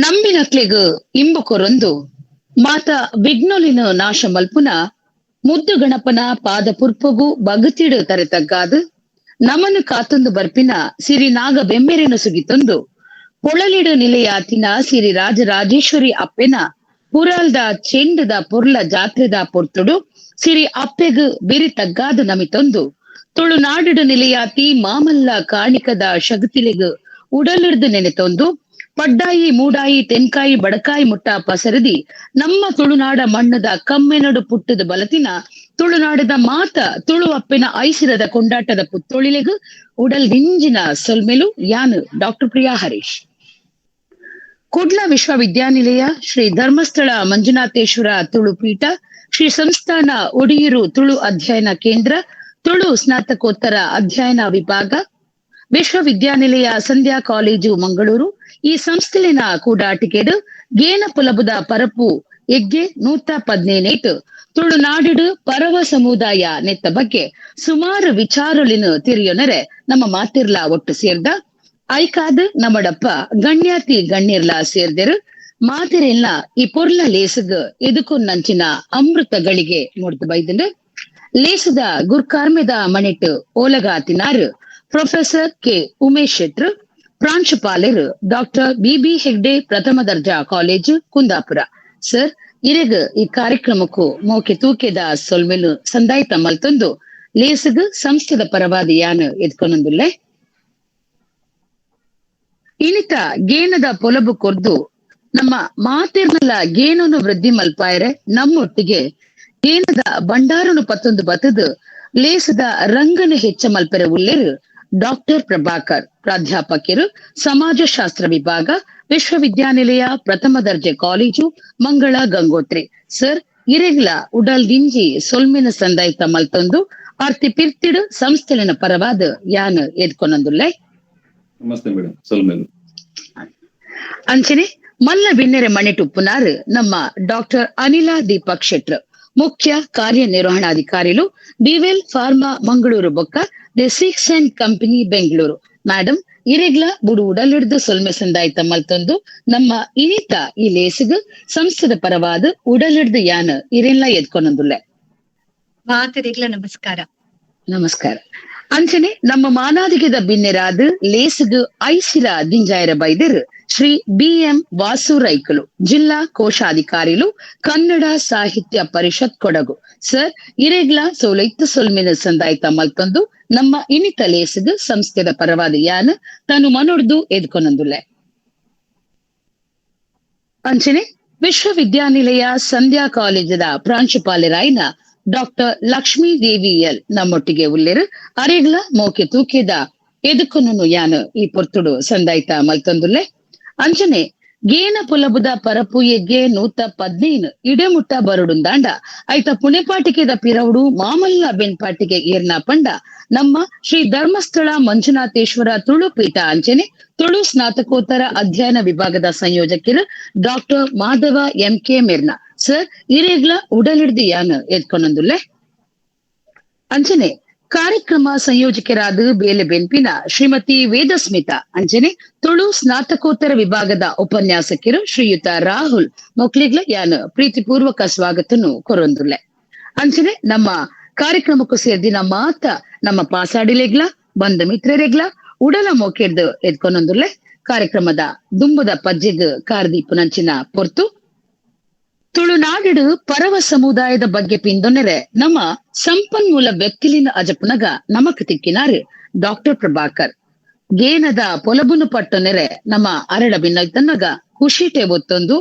ನಂಬಿನಕ್ಲೆಗ್ ಇಂಬುಕೊರೊಂದು ಮಾತ ವಿಘ್ನೊಲಿನ ನಾಶ ಮಲ್ಪುನ ಮುದ್ದು ಗಣಪನ ಪಾದ ಪುರ್ಪಗು ಬಗತಿಡು ತರೆತಗ್ಗಾದು ನಮನು ಕಾತೊಂದು ಬರ್ಪಿನ ಸಿರಿ ನಾಗ ಬೆಮ್ಮೆರೆನು ಸುಗಿತೊಂದು ಪೊಳಲಿಡು ನಿಲೆಯಾತಿನ ಸಿರಿ ರಾಜರಾಜೇಶ್ವರಿ ಅಪ್ಪೆನ ಪುರಾಲ್ದ ಚೆಂಡದ ಪೊರ್ಲ ಜಾತ್ರೆದ ಪೊರ್ತುಡು ಸಿರಿ ಅಪ್ಪೆಗು ಬಿರಿ ತಗ್ಗಾದು ನಮಿತೊಂದು ತುಳುನಾಡಿಡು ನಿಲೆಯಾತಿ ಮಾಮಲ್ಲ ಕಾಣಿಕದ ಶಕ್ತಿಲೆಗು ಉಡಲಿಡ್ದು ನೆನೆತೊಂದು ಪಡ್ಡಾಯಿ ಮೂಡಾಯಿ ತೆನ್ಕಾಯಿ ಬಡಕಾಯಿ ಮುಟ್ಟ ಪಸರದಿ ನಮ್ಮ ತುಳುನಾಡ ಮಣ್ಣದ ಕಮ್ಮೆನಡು ಪುಟ್ಟದ ಬಲತಿನ ತುಳುನಾಡದ ಮಾತ ತುಳು ಅಪ್ಪೆನ ಐಸಿರದ ಕೊಂಡಾಟದ ಪುತ್ತೊಳಿಲೆಗು ಉಡಲ್ ದಿಂಜಿನ ಸೊಲ್ಮೆಲು. ಯಾನು ಡಾಕ್ಟರ್ ಪ್ರಿಯಾ ಹರೀಶ್, ಕುಡ್ಲ ವಿಶ್ವವಿದ್ಯಾನಿಲಯ, ಶ್ರೀ ಧರ್ಮಸ್ಥಳ ಮಂಜುನಾಥೇಶ್ವರ ತುಳು ಪೀಠ, ಶ್ರೀ ಸಂಸ್ಥಾನ ಒಡಿಯೂರು ತುಳು ಅಧ್ಯಯನ ಕೇಂದ್ರ, ತುಳು ಸ್ನಾತಕೋತ್ತರ ಅಧ್ಯಯನ ವಿಭಾಗ, ವಿಶ್ವವಿದ್ಯಾನಿಲಯ ಸಂಧ್ಯಾ ಕಾಲೇಜು ಮಂಗಳೂರು ಈ ಸಂಸ್ಥೆಲಿನ ಕೂಡಾಟಿಕೆಡು ಗೇನ ಪುಲಬುದ ಪರಪು ಎಗ್ಗೆ 118 ತುಳುನಾಡಿಡು ಪರವ ಸಮುದಾಯ ನೆತ್ತ ಬಗ್ಗೆ ಸುಮಾರು ವಿಚಾರಲಿನ ತಿರಿಯೊನರೆ ನಮ್ಮ ಮಾತಿರ್ಲಾ ಒಟ್ಟು ಸೇರ್ದ ಐಕಾದ್ ನಮ್ಮಡಪ್ಪ ಗಣ್ಯಾತಿ ಗಣ್ಯರ್ಲಾ ಸೇರ್ದೆರು. ಮಾತಿರೆಲ್ಲ ಈ ಪೊರ್ಲ ಲೇಸುಗ್ ಎದುಕು ನಂಚಿನ ಅಮೃತ ಗಳಿಗೆ ಮೂಡ್ದು ಬೈದಂಡು. ಲೇಸದ ಗುರ್ಕಾರ್ಮೆದ ಮಣಿಟ್ಟು ಓಲಗಾತಿನಾರು ಪ್ರೊಫೆಸರ್ ಕೆ ಉಮೇಶ್ ಶೆಟ್ರು, ಪ್ರಾಂಶುಪಾಲರು ಡಾಕ್ಟರ್ ಬಿಬಿ ಹೆಗ್ಡೆ ಪ್ರಥಮ ದರ್ಜಾ ಕಾಲೇಜು ಕುಂದಾಪುರ. ಸರ್, ಇರೆಗ್ ಈ ಕಾರ್ಯಕ್ರಮಕ್ಕೂ ಮೋಕೆ ತೂಕೆದ ಸೊಲ್ಮೆಲು ಸಂದಾಯ್ತ ಮಲ್ತೊಂದು ಲೇಸುಗ್ ಸಂಸ್ಥೆದ ಪರವಾದ ಯಾನು ಎದ್ಕೊನೊಂದುಲ್ಲೆ. ಇನಿತ ಗೇನದ ಪೊಲಬು ಕೊರ್ದು ನಮ್ಮ ಮಾತಿರ್ನಲ್ಲ ಗೇನನ್ನು ವೃದ್ಧಿ ಮಲ್ಪಾಯರೆ ನಮ್ಮೊಟ್ಟಿಗೆ ಗೇನದ ಭಂಡಾರನು ಪತ್ತೊಂದು ಬತ್ತದು ಲೇಸದ ರಂಗನ ಹೆಚ್ಚ ಮಲ್ಪೆರೆ ಉಲ್ಲೇರು ಡಾಕ್ಟರ್ ಪ್ರಭಾಕರ್, ಪ್ರಾಧ್ಯಾಪಕರು, ಸಮಾಜಶಾಸ್ತ್ರ ವಿಭಾಗ, ವಿಶ್ವವಿದ್ಯಾನಿಲಯ ಪ್ರಥಮ ದರ್ಜೆ ಕಾಲೇಜು, ಮಂಗಳ ಗಂಗೋತ್ರಿ. ಸರ್, ಇರೆಗ್ಲ ಉಡಲ್ ದಿಂಜಿ ಸೊಲ್ಮೆನ ಸಂದಾಯ್ತ ಮಲ್ತೊಂದು ಆರ್ತಿ ಪಿರ್ತಿಡು ಸಂಸ್ಥೆಲಿನ ಪರವಾದ ಯಾನು ಎದ್ಕೊನೊಂದುಲ್ಲೆ. ನಮಸ್ತೆ ಮೇಡಮ್, ಸೊಲ್ಮೆಲು. ಅಂಚನೆ ಮಲ್ಲ ಬಿನ್ನೆರೆ ಮಣಿಟುಪ್ಪುನಾರು ನಮ್ಮ ಡಾಕ್ಟರ್ ಅನಿಲಾ ದೀಪಕ್ ಶೆಟ್ರು, ಮುಖ್ಯ ಕಾರ್ಯನಿರ್ವಹಣಾಧಿಕಾರಿಲು, ಬಿವೆಲ್ ಫಾರ್ಮಾ ಮಂಗಳೂರು ಬೊಕ್ಕ the six and company Bengaluru. Madam, ಇರೆಗ್ಲ ಬುಡು ಉಡಲಿಡ್ದು ಸೊಲ್ಮೆ ಸಂದಾಯ್ತ ಮಲ್ತೊಂದು ನಮ್ಮ ಇನಿತ ಈ ಲೇಸುಗ್ ಸಂಸ್ಥೆದ ಪರವಾದ ಉಡಲಿಡ್ದು ಯಾನು ಇರೆಲ್ಲ ಎದ್ಕೊನೊಂದುಲ್ಲೆ. ಮಾತರಿಗ್ಲ ನಮಸ್ಕಾರ. ನಮಸ್ಕಾರ. ಅಂಚನೆ ನಮ್ಮ ಮಾನಾದಿಗೆದ ಬಿನ್ನೆರಾದ ಲೇಸುಗ್ ಐಸಿರ ದಿಂಜಾಯರ ಬೈದೆರ್ ಶ್ರೀ ಬಿ.ಎಂ. ವಾಸು ರೈಕುಲು, ಜಿಲ್ಲಾ ಕೋಶಾಧಿಕಾರಿಲು, ಕನ್ನಡ ಸಾಹಿತ್ಯ ಪರಿಷತ್ ಕೊಡಗು. ಸರ್, ಇರೆಗ್ಲ ಸೋಲೈತ್ತು ಸೊಲ್ಮಿನ ಸಂದಾಯ್ತ ಮಲ್ತೊಂದು ನಮ್ಮ ಇನಿತ ಲೇಸುಗ್ ಸಂಸ್ಥೆದ ಪರವಾದ ಯಾನ್ ತಾನು ಮನೊಡ್ದು ಎದ್ಕೊನೊಂದುಲ್ಲೆ. ಅಂಚನೆ ವಿಶ್ವವಿದ್ಯಾನಿಲಯ ಸಂಧ್ಯಾ ಕಾಲೇಜದ ಪ್ರಾಂಶುಪಾಲರಾಯಿನ ಡಾಕ್ಟರ್ ಲಕ್ಷ್ಮೀ ದೇವಿ ಎಲ್ ನಮ್ಮೊಟ್ಟಿಗೆ ಉಲ್ಲೇರು. ಅರೆಗ್ಲ ಮೋಕೆ ತೂಕೆದ ಎದುಕುನು ಯಾನು ಈ ಪೊರ್ತುಡು ಸಂದಾಯ್ತ ಮಲ್ತೊಂದುಲ್ಲೆ. ಅಂಚನೆ ಗೇನ ಪುಲಬುದ ಪರಪು ಎಗ್ಗೆ 115 ಇಡೆಮುಟ್ಟ ಬರುಡುಂದಾಂಡ ಐತ ಪುಣೆಪಾಟಿಕೆದ ಪಿರವುಡು ಮಾಮಲ್ಲ ಬೆನ್ಪಾಟಿಗೆ ಏರ್ನ ಪಂಡ ನಮ್ಮ ಶ್ರೀ ಧರ್ಮಸ್ಥಳ ಮಂಜುನಾಥೇಶ್ವರ ತುಳು ಪೀಠ ಅಂಚನೆ ತುಳು ಸ್ನಾತಕೋತ್ತರ ಅಧ್ಯಯನ ವಿಭಾಗದ ಸಂಯೋಜಕರು doctor Madhava M K ಮೆರ್ನ. Sir, ಇರೆಗ್ಲ ಉಡಲಿಡ್ದು ಯಾನು ಎದ್ಕೊನೊಂದುಲ್ಲೆ. ಅಂಚನೆ ಕಾರ್ಯಕ್ರಮ ಸಂಯೋಜಕರಾದ ಬೇಲೆ ಬೆನ್ಪಿನ ಶ್ರೀಮತಿ ವೇದಸ್ಮಿತಾ ಅಂಚನೆ ತುಳು ಸ್ನಾತಕೋತ್ತರ ವಿಭಾಗದ ಉಪನ್ಯಾಸಕರು ಶ್ರೀಯುತ ರಾಹುಲ್ ಮೊಕ್ಲಿಗ್ಲ ಯಾನು ಪ್ರೀತಿಪೂರ್ವಕ ಸ್ವಾಗತನು ಕೊರೊಂದುಲ್ಲೆ. ಅಂಚನೆ ನಮ್ಮ ಕಾರ್ಯಕ್ರಮಕ್ಕೂ ಸೇರ್ದಿನ ಮಾತ ನಮ್ಮ ಪಾಸಾಡಿಲೆಗ್ಲ ಬಂಧು ಮಿತ್ರರೆಗ್ಲ ಉಡಲ ಮೋಕೆರ್ದು ಎದ್ಕೊನೊಂದುಲ್ಲೆ. ಕಾರ್ಯಕ್ರಮದ ದುಂಬುದ ಪಜ್ಜೆಗ್ ಕಾರ್ದೀಪು ನಂಚಿನ ಪೊರ್ತು ತುಳುನಾಡಿಡು ಪರವ ಸಮುದಾಯದ ಬಗ್ಗೆ ಪಿಂದೊನೆರೆ ನಮ್ಮ ಸಂಪನ್ಮೂಲ ವ್ಯಕ್ತಿಲಿನ ಅಜಪುನಗ ನಮಕ್ ತಿಕ್ಕಿನಾರು ಡಾಕ್ಟರ್ ಪ್ರಭಾಕರ್. ಗೇನದ ಪೊಲಬುನು ಪಟ್ಟೊನೆರೆ ನಮ್ಮ ಅರಡ ಬಿನ್ನೈತನ್ನಗ ಖುಷಿಟೆ ಒತ್ತೊಂದು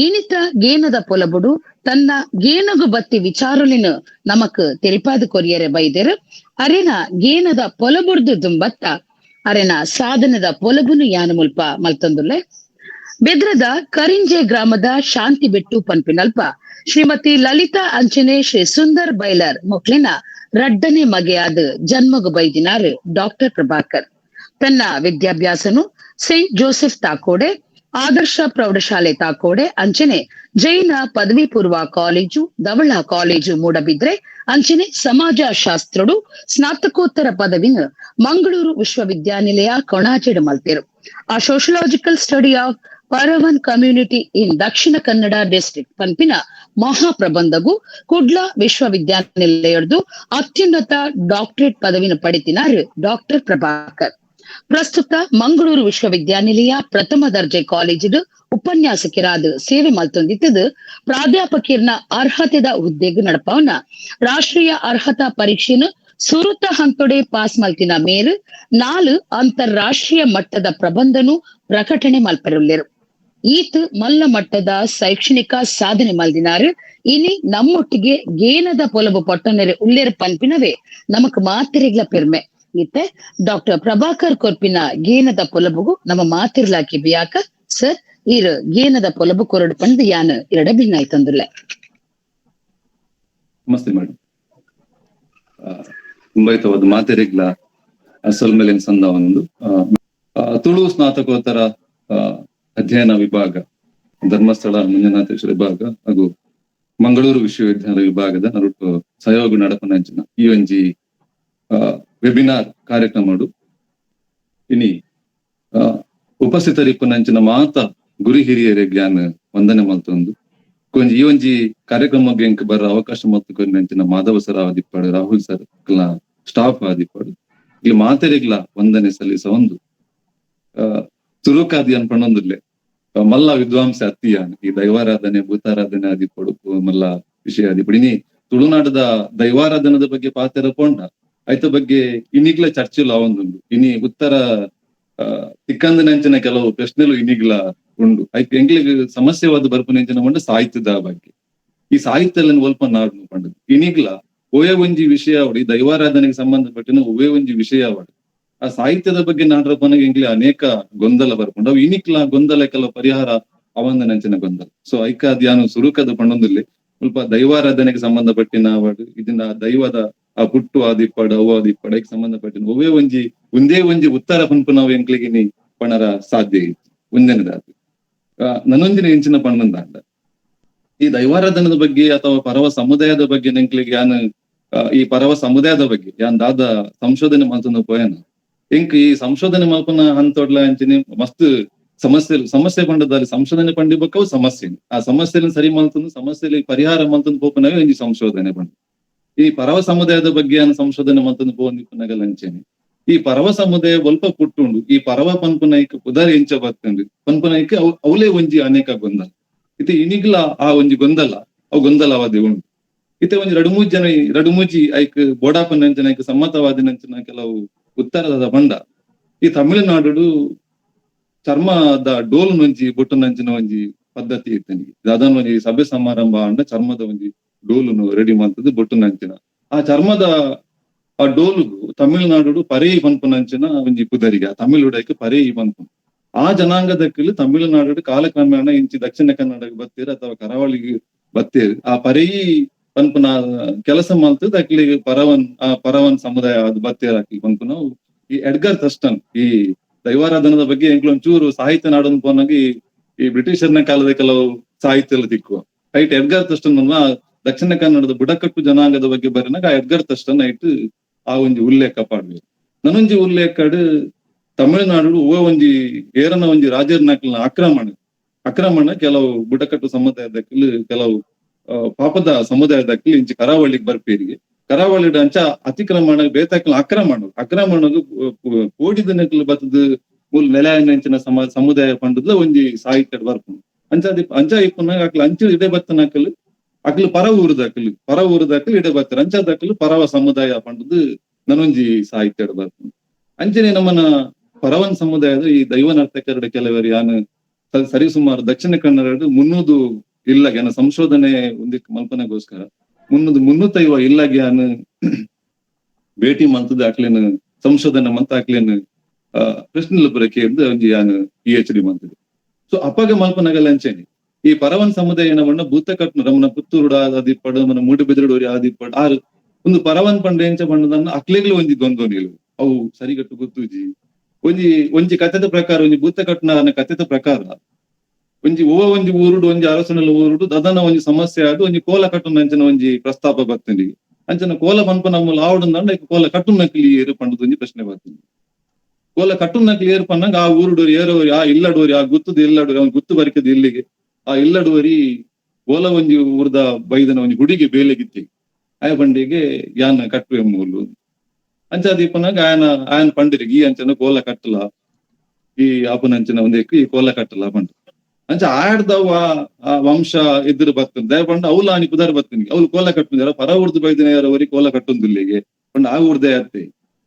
ಇನಿತ ಗೇನದ ಪೊಲಬುಡು ತನ್ನ ಗೇನಗು ಬತ್ತಿ ವಿಚಾರಲಿನ ನಮಕ್ ತೆರಿಪಾದ ಕೊರಿಯರೆ ಬೈದೆರು. ಅರೆನ ಗೇನದ ಪೊಲಬುಡ್ದು ದುಂಬತ್ತ ಅರೆನ ಸಾಧನದ ಪೊಲಬುನು ಯಾನು ಮುಲ್ಪ ಮಲ್ತೊಂದುಲ್ಲೆ. ಬೆದ್ರದ ಕರಿಂಜೆ ಗ್ರಾಮದ ಶಾಂತಿ ಬೆಟ್ಟು ಪನ್ಪಿನಲ್ಪ ಶ್ರೀಮತಿ ಲಲಿತಾ ಅಂಚನೆ ಶ್ರೀ ಸುಂದರ್ ಬೈಲರ್ ಮೊಕ್ಲಿನ ರಡ್ಡನೆ ಮಗೆಯಾದ ಜನ್ಮಗು ಬೈದಿನಾರು ಡಾಕ್ಟರ್ ಪ್ರಭಾಕರ್. ತನ್ನ ವಿದ್ಯಾಭ್ಯಾಸನು ಸೇಂಟ್ ಜೋಸೆಫ್ ತಾಕೋಡೆ, ಆದರ್ಶ ಪ್ರೌಢಶಾಲೆ ತಾಕೋಡೆ ಅಂಚನೆ ಜೈನ ಪದವಿ ಪೂರ್ವ ಕಾಲೇಜು, ಧವಳ ಕಾಲೇಜು ಮೂಡಬಿದ್ರೆ ಅಂಚನೆ ಸಮಾಜ ಶಾಸ್ತ್ರಡು ಸ್ನಾತಕೋತ್ತರ ಪದವಿನ ಮಂಗಳೂರು ವಿಶ್ವವಿದ್ಯಾನಿಲಯ ಕೊಣಾಜೆಡು ಮಲ್ತೇರು. ಆ sociological study of Paravan community in Dakshina Kannada district ಪನ್ಪಿನ ಮಹಾಪ್ರಬಂಧಗು ಕುಡ್ಲ ವಿಶ್ವವಿದ್ಯಾನಿಲಯದ್ದು ಅತ್ಯುನ್ನತ ಡಾಕ್ಟರೇಟ್ ಪದವಿನ ಪಡೆತಿನಾರು ಡಾಕ್ಟರ್ ಪ್ರಭಾಕರ್. ಪ್ರಸ್ತುತ ಮಂಗಳೂರು ವಿಶ್ವವಿದ್ಯಾನಿಲಯ ಪ್ರಥಮ ದರ್ಜೆ ಕಾಲೇಜಿಡು ಉಪನ್ಯಾಸಕರಾದ ಸೇವೆ ಮಲ್ತೊಂದಿತ್ತದು ಪ್ರಾಧ್ಯಾಪಕಿಯರ್ನ ಅರ್ಹತೆದ ಹುದ್ದೆಗೆ ನಡಪವನ ರಾಷ್ಟ್ರೀಯ ಅರ್ಹತಾ ಪರೀಕ್ಷೆನು ಸುರುತ ಹಂತೊಡೆ ಪಾಸ್ ಮಲ್ತಿನ ಮೇರು 4 ಅಂತಾರಾಷ್ಟ್ರೀಯ ಮಟ್ಟದ ಪ್ರಬಂಧನು ಪ್ರಕಟಣೆ ಮಲ್ಪರುಲ್ಲೆರು. ಈತ ಮಲ್ಲ ಮಟ್ಟದ ಶೈಕ್ಷಣಿಕ ಸಾಧನೆ ಮಲ್ದಿನಾರು. ಇನಿ ನಮ್ಮೊಟ್ಟಿಗೆ ಗೇನದ ಪೊಲಬು ಪಟ್ಟಣರೆ ಉಲ್ಲೇರು ಪನ್ಪಿನವೇ ನಮಕ್ ಮಾತಿರಿಗ್ಲ ಪೆರ್ಮೆ. ಈತೆ ಡಾಕ್ಟರ್ ಪ್ರಭಾಕರ್ ಕೊರ್ಪಿನ ಗೇನದ ಪೊಲಬುಗು ನಮ್ಮ ಮಾತಿರ್ಲಾಕಿ ಬಿಯಾಕ ಸರ್ ಈರು ಗೇನದ ಪೊಲಬು ಕೊರಡು ಪಂದು ಯಾನು ಎರಡ ಭಿನ್ನಾಯ್ತಂದುಲ್ಲ. ನಮಸ್ತೆ ಮೇಡಮ್. ತುಂಬಾಯ್ತವಾದ ಮಾತಿರಿಗ್ಲ ಅಸಲ್ ಮೇಲಿನ ಸಂದ ಒಂದು ತುಳು ಸ್ನಾತಕೋತ್ತರ ಅಧ್ಯಯನ ವಿಭಾಗ ಧರ್ಮಸ್ಥಳ ಮಂಜುನಾಥೇಶ್ವರ ವಿಭಾಗ ಹಾಗೂ ಮಂಗಳೂರು ವಿಶ್ವವಿದ್ಯಾಲಯ ವಿಭಾಗದ ನರುಟು ಸಹಯೋಗ ನಡಪನಂಚಿನ ಈ ಒಂಜಿ ವೆಬಿನಾರ್ ಕಾರ್ಯಕ್ರಮ ಇನಿ ಉಪಸ್ಥಿತರಿಪ್ಪನಂಚಿನ ಮಾತ ಗುರಿ ಹಿರಿಯರ ಜ್ಞಾನ ವಂದನೆ ಮಲ್ತೊಂದು ಕೊಂಜಿ ಈ ಒಂಜಿ ಕಾರ್ಯಕ್ರಮ ಎಂಕ್ ಬರ ಅವಕಾಶ ಮತ್ತು ಕೊಂಚ ಮಾಧವ ಸರ್ ಆದಿಪ್ಪಾಡು, ರಾಹುಲ್ ಸರ್ ಸ್ಟಾಫ್ ಆದಿಪ್ಪಾಡು, ಇಲ್ಲಿ ಮಾತೆರಿಗ್ಲ ವಂದನೆ ಸಲ್ಲಿಸ ಒಂದು ತುರುಕಾದಿ ಅನ್ಪಣ್ಣೊಂದುಲ್ಲೆ ಮಲ್ಲ ವಿದ್ವಾಂಸ ಅತ್ತಿಯಾನ್ ಈ ದೈವಾರಾಧನೆ ಭೂತಾರಾಧನೆ ಆದಿಪ್ಪಡು ಮಲ್ಲ ವಿಷಯ ಆದಿಪ್ಪಡು. ಇನಿ ತುಳುನಾಡದ ದೈವಾರಾಧನದ ಬಗ್ಗೆ ಪಾತೆರ ಪೋಂಡ ಐತ ಬಗ್ಗೆ ಇನ್ನಿಗ್ಲ ಚರ್ಚೆಲು ಅವೊಂದುಂಡು. ಇನಿ ಉತ್ತರ ತಿಕ್ಕಂದನಂಚಿನ ಕೆಲವು ಪ್ರಶ್ನೆಲು ಇನ್ನಿಗ್ಲ ಉಂಡು. ಐಕ್ ಎಂಗ್ಲಿಗ್ ಸಮಸ್ಯೆವಾದ ಬರ್ಪುನೆಂಚಿನ ಪಂಡ ಸಾಹಿತ್ಯದ ಬಗ್ಗೆ. ಈ ಸಾಹಿತ್ಯలను ಒಲ್ಪ ನಾಡು ಪಂಡದು ಇನ್ನಿಗ್ಲ ಓಯೇ ಒಂಜಿ ವಿಷಯ ಅವಡು, ಈ ದೈವಾರಾಧನೆಗೆ ಸಂಬಂಧಪಟ್ಟಿನ ಒವೇ ಒಂಜಿ ವಿಷಯ ಅವಡು. ಆ ಸಾಹಿತ್ಯದ ಬಗ್ಗೆ ನಾಡ್ರಪ್ಪನಿಗೆ ಎಂಗ್ಲಿ ಅನೇಕ ಗೊಂದಲ ಬರ್ಪುಂಡು. ಅವು ಇನಿಕ್ಲ ಗೊಂದಲ ಕೆಲವು ಪರಿಹಾರ ಅವಂದನಂಚಿನ ಗೊಂದಲ. ಸೊ ಐಕಾದ್ಯಾನು ಸುರುಕದ ಪಂಡೊಂದುಲ್ಲೆ ಸ್ವಲ್ಪ ದೈವಾರಾಧನೆಗೆ ಸಂಬಂಧಪಟ್ಟಿನ ಅವಡು, ಇದನ್ನ ದೈವದ ಆ ಪುಟ್ಟು ಆದಿಪ್ಪಡು ಅವು ಆದಿಪ್ಪಡು ಐಕ್ ಸಂಬಂಧಪಟ್ಟಿನ ಒವೇ ಒಂಜಿ ಒಂದೇ ಒಂಜಿ ಉತ್ತರ ಪನ್ಪು ನಾವು ಎಂಕ್ಲಿಗಿನಿ ಪಣರ ಸಾಧ್ಯ ಇತ್ತು ಒಂದನೇದಾದ. ನನ್ನೊಂದಿನ ಎಂಚಿನ ಪಣ್ಣಂದಾಂಡ ಈ ದೈವಾರಾಧನದ ಬಗ್ಗೆ ಅಥವಾ ಪರವ ಸಮುದಾಯದ ಬಗ್ಗೆ ನೆಂಕ್ಲಿಗೆ ಯಾನ್ ಈ ಪರವ ಸಮುದಾಯದ ಬಗ್ಗೆ ಯಾನ್ ದಾದ ಸಂಶೋಧನೆ ಮಲ್ತೊಂದು ಪೋಯನ ಎಂಕ್ ಈ ಸಂಶೋಧನೆ ಮಲ್ಪನ ಹಂತೊಡ್ಲ ಅಂಚಿನ ಮಸ್ತ್ ಸಮಸ್ಯೆ ಸಮಸ್ಯೆ ಪಂಡದಲ್ಲಿ ಸಂಶೋಧನೆ ಪಂಡಿ ಬಕ್ಕವು ಸಮಸ್ಯೆ, ಆ ಸಮಸ್ಯೆನ ಸರಿ ಮಲ್ತೊಂದು ಸಮಸ್ಯೆಲಿ ಪರಿಹಾರ ಮಲ್ತೊಂದು ಪೋಪನವೇ ಒಂಜಿ ಸಂಶೋಧನೆ ಪಂಡ. ಈ ಪರವ ಸಮುದಾಯದ ಬಗ್ಗೆ ಯಾನ್ ಸಂಶೋಧನೆ ಮಲ್ತೊಂದು ಪೋವೊಂದಿಪ್ಪುನಗಲ ಅಂಚೆನೆ ಈ ಪರವ ಸಮುದಾಯ ಒಲ್ಪ ಪುಟ್ಟುಂಡು, ಈ ಪರವ ಪನ್ಪುನೈಕ್ ಪುದರ್ ಎಂಚ ಬತ್ತುಂಡು ಪನ್ಪುನೈಕ್ ಅವಲೇ ಒಂಜಿ ಅನೇಕ ಗೊಂದಲ ಇತ್ತೆ ಇನಿಗ್ಲ ಆ ಒಂಜಿ ಗೊಂದಲ ಅವು ಗೊಂದಲವಾದಿ ಉಂಡು. ಇತ್ತೆ ಒಂಜಿ ರಡುಮೂಜಿ ಜನ ರಡುಮೂಜಿ ಐಕ್ ಬೋಡಾಪನಂಚನ ಐಕ್ ಸಮ್ಮತವಾದಿನಂಚಿನ ಕೆಲವು ಉತ್ತರದ ಬಂಡ ಈ ತಮಿಳುನಾಡು ಚರ್ಮದ ಡೋಲು ಒಂಜಿ ಬೊಟ್ಟುನಂಚಿನ ಒಂಜಿ ಪದ್ಧತಿ ಇತ್ತನಿಗೆ. ಅದನ್ನ ಒಂಜಿ ಸಭೆ ಸಮಾರಂಭ ಅಂಡ ಚರ್ಮದ ಒಂಜಿ ಡೋಲುನು ರೆಡಿ ಮಾಡ್ತದೆ ಬೊಟ್ಟುನಂಚಿನ ಆ ಚರ್ಮದ ಆ ಡೋಲುಗು ತಮಿಳುನಾಡು ಪರೇಯಿ ಪನ್ಪುನಂಚಿನ ಒಂಜಿ ಪುದರಿಗೆ ಆ ತಮಿಳುಡೈಕ್ ಪರೇಯಿ ಪನ್ಪುನ ಆ ಜನಾಂಗದಕ್ಕಲ್ಲಿ ತಮಿಳುನಾಡು ಕಾಲಕ್ರಮೇಣ ಇಂಚಿ ದಕ್ಷಿಣ ಕನ್ನಡಕ್ಕೆ ಬತ್ತೀರ್ ಅಥವಾ ಕರಾವಳಿಗೆ ಬತ್ತೀರ್ ಆ ಪರೇಯಿ ಪನ್ಪುನ ಕೆಲಸ ಮಲ್ತದ ಅಕ್ಲಿಗೆ ಪರವನ್ ಆ ಪರವನ್ ಸಮುದಾಯ ಅದು ಬತ್ತೀರ್ ಅಕ್ಲಿ ಪನ್ಪುನ ಈ ಎಡ್ಗರ್ ಥರ್ಸ್ಟನ್ ಈ ದೈವಾರಾಧನದ ಬಗ್ಗೆ ಎಂಕ್ಲು ಒಂಚೂರು ಸಾಹಿತ್ಯ ನಾಡನ್ನು ಪೋನಾಗ ಈ ಬ್ರಿಟಿಷರ್ನ ಕಾಲದ ಕೆಲವು ಸಾಹಿತ್ಯ ದಿಕ್ಕು ಐಟ್ ಎಡ್ಗರ್ ಥರ್ಸ್ಟನ್ ಅನ್ನ ದಕ್ಷಿಣ ಕನ್ನಡದ ಬುಡಕಟ್ಟು ಜನಾಂಗದ ಬಗ್ಗೆ ಬರೆನಾಗ ಆ ಎಡ್ಗರ್ ಥರ್ಸ್ಟನ್ ಐಟ್ ಆ ಒಂಜಿ ಉಲ್ಲೇಖ ಪಾಡ್ವೆ. ನನೊಂಜಿ ಉಲ್ಲೇಖಡು ತಮಿಳುನಾಡು ಉವ ಒಂಜಿ ಏರನ ಒಂಜಿ ರಾಜರ್ನಕ್ಲಿನ ಆಕ್ರಮಣ ಆಕ್ರಮಣ ಕೆಲವು ಬುಡಕಟ್ಟು ಸಮುದಾಯದಕ್ಕಲು ಕೆಲವು ಪಾಪದ ಸಮುದಾಯದಕ್ಕಲು ಇಂಚಿ ಕರಾವಳಿಗೆ ಬರ್ಪೇರಿಗೆ ಕರಾವಳಿ ಅಂಚ ಅತಿಕ್ರಮಣ ಬೇತಕ್ಲ ಆಕ್ರಮಣ ಆಕ್ರಮಣ ಕೋಡಿದ ನಕಲು ಬತ್ತದ ಮೂಲ ನೆಲೆಯಂಚಿನ ಸಮುದಾಯ ಪಂಡದ ಒಂಜಿ ಸಾಹಿತ್ಯ ಬರ್ಪುಂಡು. ಅಂಚ ಅಂಚ ಇಪ್ಪುನಾಗ ಅಕ್ಲು ಅಂಚು ಇಡೆ ಬತ್ತನಕಲು ಅಕ್ಲು ಪರ ಊರುದಕಲು ಪರ ಊರುದಕಲು ಇಡೆ ಬತ್ತರ ಅಂಚದಕಲು ಪರವ ಸಮುದಾಯ ಪಂಡದು ನನೊಂಜಿ ಸಾಹಿತ್ಯ ಬರ್ಪುಂಡು. ಅಂಚನೆ ನಮ್ಮನ ಪರವನ್ ಸಮುದಾಯದ ಈ ದೈವ ನರ್ತಕರ ಕೆಲವರು ಯಾನು ಸರಿಸುಮಾರು ದಕ್ಷಿಣ ಕನ್ನಡ 300 ಇಲ್ಲ ಜ್ಞಾನ ಸಂಶೋಧನೆ ಒಂದಿಕ್ ಮಲ್ಪನೆಗೋಸ್ಕರ 300 ಇಲ್ಲ ಜ್ಞಾನ ಭೇಟಿ ಮಂತದ ಅಕ್ಲೇನು ಸಂಶೋಧನೆ ಮಂತ ಅಕ್ಲೇನು ಪ್ರಶ್ನೆ ಬರಕೆ ಒಂಜಿ ಯಾನು PhD ಮಂತದೆ. ಸೊ ಅಪಗ ಮಲ್ಪನಗಲ ಅಂಚೇನೆ ಈ ಪರವನ್ ಸಮುದಾಯ ಏನವಣ್ಣ ಭೂತಕಟ್ನ ರಮನ ಪುತ್ತೂರುಡ ಆದಿಪ್ಪಡು ನಮ್ಮನ ಮೂಡುಬಿದಿರಡೋರಿ ಆದಿಪ್ಪಡು ಆರು ಒಂದು ಪರವನ್ ಪಂಡ ಎಂಚ ಬಣ್ಣದನ್ನ ಅಕ್ಲೆಗ್ಲು ಒಂಜಿ ದ್ವಂದ್ವ ನಿಲುವು ಅವು ಸರಿಗಟ್ಟು ಗೊತ್ತುಜಿ. ಒಂಜಿ ಒಂಜಿ ಕಥೆದ ಪ್ರಕಾರ ಒಂಜಿ ಭೂತಕಟ್ನ ಕಥೆದ ಪ್ರಕಾರ ಒಂಜಿ ಓ ಒಂಜಿ ಊರುಡು ಒಂಜಿ ಅರಸನಲ್ಲ ಊರುಡು ದದನ ಒಂಜಿ ಸಮಸ್ಯೆ ಆದ್ ಒಂಜಿ ಕೋಲ ಕಟ್ಟುನಂಚಿನ ಒಂಜಿ ಪ್ರಸ್ತಾಪ ಬರ್ತಂಡಿ. ಅಂಚನ ಕೋಲ ಪನ್ಪ ನಮ್ಮ ಆವಡಂದಂಡ ಕೋಲ ಕಟ್ಟುನಕ್ಲಿ ಏರು ಪಂಡದ ಒಂಜಿ ಪ್ರಶ್ನೆ ಬರ್ತಂಡಿ. ಕೋಲ ಕಟ್ಟುನ ಕ್ಲಿಯರ್ ಪನ್ನಾಗ ಆ ಊರುಡೋರಿ ಏರೋರಿ ಆ ಇಲ್ಲಡೋರಿ ಆ ಗುತ್ತದ ಇಲ್ಲಡೋರಿ ಅವ್ನ ಗುತ್ತು ಬರಿಕದ ಇಲ್ಲಿಗೆ ಆ ಇಲ್ಲಡೋರಿ ಓಲ ಒಂಜಿ ಊರ್ದ ಬೈದನ ಒಂಜಿ ಗುಡಿಗೆ ಬೇಲೆಗಿತ್ತಿ ಆಯ ಬಂಡಿಗೆ ಯಾನ ಕಟ್ಟುವೆ ಮೂಲು ಅಂಚ ದೀಪನಾಗ ಆಯನ ಆಯನ ಪಂಡಿರಿಗೆ ಈ ಅಂಚನ ಕೋಲ ಕಟ್ಟಲ ಈ ಅಪನಂಚಿನ ಒಂದೇಕು ಈ ಕೋಲ ಕಟ್ಟಲ ಪಂಡ ಅಂಚ ಆಡ್ದವ ಆ ವಂಶ ಎದುರು ಬರ್ತದೆ ದಯ ಪಂಡ ಅವ್ಲ ಆನಿ ಪುದಾರ್ ಬರ್ತನಿ ಅವ್ಲು ಕೋಲ ಕಟ್ಟುಂದಿರ ಪರ ಊರ್ದು ಬೈದಿನ ಕೋಲ ಕಟ್ಟುಂದಿಲ್ಲಿಗೆ ಪಂಡ ಆ ಊರ್ದೇ ಅತ್ತೆ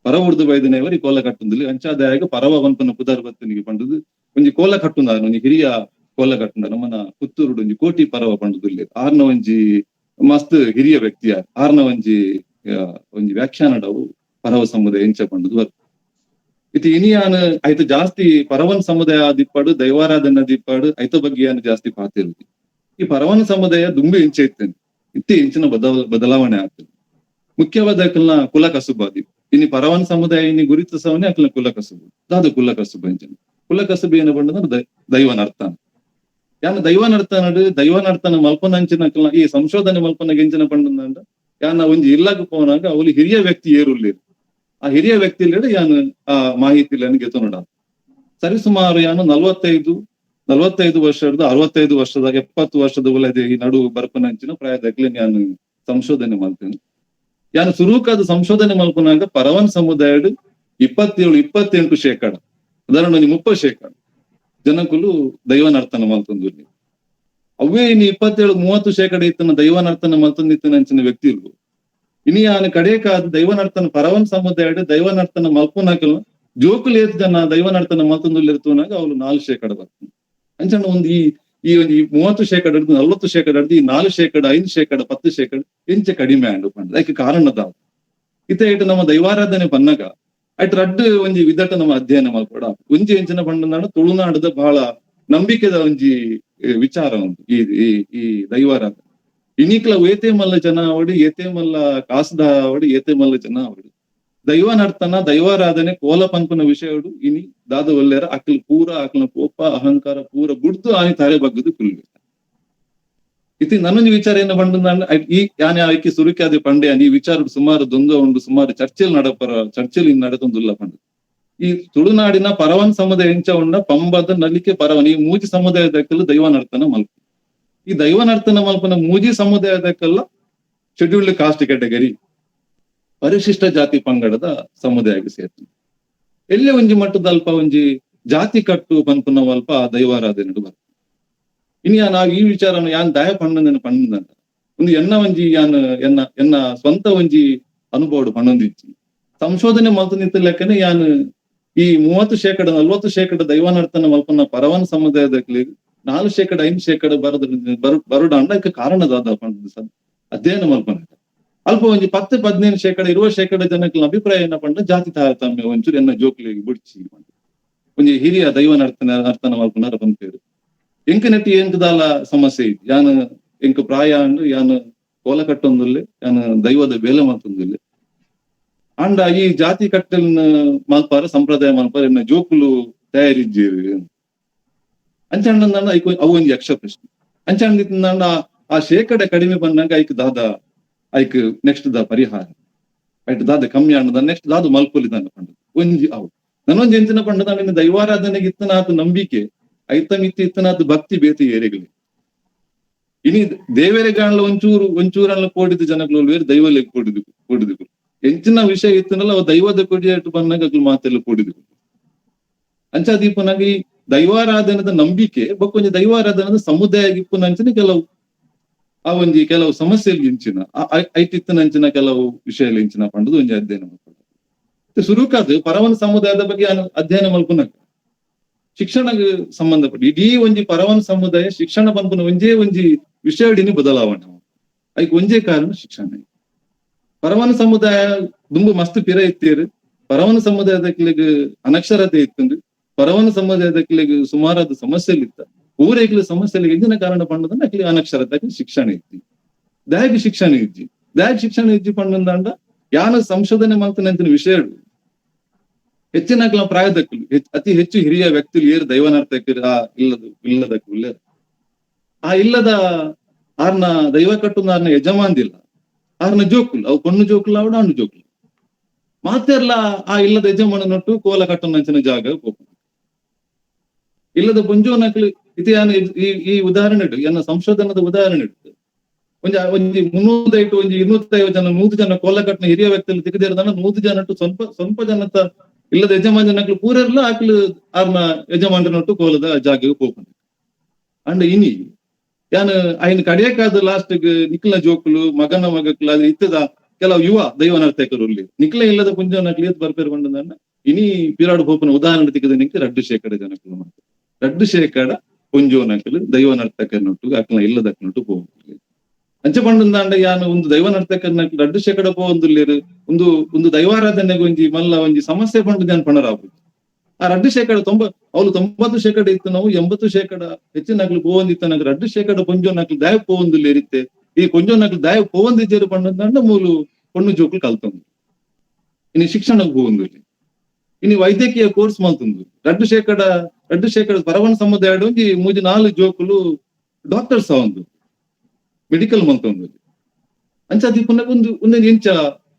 ಪರ ಊರ್ದು ಬೈದಿನವರಿ ಕೋಲ ಕಟ್ಟುಂದಿಲ್ಲ ಅಂಚಾದಾಯಾಗ ಪರವ ಪನ್ಪನ ಪುದಾರ್ ಬರ್ತನಿಗೆ ಪಂಡದು ಒಂಜಿ ಕೋಲ ಕಟ್ಟುಂದ ಒಂಜಿ ಹಿರಿಯ ಕೋಲ ಕಟ್ಟುಂದ ನಮ್ಮನ ಪುತ್ತೂರುಡು ಒಂಜಿ ಕೋಟಿ ಪರವ ಪಂಡದುಲ್ಲೆ ಆರ್ನ ಒಂಜಿ ಮಸ್ತ್ ಹಿರಿಯ ವ್ಯಕ್ತಿಯ ಆರ್ನ ಒಂಜಿ ಒಂಜಿ ವ್ಯಾಖ್ಯಾನಡವು ಪರವ ಸಮುದಾಯ ಎಂಚ ಪಂಡದು ಬರ್ತದೆ. ಇತಿ ಇನಿಯಾನ ಆಯ್ತು ಜಾಸ್ತಿ ಪರವನ್ ಸಮುದಾಯ ದಿಪ್ಪಾಡು ದೈವಾರಾಧನ ದಿಪ್ಪಾಡು ಐತ ಬಗ್ಗೆ ಯಾನು ಜಾಸ್ತಿ ಪಾತಿರುದಿ. ಈ ಪರವನ್ ಸಮುದಾಯ ದುಂಬೆ ಇಂಚೆ ಇತ್ತೇನೆ ಇತ್ತಿ ಇಂಚಿನ ಬದಲಾವಣೆ ಆಗ್ತದೆ. ಮುಖ್ಯವಾದ ಅಕಲ್ನ ಕುಲ ಕಸುಬಾದಿ ಇನಿ ಪರವನ್ ಸಮುದಾಯ ಇನಿ ಗುರುತಿಸವನೇ ಅಕಲ್ನ ಕುಲ ಕಸುಬು ದಾದ ಕುಲ ಕಸುಬು ಇಂಚಿನ ಕುಲ ಕಸುಬು ಏನ ಬಂಡಂದ್ರೆ ದೈವ ನರ್ತನ. ಯಾನ ದೈವ ನರ್ತನಡು ದೈವ ನರ್ತನ ಮಲ್ಪನಂಚಿನ ಅಕಲ್ನ ಈ ಸಂಶೋಧನೆ ಮಲ್ಪನ ಗೆಂಚಿನ ಪಂಡಂದ ಯಾನ ಒಂಜಿ ಇಲ್ಲಗ ಪೋನಾಗ ಅವಳು ಹಿರಿಯ ವ್ಯಕ್ತಿ ಏರುಲ್ಲಿ ಆ ಹಿರಿಯ ವ್ಯಕ್ತಿ ಯಾನು ಆ ಮಾಹಿತಿ ಗೆತ್ತು ಸರಿ ಸುಮಾರು ಯಾನು 45 ವರ್ಷದ 65 ವರ್ಷದ 70 ವರ್ಷದ ಉಲದೆ ಈ ನಡು ಬರ್ಪನಂಚಿನ ಪ್ರಾಯದಾಗ್ಲಿ ಯಾನು ಸಂಶೋಧನೆ ಮಾಡ್ತೇನೆ. ಯಾನು ಸುರೂಕಾದ ಸಂಶೋಧನೆ ಮಲ್ಪನಾಗ ಪರವನ್ ಸಮುದಾಯಡು 27-28 ಶೇಕಡ ಉದಾಹರಣೆ 30 ಶೇಕಡ ಜನಕುಲು ದೈವ ನರ್ತನ ಮಲ್ತಂದು. ಅವೇ ಇನ್ನು 27-30 ಶೇಕಡ ಇತ್ತನ ದೈವ ನರ್ತನ ಮಲ್ತಂದಿತ್ತನ ಅಂಚಿನ ವ್ಯಕ್ತಿ ಇಲ್ವು. ಇನಿ ಯಾನು ಕಡೆಕಾದ ದೈವ ನರ್ತನ ಪರವನ್ ಸಮುದಾಯ ದೈವ ನರ್ತನ ಮಲ್ಪುನಾಕಲ್ ಜೋಕುಲು ಏತ್ ಜನ ದೈವ ನರ್ತನ ಮಲ್ತಂದುಲ್ಲಿರ್ತುನಾಗ ಅವಳು 4 ಶೇಕಡ ಬರ್ತದೆ. ಅಂಚನ ಒಂದು ಈ ಈ ಒಂದು 30 ಶೇಕಡ ಹಿಡ್ದು 40 ಶೇಕಡ ಹಿಡ್ದು ಈ 4 ಶೇಕಡ 5 ಶೇಕಡ 10 ಶೇಕಡ ಇಂಚ ಕಡಿಮೆ ಆಂಡು ಪಂಡ ಅದಕ್ಕೆ ಕಾರಣದ ಇತ್ತ ಇಟ್ಟು ನಮ್ಮ ದೈವಾರಾಧನೆ ಪನ್ನಗ ಆಯ್ತು ರಡ್ಡು ಒಂಜಿ ವಿದಟ ನಮ್ಮ ಅಧ್ಯಯನ ಮಲ್ಪಡ ಒಂಜಿ ಎಂಚಿನ ಪಂಡನಾಡು ತುಳುನಾಡದ ಬಹಳ ನಂಬಿಕೆದ ಒಂಜಿ ವಿಚಾರ ಉಂಟು ಈ ಈ ಈ ದೈವಾರಾಧನೆ. ಇನಿಕ್ಲ ಏತೇ ಮಲ್ಲ ಜನ ಅವಡು ಏತೇ ಮಲ್ಲ ಕಾಸುದ ಅವಡು ಏತೇ ಮಲ್ಲ ಜನ ಅವಡು ದೈವ ನರ್ತನ ದೈವಾರಾಧನೆ ಕೋಲ ಪನ್ಪನ ವಿಷಯಡು ಇನಿ ದಾದ ಒಲ್ಲೆರ ಅಕ್ಲು ಪೂರ ಅಕ್ಲ ಕೋಪ ಅಹಂಕಾರ ಪೂರ ಬುಡ್ದು ಆನಿ ತಾರೆ ಬಗ್ಗದು ಕುಲ್ವೆ. ಇತಿ ನನ್ನೊಂದು ವಿಚಾರ ಏನು ಪಂಡ ಈ ಯಾನೆ ಆಯ್ಕೆ ಸುರುಕಾದೆ ಪಂಡೆ ಈ ವಿಚಾರ ಸುಮಾರು ದ್ವಂದ್ವ ಉಂಡು ಸುಮಾರು ಚರ್ಚೆಲ್ ನಡಪರ ಚರ್ಚೆಲ್ ಇನ್ ನಡೆತೊಂದುಲ್ಲ ಪಂಡ. ಈ ತುಳುನಾಡಿನ ಪರವನ್ ಸಮುದಾಯ ಎಂಚ ಉಂಡ ಪಂಬದ ನಲಿಕೆ ಪರವನ್ ಈ ಮೂಜಿ ಸಮುದಾಯದಕ್ಕಲ್ಲ ದೈವ ನರ್ತನ ಮಲ್ಪ. ಈ ದೈವ ನರ್ತನ ಮಲ್ಪನ ಮೂಜಿ ಸಮುದಾಯದಕ್ಕೆಲ್ಲ scheduled caste category ಪರಿಶಿಷ್ಟ ಜಾತಿ ಪಂಗಡದ ಸಮುದಾಯಕ್ಕೆ ಸೇರ್ತದೆ. ಎಲ್ಲೇ ಒಂಜಿ ಮಟ್ಟದ ಅಲ್ಪ ಒಂಜಿ ಜಾತಿ ಕಟ್ಟು ಪನ್ಪುನ ಅಲ್ಪ ದೈವಾರಾಧನೆ ಬರ್ತದೆ. ಇನ್ನು ನಾವು ಈ ವಿಚಾರನ ಯಾನ್ ದಾಯ ಪಣ್ಣಂದನ ಪಣ್ಣದಂತ ಒಂದು ಎನ್ನ ಒಂಜಿ ಯಾನ್ ಎನ್ನ ಎನ್ನ ಸ್ವಂತ ಒಂಜಿ ಅನುಭವ ಪಣ್ಣೊಂದಿಚ್ಚಿ ಸಂಶೋಧನೆ ಮಲ್ತು ನಿಂತ ಲೆಕ್ಕನೆ ಯಾನ್ ಈ 30 ಶೇಕಡ 40 ಶೇಕಡ ದೈವನರ್ತನ ಮಲ್ಪನ ಪರವನ್ ಸಮುದಾಯದ 4 ಶೇಕಡ 5 ಶೇಕಡ ಬರದ ಬರುಡಾಂಡ ಅದಕ್ಕೆ ಕಾರಣದಾದ ಪಂಡ ಅಧ್ಯಯನ ಮಲ್ಪನ. ಅಲ್ಪ ಒಂಜಿ 10-15 ಶೇಕಡ 20 ಶೇಕಡ ಜನಕ್ಕೆ ಅಭಿಪ್ರಾಯ ಏನ ಪಂಡ ಜಾತಿ ತಾರತಮ್ಯ ಒಂಚೂರು ಎನ್ನ ಜೋಕ್ಲಿಗೆ ಬುಡ್ಚಿ ಒಂಜಿ ಹಿರಿಯ ದೈವ ನರ್ತನ ನರ್ತನ ಮಲ್ಪನಾರ ಪನ್ಪೇರು. ಎಂಕ ನೆಟ್ಟಿ ಎಂಕದಾಲ ಸಮಸ್ಯೆ ಇತ್ತು ಯಾನ್ ಎಂಕ ಪ್ರಾಯ ಅಂಡು ಯಾನ್ ಕೋಲ ಕಟ್ಟೊಂದುಲ್ಲೆ ಯಾನ್ ದೈವದ ಬೇಲೆ ಮಲ್ತೊಂದುಲ್ಲೆ ಅಂಡ ಈ ಜಾತಿ ಕಟ್ಟೆಲ್ನ ಮಲ್ಪಾರ ಸಂಪ್ರದಾಯ ಮಲ್ಪಾರ ಎನ್ನ ಜೋಕುಲು ತಯಾರಿಜ್ಜೇರು ಅಂಚಂಡ ಐಕ್ ಅವು ಒಂಜಿ ಯಕ್ಷ ಪ್ರಶ್ನೆ. ಅಂಚಂಡ ಆ ಶೇಕಡ ಕಡಿಮೆ ಬಂದಾಗ ಐಕ್ ದಾದ ಐಕ್ ನೆಕ್ಸ್ಟ್ the ಪರಿಹಾರ ಐಟ್ ದಾದ ಕಮ್ಮಿ ಆಂಡದ ನೆಕ್ಸ್ಟ್ ದಾದ ಮಲ್ಪೊಲಿ ದಾನ ಪಂಡ ಒಂಜಿ ಅವು ನನ್ನೊಂಜಿ ಎಂಚಿನ ಪಂಡದ ನಿನ್ನ ದೈವಾರಾಧನೆಗೆ ಇತ್ತನಾದ ನಂಬಿಕೆ ಐತ ಮಿತ್ತಿ ಇತ್ತನಾದ ಭಕ್ತಿ ಬೇತಿ ಏರೆಗಲಿ. ಇನಿ ದೇವರೆ ಗಾಣ್ಲ ಒಂಚೂರು ಒಂಚೂರನ್ನ ಕೋಡಿದ ಜನಗಳು ಬೇರೆ ದೈವಲೆ ಕೋಡಿದು ಕೋಡಿದು ಎಂಚಿನ ವಿಷಯ ಇತ್ತನಲ್ಲ ಅವು ದೈವದ ಕೊಡಿಯಾಟು ಬಂದಾಗ ಅಗ್ಲು ಮಾತೆಲ್ಲ ಕೋಡಿದು. ಅಂಚಾದೀಪನಾಗ ಈ ದೈವಾರಾಧನದ ನಂಬಿಕೆ ಬೊಕ್ಕೊಂಜಿ ದೈವಾರಾಧನದ ಸಮುದಾಯ ಇಪ್ಪುನಂಚಿನ ಕೆಲವು ಆ ಒಂಜಿ ಕೆಲವು ಸಮಸ್ಯೆಲಿ ಇಂಚಿನ ಐಟಿತ್ತನಂಚಿನ ಕೆಲವು ವಿಷಯ ಇಂಚಿನ ಪಂಡದು ಒಂಜಿ ಅಧ್ಯಯನ ಮಲ್ಪುಂಡು. ಸುರುಕಾದ ಪರವನ ಸಮುದಾಯದ ಬಗ್ಗೆ ಅಧ್ಯಯನ ಮಲ್ಪುನಕ ಶಿಕ್ಷಣ ಸಂಬಂಧಪಟ್ಟ ಇಡೀ ಒಂಜಿ ಪರವನ ಸಮುದಾಯ ಶಿಕ್ಷಣ ಪನ್ಪುನ ಒಂಜೇ ಒಂಜಿ ವಿಷಯಡಿನಿ ಬದಲಾವಣೆ ಐಕ್ ಒಂಜೇ ಕಾರಣ ಶಿಕ್ಷಣ. ಪರವನ ಸಮುದಾಯ ದುಂಬು ಮಸ್ತ್ ಪಿರ ಇತ್ತೀರು ಪರವನ ಸಮುದಾಯದಕ್ಲಿಗೆ ಅನಕ್ಷರತೆ ಇತ್ತಂದು ಪರವನ ಸಮುದಾಯದಕ್ಲಿಗೆ ಸುಮಾರಾದ ಸಮಸ್ಯೆ ಇತ್ತ ಊರೇಗ್ಲ ಸಮಸ್ಯೆಗಳಿಗೆ ಎಂಜಿನ ಕಾರಣ ಪಂಡದಂಡ ಅಕ್ಲಿ ಅನಕ್ಷರತೆ ಶಿಕ್ಷಣ ಇತ್ತಿ ದಾಯಕ ಶಿಕ್ಷಣ ಇಜ್ಜಿ ದಾಯಕ ಶಿಕ್ಷಣ ಇಜ್ಜಿ ಪಂಡಂದಾಂಡ ಯಾನ ಸಂಶೋಧನೆ ಮಲ್ತನಂತಿನ ವಿಷಯ ಹೆಚ್ಚಿನ ಪ್ರಾಯದಕ್ಕಲು ಅತಿ ಹೆಚ್ಚು ಹಿರಿಯ ವ್ಯಕ್ತಿలు ಏರು ದೈವನಾರ್ಥಕ್ಕೆ ಆ ಇಲ್ಲದ ಇಲ್ಲದಕ್ಕೂ ಆ ಇಲ್ಲದ ಆರ್ನ ದೈವ ಕಟ್ಟುನ ಆರ್ನ ಯಜಮಾನ್ದಿಲ್ಲ ಆರ್ನ ಜೋಕುಲು ಅವು ಪೊಣ್ಣು ಜೋಕುಲು ಅವಡು ಹಣ್ಣು ಜೋಕುಲು ಮಾತೆರ್ಲ ಆ ಇಲ್ಲದ ಯಜಮಾನನೊಟ್ಟು ಕೋಲ ಕಟ್ಟುನಂಚಿನ ಜಾಗ ಪೋಪುಂಡು. ಇಲ್ಲದ ಪೊಂಜೋನಕ್ಲು ಇತ್ತೆ ಯಾನ್ ಈ ಈ ಉದಾಹರಣೆ ಇಟ್ಟು ಎನ್ನ ಸಂಶೋಧನದ ಉದಾಹರಣೆ ಇಟ್ಟು ಒಂಜಿ ಒಂಜಿ 305 ಒಂಜಿ 250 ಜನ 100 ಜನ ಕೋಲ ಕಟ್ಟನ ಹಿರಿಯ ವ್ಯಕ್ತಿಲು ತಿಕ್ಕದಿರ್ದಾನ 100 ಜನಟ್ಟು ಸ್ವಲ್ಪ ಸ್ವಲ್ಪ ಜನತ ಇಲ್ಲದ ಯಜಮಾನ ಜನಕ್ಲು ಪೂರೆರ್ಲ ಆಕ್ಲು ಆರ್ನ ಯಜಮಾನನೊಟ್ಟು ಕೋಲದ ಜಾಗೆಗೆ ಪೋಪುಂಡು. ಅಂಡ್ ಇನಿ ಯಾನ್ ಐನ್ ಕಡೆಯಕಾದ ಲಾಸ್ಟ್ ನಿಕ್ಲ ಜೋಕುಲು ಮಗನ ಮಗಕ್ಲು ಅದು ಇತ್ತದ ಕೆಲವು ಯುವ ದೈವ ನರ್ತಕರು ಇಲ್ಲಿ ನಿಕ್ಲ ಇಲ್ಲದ ಪುಂಜನಕ್ಲು ಏತ್ ಬರ್ಪೇರು ಬಂದ ಇನಿ ಪಿರಾಡು ಪೋಪುನ ಉದಾಹರಣೆ ತಿಕ್ಕದ ನಿಂಕ್ 2% ಜನಕ್ಲು ಮಾತ್ರ 2% ಪುಂಜೋನಕ್ಲು ದೈವ ನರ್ತಕನೊಟ್ಟು ಅಕ್ಲ ಇಲ್ಲದ ಅಕ್ಲನೊಟ್ಟು ಪೋಪುಂಡು. ಅಂಚೆ ಪಂಡಂದಾಂಡ ಯಾನ್ ಒಂದು ದೈವ ನರ್ತಕನ 2% ಪೋವೊಂದುಲ್ಲೆರ್ ಒಂದು ಒಂದು ದೈವಾರಾಧನೆಗೆ ಒಂಜಿ ಮಲ್ಲ ಒಂಜಿ ಸಮಸ್ಯೆ ಪಂಡ ಯಾನ್ ಪಣರಾಪುಜಿ. ಆ 2% ಅವ್ಲು 90% ಇತ್ತು ನಾವು 80% ಹೆಚ್ಚಿನಕ್ಲು ಪೋವೊಂದಿತ್ತು ನಂಗೆ 2% ಪೊಂಜೋನಕ್ಲು ದಾಯ ಪೋವೊಂದುಲ್ಲೆರಿತ್ತೆ. ಈ ಪೊಂಜೋನಕ್ಲು ದಾಯ ಪೋವೊಂದಿಜ್ಜೆರ್ ಪಂಡಂದಾಂಡ ಮೂಲು ಪೊಣ್ಣು ಜೋಕುಲು ಕಲ್ತೊಂದು ಇನಿ ಶಿಕ್ಷಣಕ್ಕೆ ಪೋವೊಂದುಲ್ಲೆ, ಇನಿ ವೈದ್ಯಕೀಯ ಕೋರ್ಸ್ ಮಲ್ತೊಂದು 2% 2% ಪರವಣ ಸಮುದಾಯ ಒಂಜಿ 3-4 ಜೋಕುಲು ಡಾಕ್ಟರ್ಸ್ ಆವೊಂದು ಮೆಡಿಕಲ್ ಮಲ್ತೊಂದು. ಅಂಚ ದಿಪ್ಪುನಗ ಒಂದು ಒಂದು ಇಂಚ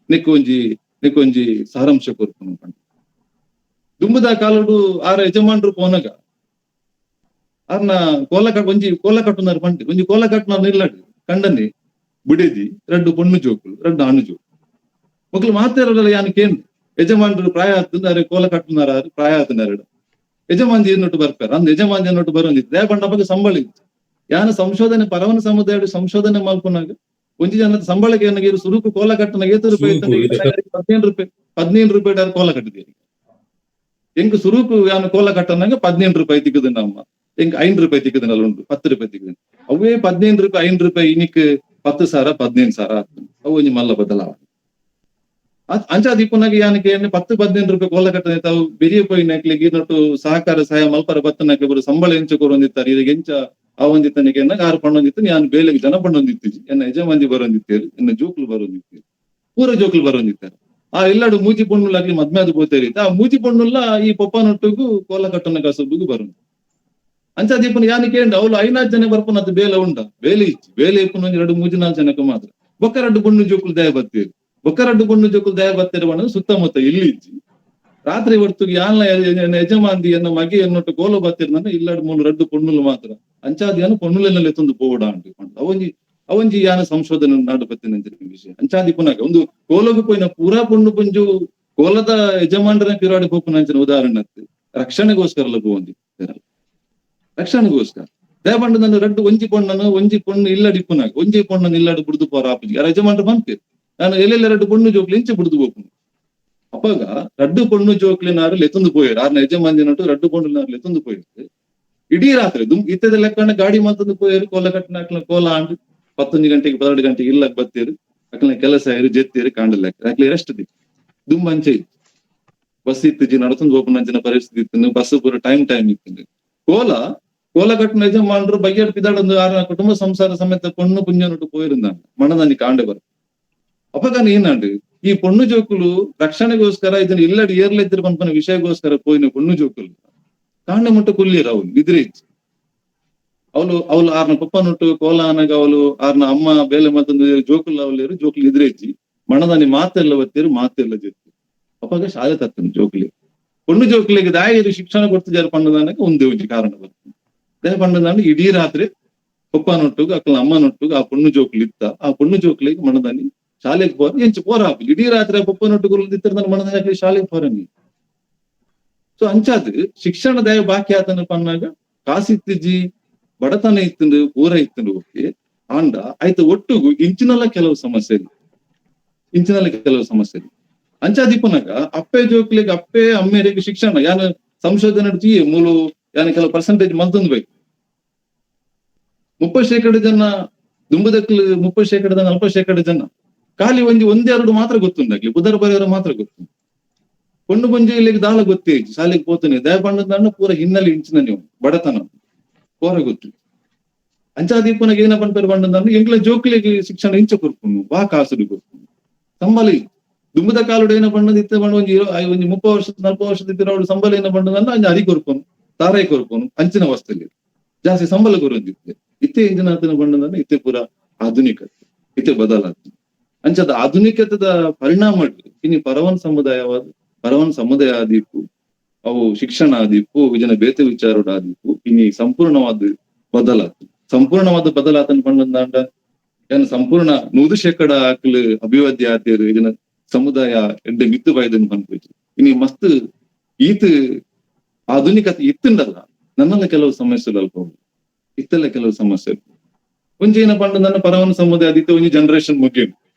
ನೆಕ್ಕೊಂಜಿ ನೆಕ್ಕೊಂಜಿ ಸಾರಾಂಶ ಕೊರ್ಪುನು ಪಂಡ ದುಂಬುದ ಕಾಲಡು ಆರ ಯಜಮಾನ್ರು ಪೋನಗ ಆರ್ನ ಕೋಲ ಕಟ್ ಒಂಜಿ ಕೋಲ ಕಟ್ಟುನಾರು ಪಂಡಿ ಒಂಜಿ ಕೋಲ ಕಟ್ಟುನಾರು ನಿಲ್ಲಡು ಕಂಡನಿ ಬಿಡೇದಿ 2 ಪೊಣ್ಣು ಜೋಕುಲು 2 ಆಣು ಜೋಕುಲು ಮಕ್ಕಳು ಮಾತಾಡಲ್ಲ ಯಾನ್ ಕೇಂದ್ರ ಯಜಮಾನ್ರು ಪ್ರಾಯ ಆತಂದ್ರೆ ಕೋಲ ಕಟ್ಟುನಾರ ಪ್ರಾಯ ಆತನಾರ ಯಜಮಾನ್ದಿ ಎನ್ನೊಟ್ಟು ಬರ್ಪಾರ ಅಂದ್ ಯಜಮಾನ್ದಿ ಎನ್ನೊಟ್ಟು ಬರೋಂದಿತ್ತು ದಯ ಪಂಡ ಬಗ್ಗೆ ಸಂಬಳ ಇತ್ತು. ಯಾನ ಸಂಶೋಧನೆ ಪರವನ ಸಮುದಾಯ ಸಂಶೋಧನೆ ಮಲ್ಪುನಾಗ ಒಂಜಿ ಜನದ ಸಂಬಳಕ್ಕೆ ಏನಾಗಿ ಸುರುಕು ಕೋಲ ಕಟ್ಟನಾಗ ಏತು ರೂಪಾಯಿ 15 ರೂಪಾಯಿ 15 ರೂಪಾಯಿ ಕೋಲ ಕಟ್ಟಿದ್ದೀರಿ. ಎಂಕ್ ಸುರುಕು ಯಾನು ಕೋಲ ಕಟ್ಟನಾಗ 15 ರೂಪಾಯಿ ತಿಕ್ಕದು ನಮ್ಮ ಎಂಕ್ 5 ರೂಪಾಯಿ ತಿಕ್ಕದನಲ್ಲ ಉಂಟು 10 ರೂಪಾಯಿ ತಿಕ್ಕದು ಅವೇ 15 ರೂಪಾಯಿ 5 ರೂಪಾಯಿ ಇನಿಕ್ 10,000 15,000 ಆಗ್ತದೆ. ಅವು ಒಂಜಿ ಮಲ್ಲ ಬದಲಾವಣೆ. ಅಂಚ ದಿಪ್ಪುನಾಗ ಯಾನಕ್ಕೆ 10-15 ರೂಪಾಯಿ ಕೋಲ ಕಟ್ಟನೆ ತಾವು ಬೆರಿಯ ಪೋಯಿನಕ್ಲಿಗೆ ಇನ್ನೊಟ್ಟು ಸಹಕಾರ ಸಹಾಯ ಮಲ್ಪರ ಬತ್ತನಕ್ಲಿ ಬರು ಸಂಬಳ ಎಂಚ ಕೊರೊಂದಿತ್ತಾರೆ ಇದಕ್ಕೆ ಎಂಚ ಆ ಒಂದಿತ್ತನಿಗೆ ಎನ್ನಾಗ ಆರು ಪಣ್ಣೊಂದಿತ್ತು ಯಾನ್ ಬೇಲೆಗೆ ಜನ ಪಣ್ಣೊಂದಿತ್ತಿಜಿ ಎನ್ನ ಯಜಮಾಂದಿ ಬರೋಂದಿತ್ತೇರು ಎನ್ನ ಜೋಕ್ಲು ಬರೋಂದಿತ್ತೇರು ಪೂರ ಜೋಕ್ಲು ಬರೋಂದಿತ್ತಾರೆ. ಆ ಎಲ್ಲಾಡು ಮೂಜಿ ಪೊಣ್ಣುಲಾಗ್ಲಿ ಮದ್ಮೆ ಅದು ಪೋತೇರಿ ಆ ಮೂಜಿ ಪೊಣ್ಣುಲ್ಲ ಈ ಪೊಪ್ಪನೊಟ್ಟಿಗೂ ಕೋಲ ಕಟ್ಟನ ಕಸಬುಗು ಬರೋದು. ಅಂಚ ದೀಪನ ಯಾನ್ ಕೇಂಡ ಅವಳು 5 ಜನ ಬರ್ಪುನ ಅದು ಬೇಲೆ ಉಂಡ ಬೇಲೆ ಇಚ್ಚಿ ಬೇಲೆ ಇಪ್ಪುನ ಒಂಜಿ 2 3 4 ಜನಕ್ಕೆ ಮಾತ್ರ ಬೊಕ್ಕ 2 ಪೊಣ್ಣು ಜೋಕುಲು ದಯ ಬತ್ತೀರು ಬೊಕ್ಕ 2 ಪೊಣ್ಣು ಜೋಕುಲು ದಯ ಬತ್ತೀರು ಬಣ್ಣ ಸುತ್ತಮುತ್ತ ಇಲ್ಲಿ ಇಜ್ಜಿ ರಾತ್ರಿ ಹೊರ್ತುಗೆ ಯಾನ್ಲ ಯಜಮಾಂದಿ ಎನ್ನ ಮಗೆ ಎನ್ನೊಟ್ಟು ಕೋಲ ಬತ್ತಿರ್ನ ಇಲ್ಲಾಡು 3 2 ಪೊಣ್ಣುಲು ಮಾತ್ರ ಅಂಚಾದಿ ಯಾನು ಪೊಣ್ಣುಲೆನ್ನೆಲ್ಲ ಎತ್ತೊಂದು ಪೋವಡ ಅಂಟು ಅವಂಜಿ ಅವಂಜಿ ಯಾನ ಸಂಶೋಧನೆ ನಾಡು ಬತ್ತಿನಂಚಿನ ವಿಷಯ. ಅಂಚಾದಿ ಪುನಗ ಒಂದು ಕೋಲಗು ಪೋಯಿನ ಪೂರಾ ಪೊಣ್ಣು ಪುಂಜು ಕೋಲದ ಯಜಮಾನರನ ಪಿರಾಡಿ ಪೋಪುನಂಚಿನ ಉದಾಹರಣೆ ರಕ್ಷಣೆಗೋಸ್ಕರ ಪೋವಂದಿ ರಕ್ಷಣೆಗೋಸ್ಕರ ದಯಪಂಡು ನನ್ನ 2 ಒಂಜಿ ಪೊಣ್ಣನು ಒಂಜಿ ಪೊಣ್ಣು ಇಲ್ಲಡಿ ಪುನಗ ಒಂಜಿ ಪೊಣ್ಣನು ಇಲ್ಲಡಿ ಬುಡ್ದು ಪೋರ ಆಪುಜಿ ಯಾರ ಯಜಮಾನರು ಪನ್ಪೇರು ನಾನು ಎಲ್ಲೆಲ್ಲ 2 ಪೊಣ್ಣು ಜೋಕ್ಲು ಇಂಚೆ ಬುಡ್ದು ಪೋಪುನು. ಅಪ್ಪಗ 2 ಪೊಣ್ಣು ಜೋಕ್ಲಿನಾರು ಲೆತ್ತೊಂದು ಪೋಯರು ಆರ್ನ ಯಜಮಾನ್ದಿನಟ್ಟು 2 ಪೊಣ್ಣುನಾರು ಲೆತ್ತೊಂದು ಪೋಯರು ಇಡೀ ರಾತ್ರಿ ದುಮ್ ಇತ್ತದ ಲೆಕ್ಕಣ್ಣ ಗಾಡಿ ಮಾತಂದು ಪೋಯರು ಕೋಲ ಕಟ್ಟನ ಕೋಲ ಆಂಡು 11 ಗಂಟೆಗೆ 12 ಗಂಟೆಗೆ ಇಲ್ಲಕ್ ಬತ್ತೀರು ಅಕ್ಲ ಕೆಲಸ ಇರು ಜೆತ್ತೀರು ಕಾಂಡ ಲೆಕ್ಕ ಅಕ್ಲೆ ರೆಸ್ಟ್ the ದುಂಬ ಅಂಚೆ ಇತ್ತು ಬಸ್ ಇತ್ತಿಜಿ ನಡತೊಂದು ಪೋಪುನಂಚಿನ ಪರಿಸ್ಥಿತಿ ಇತ್ತು ಬಸ್ ಪೂರ ಟೈಮ್ ಟೈಮ್ ಇತ್ತು. ಕೋಲ ಕೋಲ ಕಟ್ಟನ ಯಜಮಾನರು ಬಯ್ಯಡ್ ಪಿದಾಡೊಂದು ಆರ್ನ ಕುಟುಂಬ ಸಂಸಾರ ಸಮೇತ ಪೊಣ್ಣು ಪುಂಜನೊಟ್ಟು ಪೋಯಿರುಂದಾಂಡ ಮಣದಾನಿ ಕಾಂಡೆ ಬರ ಅಪಗಾನ ಏನಾಂಡು ಈ ಪೊಣ್ಣು ಜೋಕುಲು ರಕ್ಷಣೆಗೋಸ್ಕರ ಇದನ್ನ ಇಲ್ಲಡಿ ಏರ್ಲೆತ್ತಿರು ಪನ್ಪನ ವಿಷಯಗೋಸ್ಕರ ಪೋಯಿನ ಪೊಣ್ಣು ಜೋಕುಲು ಕಾಂಡೆ ಮುಟ್ಟ ಕುಲ್ಲಿರ ಅವನು ನಿದ್ರೆ ಇತ್ತು. ಅವಳು ಅವಳು ಆರ್ನ ಪಪ್ಪನುಟ್ಟು ಕೋಲ ಆನಗ ಅವಳು ಆರ್ನ ಅಮ್ಮ ಬೇಲೆ ಮತ್ತೊಂದು ಜೋಕುಲು ಅವಲೇರು ಜೋಕುಲು ನಿದ್ರೆ ಇಜ್ಜಿ ಮಣದಾನಿ ಮಾತೆಲ್ಲ ಬತ್ತೀರು ಮಾತೆಲ್ಲ ಜೊತೆ ಅಪ್ಪಾಗ ಶಾಲೆ ತತ್ತನು ಜೋಕುಲಿ ಪೊಣ್ಣು ಜೋಕುಲಿಗೆ ದಾಯಿರು ಶಿಕ್ಷಣ ಕೊಡ್ತಿದ್ದಾರೆ ಪಣ್ಣದಾನಕ್ಕೆ ಒಂದೇ ಒಂಜಿ ಕಾರಣ ಬರ್ತದೆ. ದಯ ಪಣ್ಣದಾನ ಇಡೀ ರಾತ್ರಿ ಪಪ್ಪನೊಟ್ಟುಗು ಅಕ್ಕಲ ಅಮ್ಮನೊಟ್ಟುಗು ಆ ಪೊಣ್ಣು ಜೋಕುಲು ಇತ್ತ ಆ ಪೊಣ್ಣು ಜೋಕುಲಿಗೆ ಮಣದಾನಿ ಶಾಲೆಗೆ ಪೋರ ಎಂಚು ಪೋರ ಹಾಪು ಇಡೀ ರಾತ್ರಿ ಆ ಪಪ್ಪನೊಟ್ಟುಗು ಇತ್ತಿರ್ದಾನ ಮಣದಾನಿ ಶಾಲೆಗೆ ಪೋರ ನೀ. ಸೊ ಅಂಚಾದ್ ಶಿಕ್ಷಣ ದಯ ಬಾಕಿ ಆತನ ಪನ್ನಾಗ ಕಾಸಿತ್ತಿಜ್ಜಿ ಬಡತನ ಇತ್ತಂದು ಪೂರ ಇತ್ತಂದು ಓಕೆ ಆಂಡ ಆಯ್ತು ಒಟ್ಟುಗು ಇಂಚಿನಲ್ಲ ಕೆಲವು ಸಮಸ್ಯೆ ಇಂಚಿನಲ್ಲ ಕೆಲವು ಸಮಸ್ಯೆ ಅಂಚಾದಿಪ್ಪನಾಗ ಅಪ್ಪೆ ಜೋಕ್ಲಿಗೆ ಅಪ್ಪೆ ಅಮ್ಮೇರಿಗೆ ಶಿಕ್ಷಣ ಯಾನ ಸಂಶೋಧನೆ ಮೂಲು ಯಾನ ಕೆಲವು ಪರ್ಸೆಂಟೇಜ್ ಮಲ್ತೊಂದು ಬೇಕು 30% ಜನ ದುಂಬದಕ್ಲು 30% 40% ಜನ ಖಾಲಿ ಒಂಜಿ ಒಂದೆರಡು ಮಾತ್ರ ಗೊತ್ತುಂಡಾಗ್ಲಿ ಬುಧರ ಬರೆಯವರು ಮಾತ್ರ ಗೊತ್ತುಂಡು ಪೊಣ್ಣು ಪೊಂಜಿ ಇಲ್ಲಿಗೆ ದಾಲ ಗೊತ್ತೇ ಶಾಲೆಗೆ ಪೋತನೆ ದಯ ಬಣ್ಣದ ಪೂರ ಹಿನ್ನೆಲೆ ಇಂಚಿನ ನೀವು ಬಡತನ ಪೋರ ಗೊತ್ತು ಅಂಚಾದೀಪನಾಗ ಏನ ಪನ್ಪೇರು ಬಂಡಂದ್ರೆ ಎಂಕ್ಲ ಜೋಕ್ಲಿಗೆ ಶಿಕ್ಷಣ ಇಂಚ ಕೊರ್ಪುನು ಬಾ ಕಾಸುಡು ಕೊರ್ಪುನು ಸಂಬಳ ದುಂಬದ ಕಾಲುಡು ಏನ ಬಣ್ಣದ ಇತ್ತ ಬಣ್ಣ ಒಂಜಿ ಒಂಜಿ 30 ವರ್ಷ 40 ವರ್ಷದ ಇತ್ತಿನವಳು ಸಂಬಳ ಏನ ಬಣ್ಣದನ್ನ ಅಂಜ ಅರಿ ಕೊರ್ಪುನು ತಾರೈ ಕೊರ್ಪುನು ಅಂಚಿನ ವಸ್ತುಲಿ ಜಾಸ್ತಿ ಸಂಬಳ ಕೊರೊಂದಿತ್ತೆ ಇತ್ತೆ ಇಂಚಿನ ಆತನ ಬಣ್ಣದನ್ನ ಇತ್ತೆ ಪೂರ ಆಧುನಿಕ ಇತ್ತೆ ಬದಲಾಗ್ತದೆ. ಅಂಚದ ಆಧುನಿಕತೆದ ಪರಿಣಾಮ ಇನಿ ಪರವನ್ ಸಮುದಾಯವಾದ ಪರವನ್ ಸಮುದಾಯ ಆದಿಪ್ಪು, ಅವು ಶಿಕ್ಷಣ ಆದಿಪ್ಪು, ವಿಜನ ಬೇತೆ ವಿಚಾರೋಡ ಆದಿಪ್ಪು, ಇನಿ ಸಂಪೂರ್ಣವಾದ ಬದಲಾತ ಸಂಪೂರ್ಣವಾದ ಬದಲಾತನ ಪಂಡಂದಾಂಡ ಏನ್ ಸಂಪೂರ್ಣ 100% ಆಕ್ಲು ಅಭಿವೃದ್ಧಿ ಆತೇರು ಇದನ್ನ ಸಮುದಾಯ ಎಡ್ಡೆ ಮಿತ್ತು ಬಾಯ್ದನ್ ಪನ್ಪುಜಿ. ಇನಿ ಮಸ್ತ್ ಈತ್ ಆಧುನಿಕತೆ ಇತ್ತುಂಡಲ್ಲ ನನ್ನೆಲ್ಲ ಕೆಲವು ಸಮಸ್ಯೆಗಳು ಅಲ್ಪ ಇತ್ತೆಲ್ಲ ಕೆಲವು ಸಮಸ್ಯೆ ಒಂಜಿ ಏನ ಪಂಡ ನನ್ನ ಪರವನ್ ಸಮುದಾಯ ಅದಿತ್ತು ಒಂಜಿ ಜನರೇಷನ್ ಮುಗಿಯು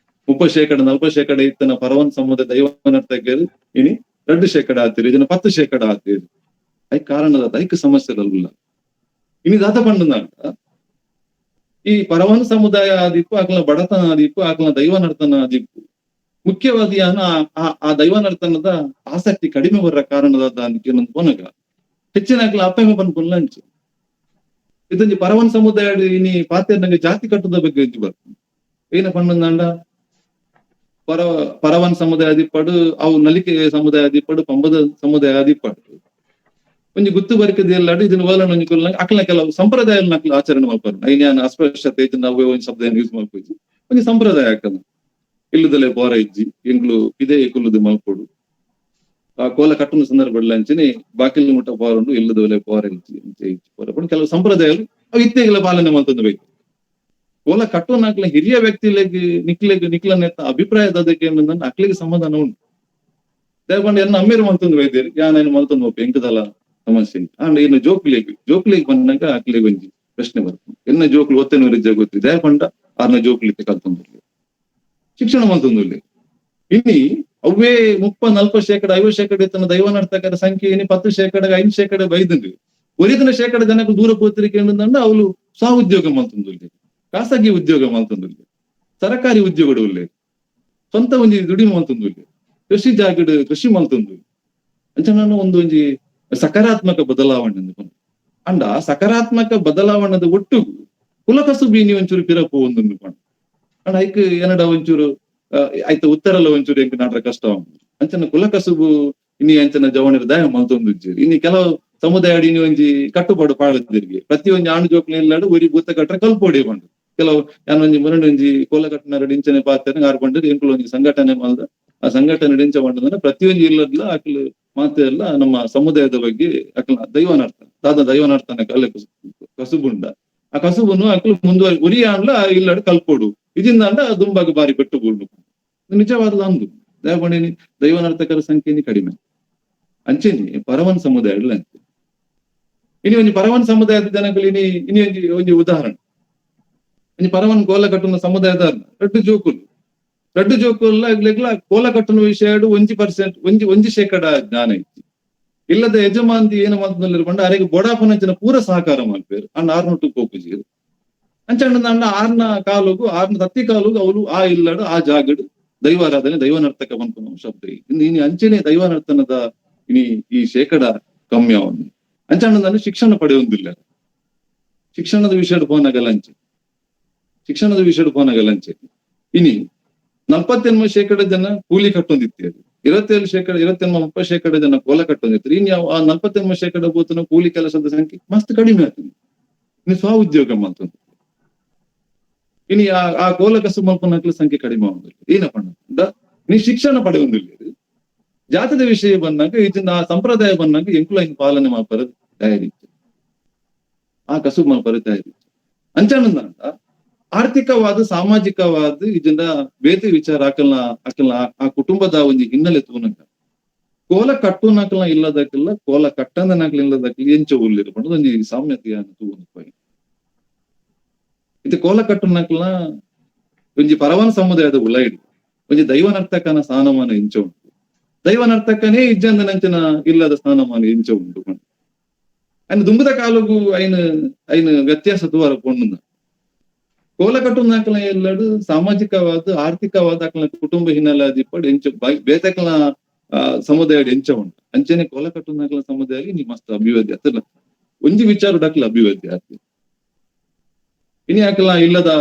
30% 40% ಇತ್ತನ ಪರವನ್ ಸಮುದಾಯ ದೈವ ನರ್ತಕರು ಇನಿ 2% ಆತೀರಿ, ಇದನ್ನ 10% ಆತೀರಿ. I ಕಾರಣದ ಐಕ್ ಸಮಸ್ಯೆಗಳಲ್ಲ. ಇನಿ ದಾತ ಪಂಡಂದಾಂಡ ಈ ಪರವನ್ ಸಮುದಾಯ ಆದಿಪ್ಪು, ಆಕಲ ಬಡತನ ಆದಿಪ್ಪು, ಆಕಲ ದೈವ ನರ್ತನ ಆದಿಪ್ಪು, ಮುಖ್ಯವಾದ ಆ ದೈವ ನರ್ತನದ ಆಸಕ್ತಿ ಕಡಿಮೆ ಬರ ಕಾರಣದ ಏನೊಂದು ಪೊನಗ ಹೆಚ್ಚಿನ ಆಕಲ ಅಪ್ಪೆಮ ಪನ್ಪುಲ್ಲ ಅಂಚು. ಇದೊಂಜಿ ಪರವನ್ ಸಮುದಾಯ ಇನಿ ಪಾತೆರ್ನಂಗೆ ಜಾತಿ ಕಟ್ಟುದ ಬಗ್ಗೆ ಒಂಜಿ ಬರ್ತದೆ. ಏನ ಪಂಡಂದಾಂಡ ಪರವನ್ ಸಮುದಾಯ ಆದಿಪ್ಪಡು, ಅವು ನಲಿಕೆ ಸಮುದಾಯ ಆದಿಪ್ಪಡು, ಪಂಬದ ಸಮುದಾಯ ಆದಿಪ್ಪಡು, ಒಂಜಿ ಗುತ್ತು ಬರಿಕದ ಎಲ್ಲಾಡು ಇದನ್ನ ಓಲನ ಒಂಜಿ ಕುಲ್ಲ ಅಕ್ಲ ಕೆಲವು ಸಂಪ್ರದಾಯ ಅಕ್ಲ ಆಚರಣೆ ಮಲ್ಪರು. ಐನ್ಯಾನ ಅಸ್ಪೃಶ್ಯತೆ ಇದನ್ನ ಅವೇ ಒಂಜಿ ಶಬ್ದ ಯೂಸ್ ಮಲ್ಪುಜಿ, ಒಂಜಿ ಸಂಪ್ರದಾಯ ಅಕ್ಕನ ಇಲ್ಲದಲ್ಲೇ ಪೋರ ಇಜ್ಜಿ ಎಂಗ್ಲು ಇದೇ ಕುಲ್ಲುದು ಮಲ್ಪೊಡು. ಆ ಕೋಲ ಕಟ್ಟುನ ಸಂದರ್ಭ ಅಂಚನೆ ಬಾಕಿಲ್ ಮುಟ್ಟ ಪೋರುಂಡು, ಇಲ್ಲದವಲೆ ಪೋರ ಇಜ್ಜಿ ಅಂಚೆ ಇಜ್ಜಿ ಪೋರ. ಕೆಲವು ಸಂಪ್ರದಾಯಗಳು ಅವು ಇತ್ತೆಗೆಲ್ಲ ಪಾಲನೆ ಮಲ್ತೊಂದು ಬೇಕು. ಕೋಲ ಕಟ್ಟುನಾಕ್ಲ ಹಿರಿಯ ವ್ಯಕ್ತಿಲೆಗ್ ನಿಕ್ಲೆಗ್ ನಿಕ್ಲನೆತ್ತ ಅಭಿಪ್ರಾಯದ ಅದಕ್ಕೆ ಏನಂದ್ರೆ ಅಕ್ಲಿಗೆ ಸಮಾಧಾನ ಉಂಟು. ದೇವಪಂಡ ಎನ್ನ ಅಮ್ಮೇರು ಮಲ್ತೊಂದು ವೈದ್ಯರು ಯಾನೇನು ಮಲ್ತೊಂದು ಹೋಪ ಎಂಕದಲ್ಲ ಸಮಸ್ಯೆ. ಅಂಡ್ ಇನ್ನು ಜೋಕ್ಲಿಗ್ ಜೋಕ್ಲಿಗ್ ಬಂದಾಗ ಅಕ್ಲಿಗೆ ಒಂಜಿ ಪ್ರಶ್ನೆ ಬರ್ತದೆ, ಎನ್ನ ಜೋಕ್ಲು ಒತ್ತೆನೂರು ಗೊತ್ತಿ ದೇವಪಂಡ ಆರ್ನ ಜೋಕ್ಲಿಕ್ಕೆ ಕಲ್ತೊಂದು ಶಿಕ್ಷಣ ಮಲ್ತೊಂದು. ಇನಿ ಅವೇ 30 40% 50% ಇತ್ತನ ದೈವ ನರ್ತಕರ ಸಂಖ್ಯೆ ಇನಿ 10% 5% ಬೈದಂಡು ಒರಿದಿನ ಶೇಕಡ ಜನಕ್ಕೆ ದೂರ ಪೋತಿರಿಕೆ ಅಂಡ ಅವಳು ಸ್ವ ಉದ್ಯೋಗ ಮಲ್ತೊಂದು, ಖಾಸಗಿ ಉದ್ಯೋಗ ಮಲ್ತೊಂದು, ಸರಕಾರಿ ಉದ್ಯೋಗಡು ಉಲ್ಲೆ, ಸ್ವಂತ ಒಂಜಿ ದುಡಿಮೆ ಮಲ್ತೊಂದು, ಕೃಷಿ ಜಾಗಡ್ ಕೃಷಿ ಮಲ್ತೊಂದು. ಅಂಚ ನಾನು ಒಂದು ಒಂಜಿ ಸಕಾರಾತ್ಮಕ ಬದಲಾವಣೆ ಅಂಡ ಸಕಾರಾತ್ಮಕ ಬದಲಾವಣೆದ ಒಟ್ಟುಗು ಕುಲಕಸುಬಿ ಇನಿ ಒಂಚೂರು ಪಿರಪು ಒಂದೊಂದು ಪಂಡ ಅಂಡ ಐಕ್ ಏನಡ ಒಂಚೂರು ಆಯ್ತು ಉತ್ತರಲ್ಲ ಒಂಚೂರು ಎಂಕ್ ನಾಡ್ರ ಕಷ್ಟ. ಅಂಚನ ಕುಲಕಸುಬು ಇನಿ ಅಂಚನ ಜವಣರ ದಯ ಮಲ್ತೊಂದು ಇನಿ ಕೆಲವು ಸಮುದಾಯ ಇನಿ ಒಂಜಿ ಕಟ್ಟುಪಾಡು ಪಾಡದಿರ್ಗೆ ಪ್ರತಿಯೊಂಜಿ ಆಣು ಜೋಕ್ಲು ಇಲ್ಲಾಡು ಒರಿ ಭೂತ ಕಟ್ರ ಕಲ್ಪೋಡಿ ಪಂಡು. ಕೆಲವು ಯಾನೊಂಜಿ ಮುರண்டு ಒಂಜಿ ಕೋಲ ಕಟ್ಟನಾರ ಡಿಂಚನೆ ಪಾತ್ರ ಆರು ಪಂಡ್ರೆ ಎಂಕುಲು ಒಂಜಿ ಸಂಘಟನೆ ಮಲ್ದ ಆ ಸಂಘಟನೆ ಡಿಂಚ ಪಂಡಂದ್ರೆ ಪ್ರತಿಯೊಂಜಿ ಇಲ್ಲದ್ಲ ಅಕ್ಲು ಮಾತೆಲ್ಲ ನಮ್ಮ ಸಮುದಾಯದ ಬಗ್ಗೆ ಅಕ್ಲ ದೈವನಾರ್ಥ ದಾದ ದೈವನಾರ್ಥನ ಕಲೆ ಕಸುಬುಂಡ ಆ ಕಸುಬುನು ಅಕ್ಲು ಮುಂದುವರಿ ಉರಿಯ ಅಂಡ್ಲ ಇಲ್ಲಾಡು ಕಲ್ಪೋಡು ಇದರಿಂದ ಅಂಡ ದುಂಬಾಗ ಬಾರಿ ಪೆಟ್ಟು ಬೂಡು ನಿಜವಾದ ಅಂದು ದೇವಪಂಡಿನಿ ದೈವನರ್ತಕರ ಸಂಖ್ಯೆನಿ ಕಡಿಮೆ ಅಂಚೆನಿ ಪರವನ್ ಸಮುದಾಯ ಅಂಚೆ. ಇನಿ ಒಂಜಿ ಪರವನ್ ಸಮುದಾಯದ ಜನಗಳು ಇನಿ ಇನಿ ಒಂಜಿ ಒಂಜಿ ಉದಾಹರಣೆ ಒಂಜಿ ಪರವನ್ ಕೋಲ ಕಟ್ಟುನ ಸಮುದಾಯದ ರಡ್ಡು ಜೋಕುಲು ರಡ್ಡು ಜೋಕುಲ್ಲ ಕೋಲ ಕಟ್ಟುನ ವಿಷಯ 1% ಒಂಜಿ ಒಂಜಿ ಶೇಕಡ ಜ್ಞಾನ ಇತ್ತು ಇಲ್ಲದ ಯಜಮಾನ್ತಿ ಏನು ಮಾತನಾಡಿಕೊಂಡು ಅರೆಗೆ ಬೊಡಾಪನಂಚಿನ ಪೂರ ಸಹಕಾರ ಮಲ್ಪೇರು ಅಣ್ಣ ಆರ್ನೊಟ್ಟು ಪೋಪುಜೀರು ಅಂಚಂಡ ಅಣ್ಣ ಆರ್ನ ಕಾಲುಗು ಆರ್ನ ತತ್ತಿ ಕಾಲುಗು ಅವಳು ಆ ಇಲ್ಲಡು ಆ ಜಾಗಡು ದೈವಾರಾಧನೆ ದೈವನರ್ತಕ ಪನ್ಪುನ ಶಬ್ದ ಇನ್ನು ಅಂಚನೆ ದೈವನರ್ತನದ ಇನಿ ಈ ಶೇಕಡ ಕಮ್ಮಿ ಅವನು ಅಂಚಂಡ ಶಿಕ್ಷಣ ಪಡೆಯುವುದಿಲ್ಲ. ಶಿಕ್ಷಣದ ವಿಷಯದ ಪೋನಾಗಲ್ಲ ಅಂಚೆ ಶಿಕ್ಷಣದ ವಿಷಯದ ಪೋನಾಗಲ್ಲ ಅಂಚೆ ಇನಿ 48% ಜನ ಕೂಲಿ ಕಟ್ಟೊಂದಿತ್ತು, 27% 28-30% ಜನ ಕೋಲ ಕಟ್ಟೊಂದಿತ್ತು. ಇನ್ ಯಾವ ಆ 48% ಬೋತನ ಕೂಲಿ ಕೆಲಸದ ಸಂಖ್ಯೆ ಮಸ್ತ್ ಕಡಿಮೆ ಆಗ್ತದೆ. ಇನ್ನು ಸ್ವ ಉದ್ಯೋಗ ಮಲ್ತೊಂದು ಇನಿ ಆ ಕೋಲ ಕಸು ಮಲ್ಪನಕ್ಲ ಸಂಖ್ಯೆ ಕಡಿಮೆ ಆಗುದಿಲ್ಲ. ಏನಪ್ಪ ನೀ ಶಿಕ್ಷಣ ಪಡೆಯುವುದಿಲ್ಲ. ಜಾತದ ವಿಷಯ ಬಂದಾಗ ಇದನ್ನ ಆ ಸಂಪ್ರದಾಯ ಬಂದಾಗ ಎಂಕುಲ ಹಿಂಗ್ ಪಾಲನೆ ಮಾಪರ ತಯಾರಿ ಆ ಕಸು ಮಲ್ಪರ ತಯಾರಿ ಅಂಚಾನಂದ ಆರ್ಥಿಕವಾದ ಸಾಮಾಜಿಕವಾದ ಇದನ್ನ ಬೇತೆ ವಿಚಾರ ಹಾಕಲ್ನ ಹಾಕಲ್ನ ಆ ಕುಟುಂಬದ ಒಂಜಿ ಹಿನ್ನೆಲೆ ತೂನಕ ಕೋಲ ಕಟ್ಟುನಕಲ್ನ ಇಲ್ಲದಕ್ಕಿಲ್ಲ ಕೋಲ ಕಟ್ಟಂದನಕಲ್ ಇಲ್ಲದಕ್ಕಿಲ್ಲ ಎಂಚ ಉಲ್ಲಿರು ಪಂಡ ಒಂಜಿ ಸಾಮ್ಯತೆಯನ್ನು ತೂವೊಂದು. ಇದು ಕೋಲ ಕಟ್ಟುನಕಲ್ನ ಒಂಜಿ ಪರವನ ಸಮುದಾಯದ ಉಲೈಡು ಒಂಜಿ ದೈವನರ್ತಕನ ಸ್ಥಾನಮಾನ ಎಂಚ ಉಂಟು, ದೈವನರ್ತಕನೇ ಇಜ್ಜಂದನಂಚಿನ ಇಲ್ಲದ ಸ್ಥಾನಮಾನ ಎಂಚ ಉಂಟು. ಅಯ್ನ ದುಂಬುದ ಕಾಲಗು ಐನ ಐನ ವ್ಯತ್ಯಾಸ ತೂವರ ಪೊಣ್ಣುಂದ ಕೋಲ ಕಟ್ಟುನಾಕಲ ಎಲ್ಲಡು ಸಾಮಾಜಿಕವಾದ ಆರ್ಥಿಕವಾದ ಅಕಲ ಕುಟುಂಬ ಹಿನ್ನೆಲೆ ದಿಪ್ಪಡು ಎಂಚ ಬೇತಕಲ ಸಮುದಾಯ ಎಂಚ ಉಂಟು. ಅಂಚನೆ ಕೋಲ ಕಟ್ಟುನಾಕಲ ಸಮುದಾಯ ನೀ ಮಸ್ತ್ ಅಭಿವೃದ್ಧಿ ಆತಲ್ಲ ಒಂಜಿ ವಿಚಾರ ಡಾಕ್ಲ ಅಭಿವೃದ್ಧಿ ಆಗ್ತದೆ. ಇನಿ ಹಾಕಲ ಇಲ್ಲದ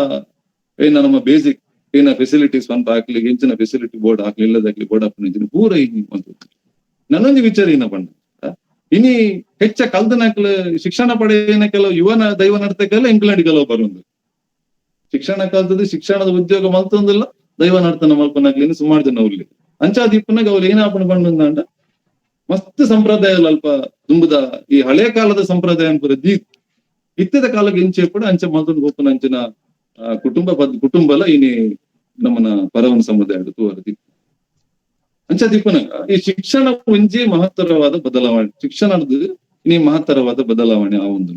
ಏನ ನಮ್ಮ ಬೇಸಿಕ್ ಏನ ಫೆಸಿಲಿಟೀಸ್ ಅಂತ ಹಾಕ್ಲಿ ಹೆಂಚಿನ ಫೆಸಿಲಿಟಿ ಬೋರ್ಡ್ ಹಾಕ್ಲಿ ಇಲ್ಲದಾಕ್ಲಿ ಬೋರ್ಡ್ ಹಾಕ್ಲಿ ಪೂರ ಇನಿ ನನ್ನೊಂದು ವಿಚಾರ ಏನಪ್ಪ ಇನಿ ಹೆಚ್ಚ ಕಲ್ದನಾಕ್ಲ ಶಿಕ್ಷಣ ಪಡೆಯನ ಕೆಲವು ಯುವನ ದೈವ ನರ್ತಕಲ್ಲ ಎಂಕ್ಲಂಡಿ ಕೆಲವು ಬರುವಂದು ಶಿಕ್ಷಣ ಕಲ್ತದ್ದು ಶಿಕ್ಷಣದ ಉದ್ಯೋಗ ಮಲ್ತೊಂದಿಲ್ಲ ದೈವ ನರ್ತನ ಮಲ್ಪನಾಗ್ಲಿನ ಸುಮಾರು ಜನ ಉಲ್ಲಿ ಅಂಚಾದೀಪನಾಗ ಅವ್ರು ಏನಾಪಣ ಬಂದಂಡ ಮಸ್ತ್ ಸಂಪ್ರದಾಯ ಅಲ್ಪ ದುಂಬುದ ಈ ಹಳೆ ಕಾಲದ ಸಂಪ್ರದಾಯ ಅನ್ಪುರ ದೀಪ್ ಇತ್ತದ ಕಾಲಕ್ಕೆ ಇಂಚೆ ಕೂಡ ಅಂಚೆ ಮಲ್ತೊಂದು ಗೋಪನ ಅಂಚಿನ ಕುಟುಂಬ ಕುಟುಂಬಲ ಇನಿ ನಮ್ಮನ ಪರವನ ಸಮುದಾಯ ತೂವರ ದೀಪ ಅಂಚ ದೀಪನಾಗ ಈ ಶಿಕ್ಷಣ ಒಂಜಿ ಮಹತ್ತರವಾದ ಬದಲಾವಣೆ, ಶಿಕ್ಷಣದ ಇನಿ ಮಹತ್ತರವಾದ ಬದಲಾವಣೆ ಆ ಒಂದು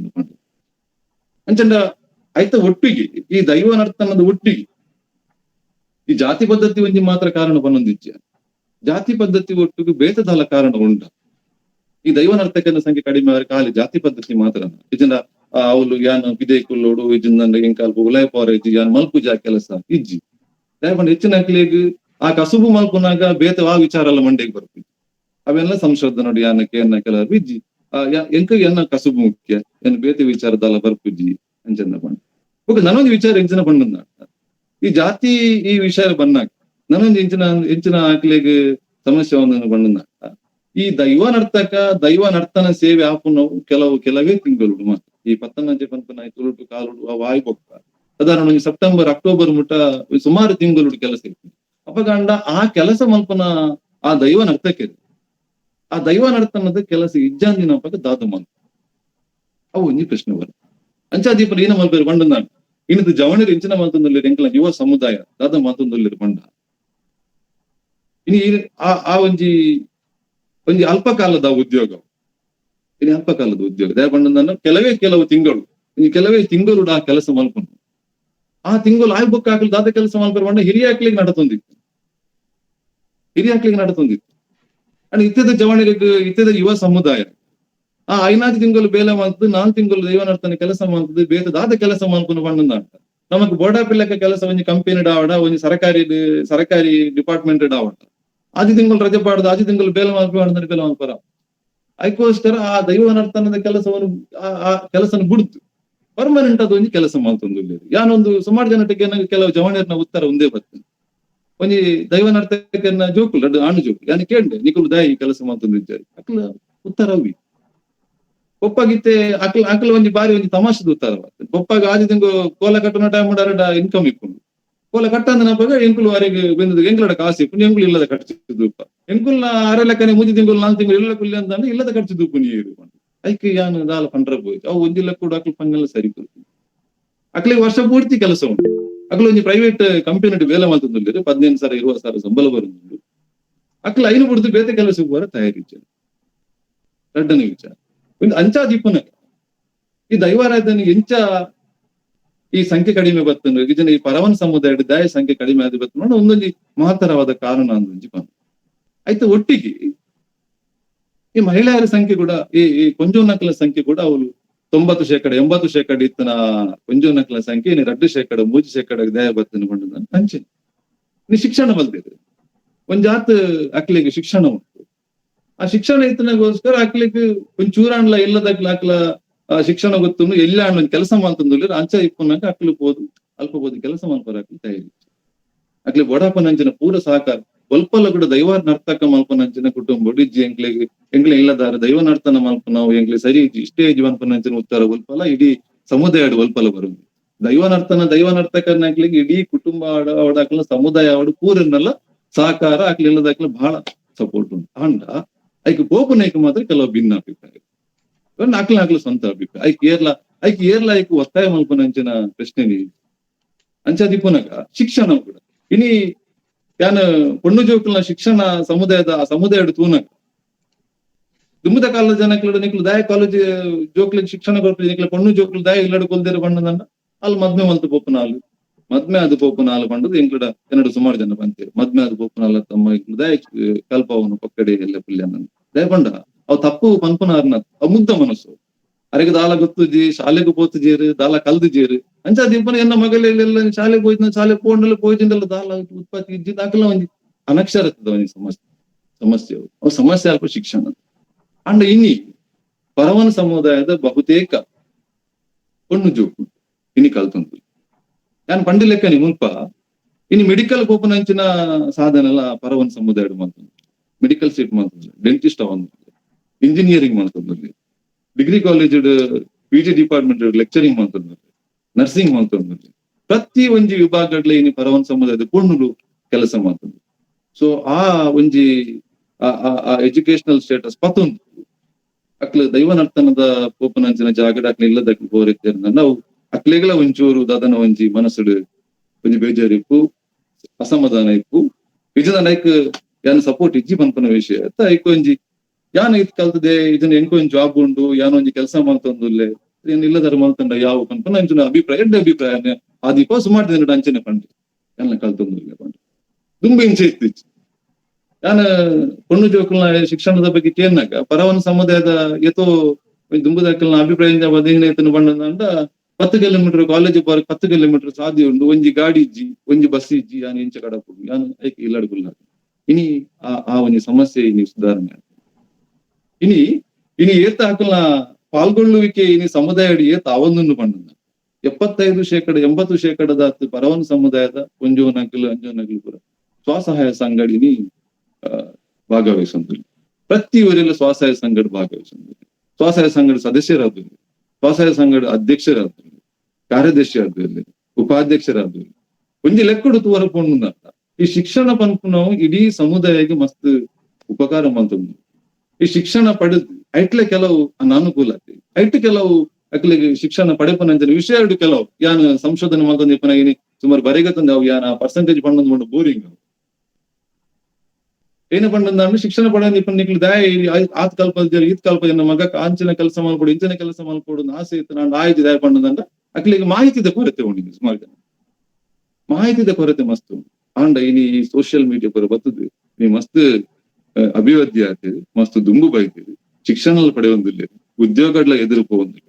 ಅಂಚಂಡ ಆಯ್ತ ಒಟ್ಟಿಗೆ ಈ ದೈವ ನರ್ತನದ ಒಟ್ಟಿಗೆ ಈ ಜಾತಿ ಪದ್ಧತಿ ಒಂಜಿ ಮಾತ್ರ ಕಾರಣ ಬನ್ನೊಂದಿಜ್ಜೆ. ಜಾತಿ ಪದ್ಧತಿ ಒಟ್ಟಿಗೆ ಬೇತದಾಲ ಕಾರಣ ಉಂಡ. ಈ ದೈವ ನರ್ತಕನ ಸಂಖ್ಯೆ ಕಡಿಮೆ ಆದ್ರೆ ಖಾಲಿ ಜಾತಿ ಪದ್ಧತಿ ಮಾತ್ರ ಇಜನ ಅವಳು ಯಾನ್ ಬಿದೆ ಕುಲ್ಲೋಡು ಇಜಿಂದ ಎಂಕಾಲ್ ಉಲಾಯ್ ಪೋರ ಇಜ್ಜಿ ಯಾನ್ ಮಲ್ಪುಜಾ ಕೆಲಸ ಇಜ್ಜಿ ದಯಪಂಡ ಹೆಚ್ಚಿನ ಅಕ್ಲೆಗ್ ಆ ಕಸುಬು ಮಲ್ಪುನಾಗ ಬೇತ ಆ ವಿಚಾರ ಎಲ್ಲ ಮಂಡೆಗೆ ಬರ್ಪಿ ಅವೆಲ್ಲ ಸಂಶೋಧನೆ ಯಾನಕ್ಕೆ ಎನ್ನ ಕೆಲವರು ಇಜ್ಜಿ ಎಂಕ ಎನ್ನ ಕಸುಬು ಮುಖ್ಯ ಎನ್ನ ಬೇತೆ ವಿಚಾರದಲ್ಲ ಬರ್ಪುಜ್ಜಿ ಅಂಚಂದ ಪಂಡ. ಓಕೆ, ನಾನೊಂದು ವಿಚಾರ ಎಂಚಿನ ಪಂಡ ಈ ಜಾತಿ ಈ ವಿಷಯ ಬನ್ನಾಗ ನಾನೊಂದು ಎಂಚಿನ ಎಂಚಿನ ಆಕ್ಲೆಗ್ ಸಮಸ್ಯೆ ಒಂದು ಪಂಡ ಈ ದೈವ ನರ್ತಕ ದೈವ ನರ್ತನ ಸೇವೆ ಆಪುನವು ಕೆಲವೇ ತಿಂಗಳು ಮಾತ್ರ. ಈ ಪತ್ತನಂಜೆ ಪನ್ಪನ ತುಳುಟು ಕಾಲುಡು ಆ ವಾಯು ಬೊಕ್ಕ ಸಾಧಾರಣ ಒಂಜಿ ಸೆಪ್ಟೆಂಬರ್ ಅಕ್ಟೋಬರ್ ಮುಟ ಸುಮಾರು ತಿಂಗಳು ಕೆಲಸ ಇತ್ತು. ಅಪಗಂಡ ಆ ಕೆಲಸ ಮಲ್ಪನ ಆ ದೈವ ನರ್ತಕ ಆ ದೈವ ನರ್ತನದ ಕೆಲಸ ಇಜ್ಜಾಂದಿನ ಅಪಗ ದಾದು ಮಲ್ಪ ಅವು ಒಂಜಿ ಪ್ರಶ್ನೆ ಬರ ಅಂಚಾದೀಪರು ಏನ ಮಲ್ಪೇರು ಪಂಡ ಇನ್ನದು ಜವಣರು ಎಂಚಿನ ಮಲ್ತೊಂದುಲ್ಲೆರ್ ಎಂಕಲ ಯುವ ಸಮುದಾಯ ದಾದ ಮಲ್ತೊಂದುಲ್ಲೆರ್ ಪಂಡ ಇನಿ ಆ ಆ ಒಂಜಿ ಒಂಜಿ ಅಲ್ಪಕಾಲದ ಉದ್ಯೋಗ ಇನಿ ಅಲ್ಪಕಾಲದ ಉದ್ಯೋಗ ದಯ ಪಂಡ ಕೆಲವೇ ಕೆಲವು ತಿಂಗಳು ಇನ್ನು ಕೆಲವೇ ತಿಂಗಳು ಆ ಕೆಲಸ ಮಲ್ಪನು ಆ ತಿಂಗಳು ಆಯ್ ಬುಕ್ ಹಾಕಲು ದಾದ ಕೆಲಸ ಮಲ್ಪೇರು ಪಂಡ ಹಿರಿಯಾಕ್ಲಿಗೆ ನಡತೊಂದಿತ್ತು ಹಿರಿಯಾಕ್ಲಿಗೆ ನಡತೊಂದಿತ್ತು. ಅಂಡ್ ಇತ್ಯದ ಜವಣಿಗೆ ಇತ್ಯದ ಯುವ ಸಮುದಾಯ ಆ ಐನಾರು ತಿಂಗಳು ಬೇಲೆ ಮಾಡ್ತದೆ 4 ತಿಂಗಳು ದೈವ ನರ್ತನ ಕೆಲಸ ಮಾಡ್ತದೆ ಬೇತ ದಾದ ಕೆಲಸ ಮಲ್ಪನು ಪಂಡ ನಮಕ್ ಬೋಡಾ ಪಿಲ್ಲಕ ಕೆಲಸ ಒಂಜಿ ಕಂಪನಿ ಡಾವಡ ಒಂಜಿ ಸರ್ಕಾರಿ ಸರ್ಕಾರಿ ಡಿಪಾರ್ಟ್ಮೆಂಟ್ ಡಾವಡ ಆಜಿ ತಿಂಗಳು ರಜೆ ಪಾಡ್ದು ಆಜಿ ತಿಂಗಳು ಬೇಲೆ ಮಾಡ್ಕೊಂಡು ಬೇಲೆ ಮಾಡ್ತಾರ. ಅದಕ್ಕೋಸ್ಕರ ಆ ದೈವ ನರ್ತನದ ಕೆಲಸವನ್ನು ಆ ಕೆಲಸನ ಬಿಡ್ತು ಪರ್ಮನೆಂಟ್ ಅದು ಒಂಜಿ ಕೆಲಸ ಮಾಡ್ತೊಂದು ಯಾನೊಂದು ಸುಮಾರು ಜನಕ್ಕೆ ಕೆಲವು ಜವಣಿಯರ್ನ ಉತ್ತರ ಒಂದೇ ಬರ್ತದೆ. ಒಂಜಿ ದೈವ ನರ್ತಕನ ಜೋಕುಲು ರಡ್ಡು ಆಣು ಜೋಕುಲು ಯಾನು ಕೇಂಡೆ ನಿಕುಲು ದಾಯಿ ಈ ಕೆಲಸ ಮಾಡ್ತೊಂದು ಇದ್ದಾರೆ ಅಕ್ಲ ಉತ್ತರ ಅವಿ ಒಪ್ಪಾಗಿತ್ತೆ ಅಕ್ಲ ಅಕ್ಲ ಒಂಜಿ ಬಾರಿ ಒಂಜಿ ತಮಾಷೆದ ಉತ್ತರ ಬರ್ತದೆ. ಒಪ್ಪಾಗ ಆಜಿ ತಿಂಗು ಕೋಲ ಕಟ್ಟುನ ಟೈಮ್ ಅರಡ ಇನ್ಕಮ್ ಇಪ್ಪುಂಡು ಕೋಲ ಕಟ್ಟಂದನಪಾಗ ಎಂಕುಲು ಅರೆಗ್ ಬೆಂದದು ಎಂಕುಲಡ ಕಾಸು ಇಪ್ಪುಂಡು ಎಂಕುಲು ಇಲ್ಲದ ಖರ್ಚು ದೂಪ ಎಂಕುಲ್ನ ಅರೆ ಲೆಕ್ಕನೆ 3 ತಿಂಗಳು 4 ತಿಂಗಳು ಇಲ್ಲ ಕುಲ್ಲಿ ಅಂತ ಇಲ್ಲದ ಖರ್ಚು ದೂಪು ನೀರು ಐಕ್ ಯಾನು ದಾಲ ಪಂಡ್ರ ಪೋಯ್ತು ಅವು ಒಂಜಿ ಲೆಕ್ಕ ಅಕ್ಲು ಪಂಗಲ್ಲ ಸರಿ ಕೊಡ್ತೀನಿ. ಅಕ್ಲಿಗೆ ವರ್ಷ ಪೂರ್ತಿ ಕೆಲಸ ಉಂಟು. ಅಕ್ಲು ಒಂಜಿ ಪ್ರೈವೇಟ್ ಕಂಪನಿ ಬೇಲೆ ಮಾಡ್ತಂದುಲ್ಲೆರ್ 15,000 20,000 ಸಂಬಳ ಬರುಂಡು. ಅಕ್ಲು ಐನು ಬಿಡ್ದು ಬೇತೆ ಕೆಲಸಕ್ಕೆ ಬರ ತಯಾರಿ ರಡ್ಡನೆ ವಿಚಾರ ಒಂದು ಅಂಚಾದೀಪನ ಈ ದೈವಾರಾಧನೆ ಎಂಚ ಈ ಸಂಖ್ಯೆ ಕಡಿಮೆ ಬರ್ತಂಡು ಇದನ್ನ ಈ ಪರವನ್ ಸಮುದಾಯದ ದಾಯ ಸಂಖ್ಯೆ ಕಡಿಮೆ ಆದ ಬರ್ತಂಡು ಒಂದೊಂಜಿ ಮಹತ್ತರವಾದ ಕಾರಣ ಅಂದೊಂಜಿ ಬಂದು ಆಯ್ತು. ಒಟ್ಟಿಗೆ ಈ ಮಹಿಳೆಯರ ಸಂಖ್ಯೆ ಕೂಡ ಈ ಈ ಕೊಂಜೋನಕಲ ಸಂಖ್ಯೆ ಕೂಡ ಅವಳು 90% 80% ಇತ್ತನ ಕೊಂಜೋನಕಲ ಸಂಖ್ಯೆ ಇನ್ನು 2% 3% ದಯ ಬರ್ತನ ಕೊಂಡು ಅಂಚೆ ನೀ ಶಿಕ್ಷಣ ಬಲ್ದಿದೆ ಒಂಜಾತ್ ಅಕ್ಲಿಗೆ ಶಿಕ್ಷಣ ಉಂಟು. ಆ ಶಿಕ್ಷಣ ಇತ್ತನಗೋಸ್ಕರ ಅಕ್ಲಿಗೆ ಒಂಚೂರಾಣ್ಲ ಇಲ್ಲದಕ್ಲ ಅಕ್ಲ ಶಿಕ್ಷಣ ಗೊತ್ತು ಎಲ್ಲ ಒಂದ್ ಕೆಲಸ ಮಾಡ್ತಂದು ಅಂಚ ಇಪ್ಪನಾಗ ಅಕ್ಲು ಬೋದು ಅಲ್ಪ ಬೋದು ಕೆಲಸ ಮಲ್ಪರ ಅಕ್ಲು ತಯಾರಿ ಅಕ್ಲಿ ಬಡಪನಂಚಿನ ಪೂರ ಸಹಕಾರ ಒಲ್ಪಲ್ಲ ಕೂಡ ದೈವ ನರ್ತಕ ಮಲ್ಪನಂಚಿನ ಕುಟುಂಬ ಇಜ್ಜಿ ಎಂಕ್ಲೆಗ್ ಎಂಕ್ಲೆ ಇಲ್ಲದಾರ ದೈವ ನರ್ತನ ಮಲ್ಪನವು ಎಂಕ್ಲೆ ಸರಿ ಇಜ್ಜಿ ಇಷ್ಟೇ ಇಜ್ಜಿ ಮಲ್ಪನಂಚಿನ ಉತ್ತರ ಒಲ್ಪಲ್ಲ ಇಡೀ ಸಮುದಾಯ ಒಲ್ಪಲ್ಲ ಬರುದು ದೈವ ನರ್ತನ ದೈವ ನರ್ತಕನಾಗ್ಲಿಕ್ಕೆ ಇಡೀ ಕುಟುಂಬ ಆಡಾಕ್ಲ ಸಮುದಾಯ ಆಡು ಪೂರನ್ನೆಲ್ಲ ಸಹಕಾರ ಅಕ್ಲಿ ಇಲ್ಲದಾಕ್ಲ ಬಹಳ ಸಪೋರ್ಟ್ ಉಂಟು. ಅಂಡ ಐಕ್ ಪೋಪುನೈಕ್ ಮಾತ್ರ ಕೆಲವು ಭಿನ್ನ ಅಭಿಪ್ರಾಯ ನಾಕ್ಲ ನಾಕ್ಲ ಸ್ವಂತ ಅಭಿಪ್ರಾಯ ಐಕ್ ಏರ್ಲ ಐಕ್ ಏರ್ಲ ಐಕ್ ಒತ್ತಾಯ ಮಲ್ಪನಂಚಿನ ಪ್ರಶ್ನೆ ನೀ ಅಂಚಾದಿಪ್ಪುನಗ ಶಿಕ್ಷಣ ಕೂಡ ಇನಿ ಯಾನ ಪೊಣ್ಣು ಜೋಕುಲ್ನ ಶಿಕ್ಷಣ ಸಮುದಾಯದ ಆ ಸಮುದಾಯ ತೂನಗ ದುಮ್ಮದ ಕಾಲದ ಜನಕ್ಲು ನಿಕ್ಲು ದಾಯ ಕಾಲೇಜ್ ಜೋಕ್ಲಿಗೆ ಶಿಕ್ಷಣ ಕೊಡ್ತೀವಿ ನಿಕ್ಲ ಪೊಣ್ಣು ಜೋಕ್ಲು ದಾಯ ಇಲ್ಲಡು ಕೊಲ್ದಿರ ಬಣ್ಣದನ್ನ ಅಲ್ಲಿ ಮದ್ಮೆ ಮಲ್ತು ಪೋಪುನಾಲು ಮದ್ಮೆ ಅದು ಪೋಪುನಾಲು ಪಂಡದು ಎಂಕ್ಲಡ ಎನ್ನಡು ಸುಮಾರು ಜನ ಬಂತೀರು ಮದ್ಮೆ ಅದು ಪೋಪುನಾಲ ತಮ್ಮ ಇಂಕ್ಲು ದಾಯ ಕಲ್ಪವನು ಪಕ್ಕಡೆ ಎಲ್ಲ ಪುಲ್ಯ ದಯ ಪಂಡ ಅವು ತಪ್ಪು ಪನ್ಪುನಾರ್ನ ಅವು ಮುಗ್ಧ ಮನಸ್ಸು ಅರೆಗೆ ದಾಲ ಗೊತ್ತುಜಿ ಶಾಲೆಗೆ ಪೋತುಜೇರು ದಾಲ ಕಲ್ದುಜೇರು ಅಂಚ ದೀಪನ ಎನ್ನ ಮಗಲೆಲ್ಲ ಶಾಲೆಗೆ ಹೋಯ್ತು ಶಾಲೆ ಪೋಂಡಲ್ಲ ಪೋಯ್ದಿಂದಲ್ಲ ದಾಲ ಉತ್ಪತ್ತಿ ಇಜ್ಜಿ ದಾಖಲ ಒಂಜಿ ಅನಕ್ಷರತದ ಒಂಜಿ ಸಮಸ್ಯೆ ಸಮಸ್ಯೆ ಅವು ಸಮಸ್ಯೆ ಅಲ್ಪ ಶಿಕ್ಷಣ. ಅಂಡ ಇನ್ನಿ ಪರವನ ಸಮುದಾಯದ ಬಹುತೇಕ ಪೊಣ್ಣು ಜೋಕು ಇನಿ ಕಲ್ತುಂಟು ಯಾನ್ ಪಂಡಿ ಲೆಕ್ಕನಿ ಮುಲ್ಪ ಇನಿ ಮೆಡಿಕಲ್ ಪೋಪುನಂಚಿನ ಸಾಧನೆ ಎಲ್ಲ ಪರವನ ಸಮುದಾಯ ಮಾಡ್ತುಂಡು ಮೆಡಿಕಲ್ ಸೀಟ್ ಮಾಡ್ತುಂಡು ಡೆಂಟಿಸ್ಟ್ ಅವಂದು ಇಂಜಿನಿಯರಿಂಗ್ ಮಾಡ್ತುಂಡು degree college PG department lecturing ಮಾಡ್ತುಂಡು nursing ಮಾಡ್ತುಂಡು ಪ್ರತಿ ಒಂಜಿ ವಿಭಾಗಗಳ ಇನಿ ಪರವನ್ ಸಮುದಾಯದ ಪೊಣ್ಣುಲು ಕೆಲಸ ಮಾಡ್ತದೆ. ಸೊ ಆ ಒಂಜಿ ಆ ಎಜುಕೇಶನಲ್ ಸ್ಟೇಟಸ್ ಪತ್ತೊಂದು ಅಕ್ಲು ದೈವ ನರ್ತನದ ಪೋಪನಂಚಿನ ಜಾಗಡ ಅಕ್ಲು ಇಲ್ಲದಕ್ಲು ಬೋರಿತ್ತೇರ್ ನಾವು ಅಕ್ಲೆಗಳ ಒಂಚೂರು ದಾದನ ಒಂಜಿ ಮನಸ್ಸುಡು ಒಂಜಿ ಬೇಜಾರು ಇಪ್ಪು, ಅಸಮಾಧಾನ ಇಪ್ಪು. ಇಜನ ಲೈಕ್ ಯಾನ್ ಸಪೋರ್ಟ್ ಇಜ್ಜಿ ಪನ್ಪುನ ವಿಷಯ ಐಕ್ ಒಂಜಿ ಯಾನ್ ಇತ್ ಕಲ್ತದೆ ಇದನ್ನ ಎಂಕ್ ಒಂಜಿ ಜಾಬ್ ಉಂಡು, ಯಾನ್ ಒಂಜಿ ಕೆಲಸ ಮಲ್ತೊಂದುಲ್ಲೆ, ಏನ್ ಇಲ್ಲದಾರ ಮಲ್ತಂಡ ಯಾವ ಪನ್ಪುನ ಅಂಚಿನ ಅಭಿಪ್ರಾಯ, ಎಡ್ಡೆ ಅಭಿಪ್ರಾಯ ಆದಿಪ ಸುಮಾರು ದಿನ ಅಂಚನೆ ಪಂಡೆ ಯಾನ್ ಕಲ್ತೊಂದುಲ್ಲೆ ಪಂಡೆ ದುಂಬು ಇಂಚೆ ಇತ್ತಿಚ್ಚಿ. ಯಾನ್ ಪೊಣ್ಣು ಜೋಕುಲ್ನ ಶಿಕ್ಷಣದ ಬಗ್ಗೆ ಕೇನ್ನಾಗ ಪರವನ ಸಮುದಾಯದ ಏತೋ ದುಂಬುದಾಕಲ್ನ ಅಭಿಪ್ರಾಯ ಏತನ ಬಣ್ಣದಂಡ 10 ಕಿಲೋಮೀಟರ್ ಕಾಲೇಜ್ ಬಾರ 10 ಕಿಲೋಮೀಟರ್ ಸಾದಿ ಉಂಡು, ಒಂಜಿ ಗಾಡಿ ಇಜ್ಜಿ, ಒಂಜಿ ಬಸ್ ಇಜ್ಜಿ, ಯಾನ್ ಇಂಚ ಕಡಪುಡು ಯಾನ್ ಐಕ್ ಇಲ್ಲಡ್ಗುಲ್ಲ. ಇನಿ ಆ ಒಂಜಿ ಸಮಸ್ಯೆ ಇನಿ ಸುಧಾರಣೆ. ಇನಿ ಇನಿ ಏತ ಹಾಕಲ್ನ ಪಾಲ್ಗೊಳ್ಳುವಿಕೆ ಇನಿ ಸಮುದಾಯ ಏತ ಅವೊಂದನ್ನು ಪಂಡ 75% 80% ಪರವನ ಸಮುದಾಯದ ಒಂಜೋನಕಲ್ ಅಂಜೋನಕಲ್ ಪೂರ ಸ್ವಸಹಾಯ ಸಂಘಡಿನಿ ಭಾಗವಹಿಸಂದಿಲ್ಲ. ಪ್ರತಿ ಊರೆಲ್ಲ ಸ್ವಸಹಾಯ ಸಂಘಡ್ ಭಾಗವಹಿಸಂದಿಲ್ಲ. ಸ್ವಸಹಾಯ ಸಂಘದ ಸದಸ್ಯರಾದ್ರು, ಸ್ವಸಹಾಯ ಸಂಘದ ಅಧ್ಯಕ್ಷರಾದ್ರು, ಕಾರ್ಯದರ್ಶಿ ಆದ್ರಲ್ಲಿ, ಉಪಾಧ್ಯಕ್ಷರಾದ್ರು, ಒಂಜಿ ಲೆಕ್ಕಡು ತೂವರ ಪೋಂಡು. ಈ ಶಿಕ್ಷಣ ಪನ್ಪುನವು ಇಡೀ ಸಮುದಾಯಕ್ಕೆ ಮಸ್ತ್ ಉಪಕಾರ ಮಲ್ತೊಂದು. ಈ ಶಿಕ್ಷಣ ಪಡೆದು ಐಟ್ಲೆ ಕೆಲವು ಅನಾನುಕೂಲತೆ, ಐಟ್ ಕೆಲವು ಅಕ್ಲಿಗೆ ಶಿಕ್ಷಣ ಪಡೆಪನಂಚಿನ ವಿಷಯ ಕೆಲವು ಯಾನ್ ಸಂಶೋಧನೆ ಮಲ್ತೊಂದು ಇಪ್ಪುನ ಸುಮಾರು ಬರೆಗತ್ತಂದು ಅವು ಯಾನ ಪರ್ಸೆಂಟೇಜ್ ಪಂಡೊಂದು ಬೋರಿಂಗ್ ಏನ ಪಂಡಂದ್ರೆ ಶಿಕ್ಷಣ ಪಡೆದ ಇಪ್ಪ ನಿಕ್ಲು ದಾಯ ಆತ್ ಕಲ್ಪ ಈತ್ ಕಲ್ಪ ಎನ್ನ ಮಗ ಅಂಚಿನ ಕೆಲಸ ಮಲ್ಕೊಡು ಇಂಚಿನ ಕೆಲಸ ಮಲ್ಕೊಡು ಆಸೆ ಇತ್ತು ನಾನು ಆಯ್ತು ದಾಯ ಪಂಡಂದ ಅಕ್ಲಿಗೆ ಮಾಹಿತಿದ ಕೊರತೆ ಉಂಡು. ಸುಮಾರು ಜನ ಮಾಹಿತಿದ ಕೊರತೆ ಮಸ್ತ್ ಆಂಡ ಇನಿ ಈ ಸೋಷಿಯಲ್ ಮೀಡಿಯಾ ಪೂರ ಬತ್ತದು ನೀ ಮಸ್ತ್ ಅಭಿವೃದ್ಧಿ ಆಯ್ತದೆ, ಮಸ್ತ್ ದುಂಬು ಬೈತೀರಿ, ಶಿಕ್ಷಣ ಪಡೆಯೊಂದಿಲ್ಲ, ಉದ್ಯೋಗಗಳ ಎದುರು ಪೋವೊಂದಿಲ್ಲ.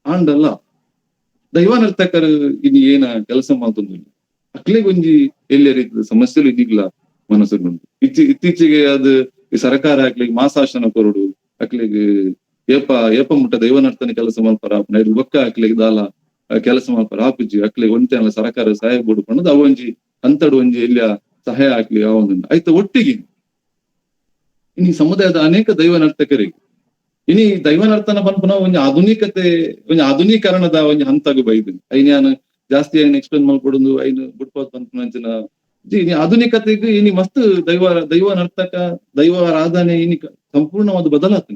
ಆಂಡಲ್ಲ ದೈವ ನರ್ತಕರು ಇನಿ ಏನ ಕೆಲಸ ಮಲ್ತೊಂದಿಲ್ಲ ಅಕ್ಲಿಗೆ ಒಂಜಿ ಎಲ್ಲಿಯ ರೀತಿಯ ಸಮಸ್ಯೆಲು ಇನ್ನಿಗ್ಲ ಮನಸ್ಸುಂಟು. ಇತ್ತೀಚೆಗೆ ಅದು ಈ ಸರ್ಕಾರ ಅಕ್ಲಿಗೆ ಮಾಸಾಶನ ಕೊರಡು, ಅಕ್ಲಿಗೆ ಏಪ ಏಪ ಮುಟ್ಟ ದೈವ ನರ್ತನ ಕೆಲಸ ಮಲ್ಪರ ಆಪುನ ಬೊಕ್ಕ ಅಕ್ಲಿಗೆ ದಾಲ ಕೆಲಸ ಮಲ್ಪರ ಆಪುಜಿ, ಅಕ್ಲಿಗೆ ಒಂತೆ ಅಲ್ಲ ಸರ್ಕಾರ ಸಹಾಯ ಬೋಡು ಪಂಡದು ಅವ ಒಂಜಿ ಅಂತಡು ಒಂಜಿ ಎಲ್ಲಿಯ ಸಹಾಯ ಆಗ್ಲಿ ಅವೊಂದು ಆಯ್ತು. ಒಟ್ಟಿಗೆ ಇನಿ ಸಮುದಾಯದ ಅನೇಕ ದೈವ ನರ್ತಕರಿಗೆ ಇನಿ ದೈವ ನರ್ತನ ಪನ್ಪುನ ಒಂಜಿ ಆಧುನಿಕತೆ ಒಂಜಿ ಆಧುನೀಕರಣದ ಒಂಜಿ ಹಂತಗ್ ಬೈದು ಐನ್ ಯಾನ್ ಜಾಸ್ತಿ ಐನ್ ಎಕ್ಸ್ಪ್ಲೇನ್ ಮಲ್ಕೊಡುಂದು ಐನ್ ಬುಡ್ಪಾದ್ ಪನ್ಪುನ ಅಂಚಿನ ಇನಿ ಆಧುನಿಕತೆಗ್ ಇನಿ ಮಸ್ತ್ ದೈವ ದೈವ ನರ್ತಕ ದೈವ ಆರಾಧನೆ ಇನಿ ಸಂಪೂರ್ಣವಾದ ಬದಲಾತು.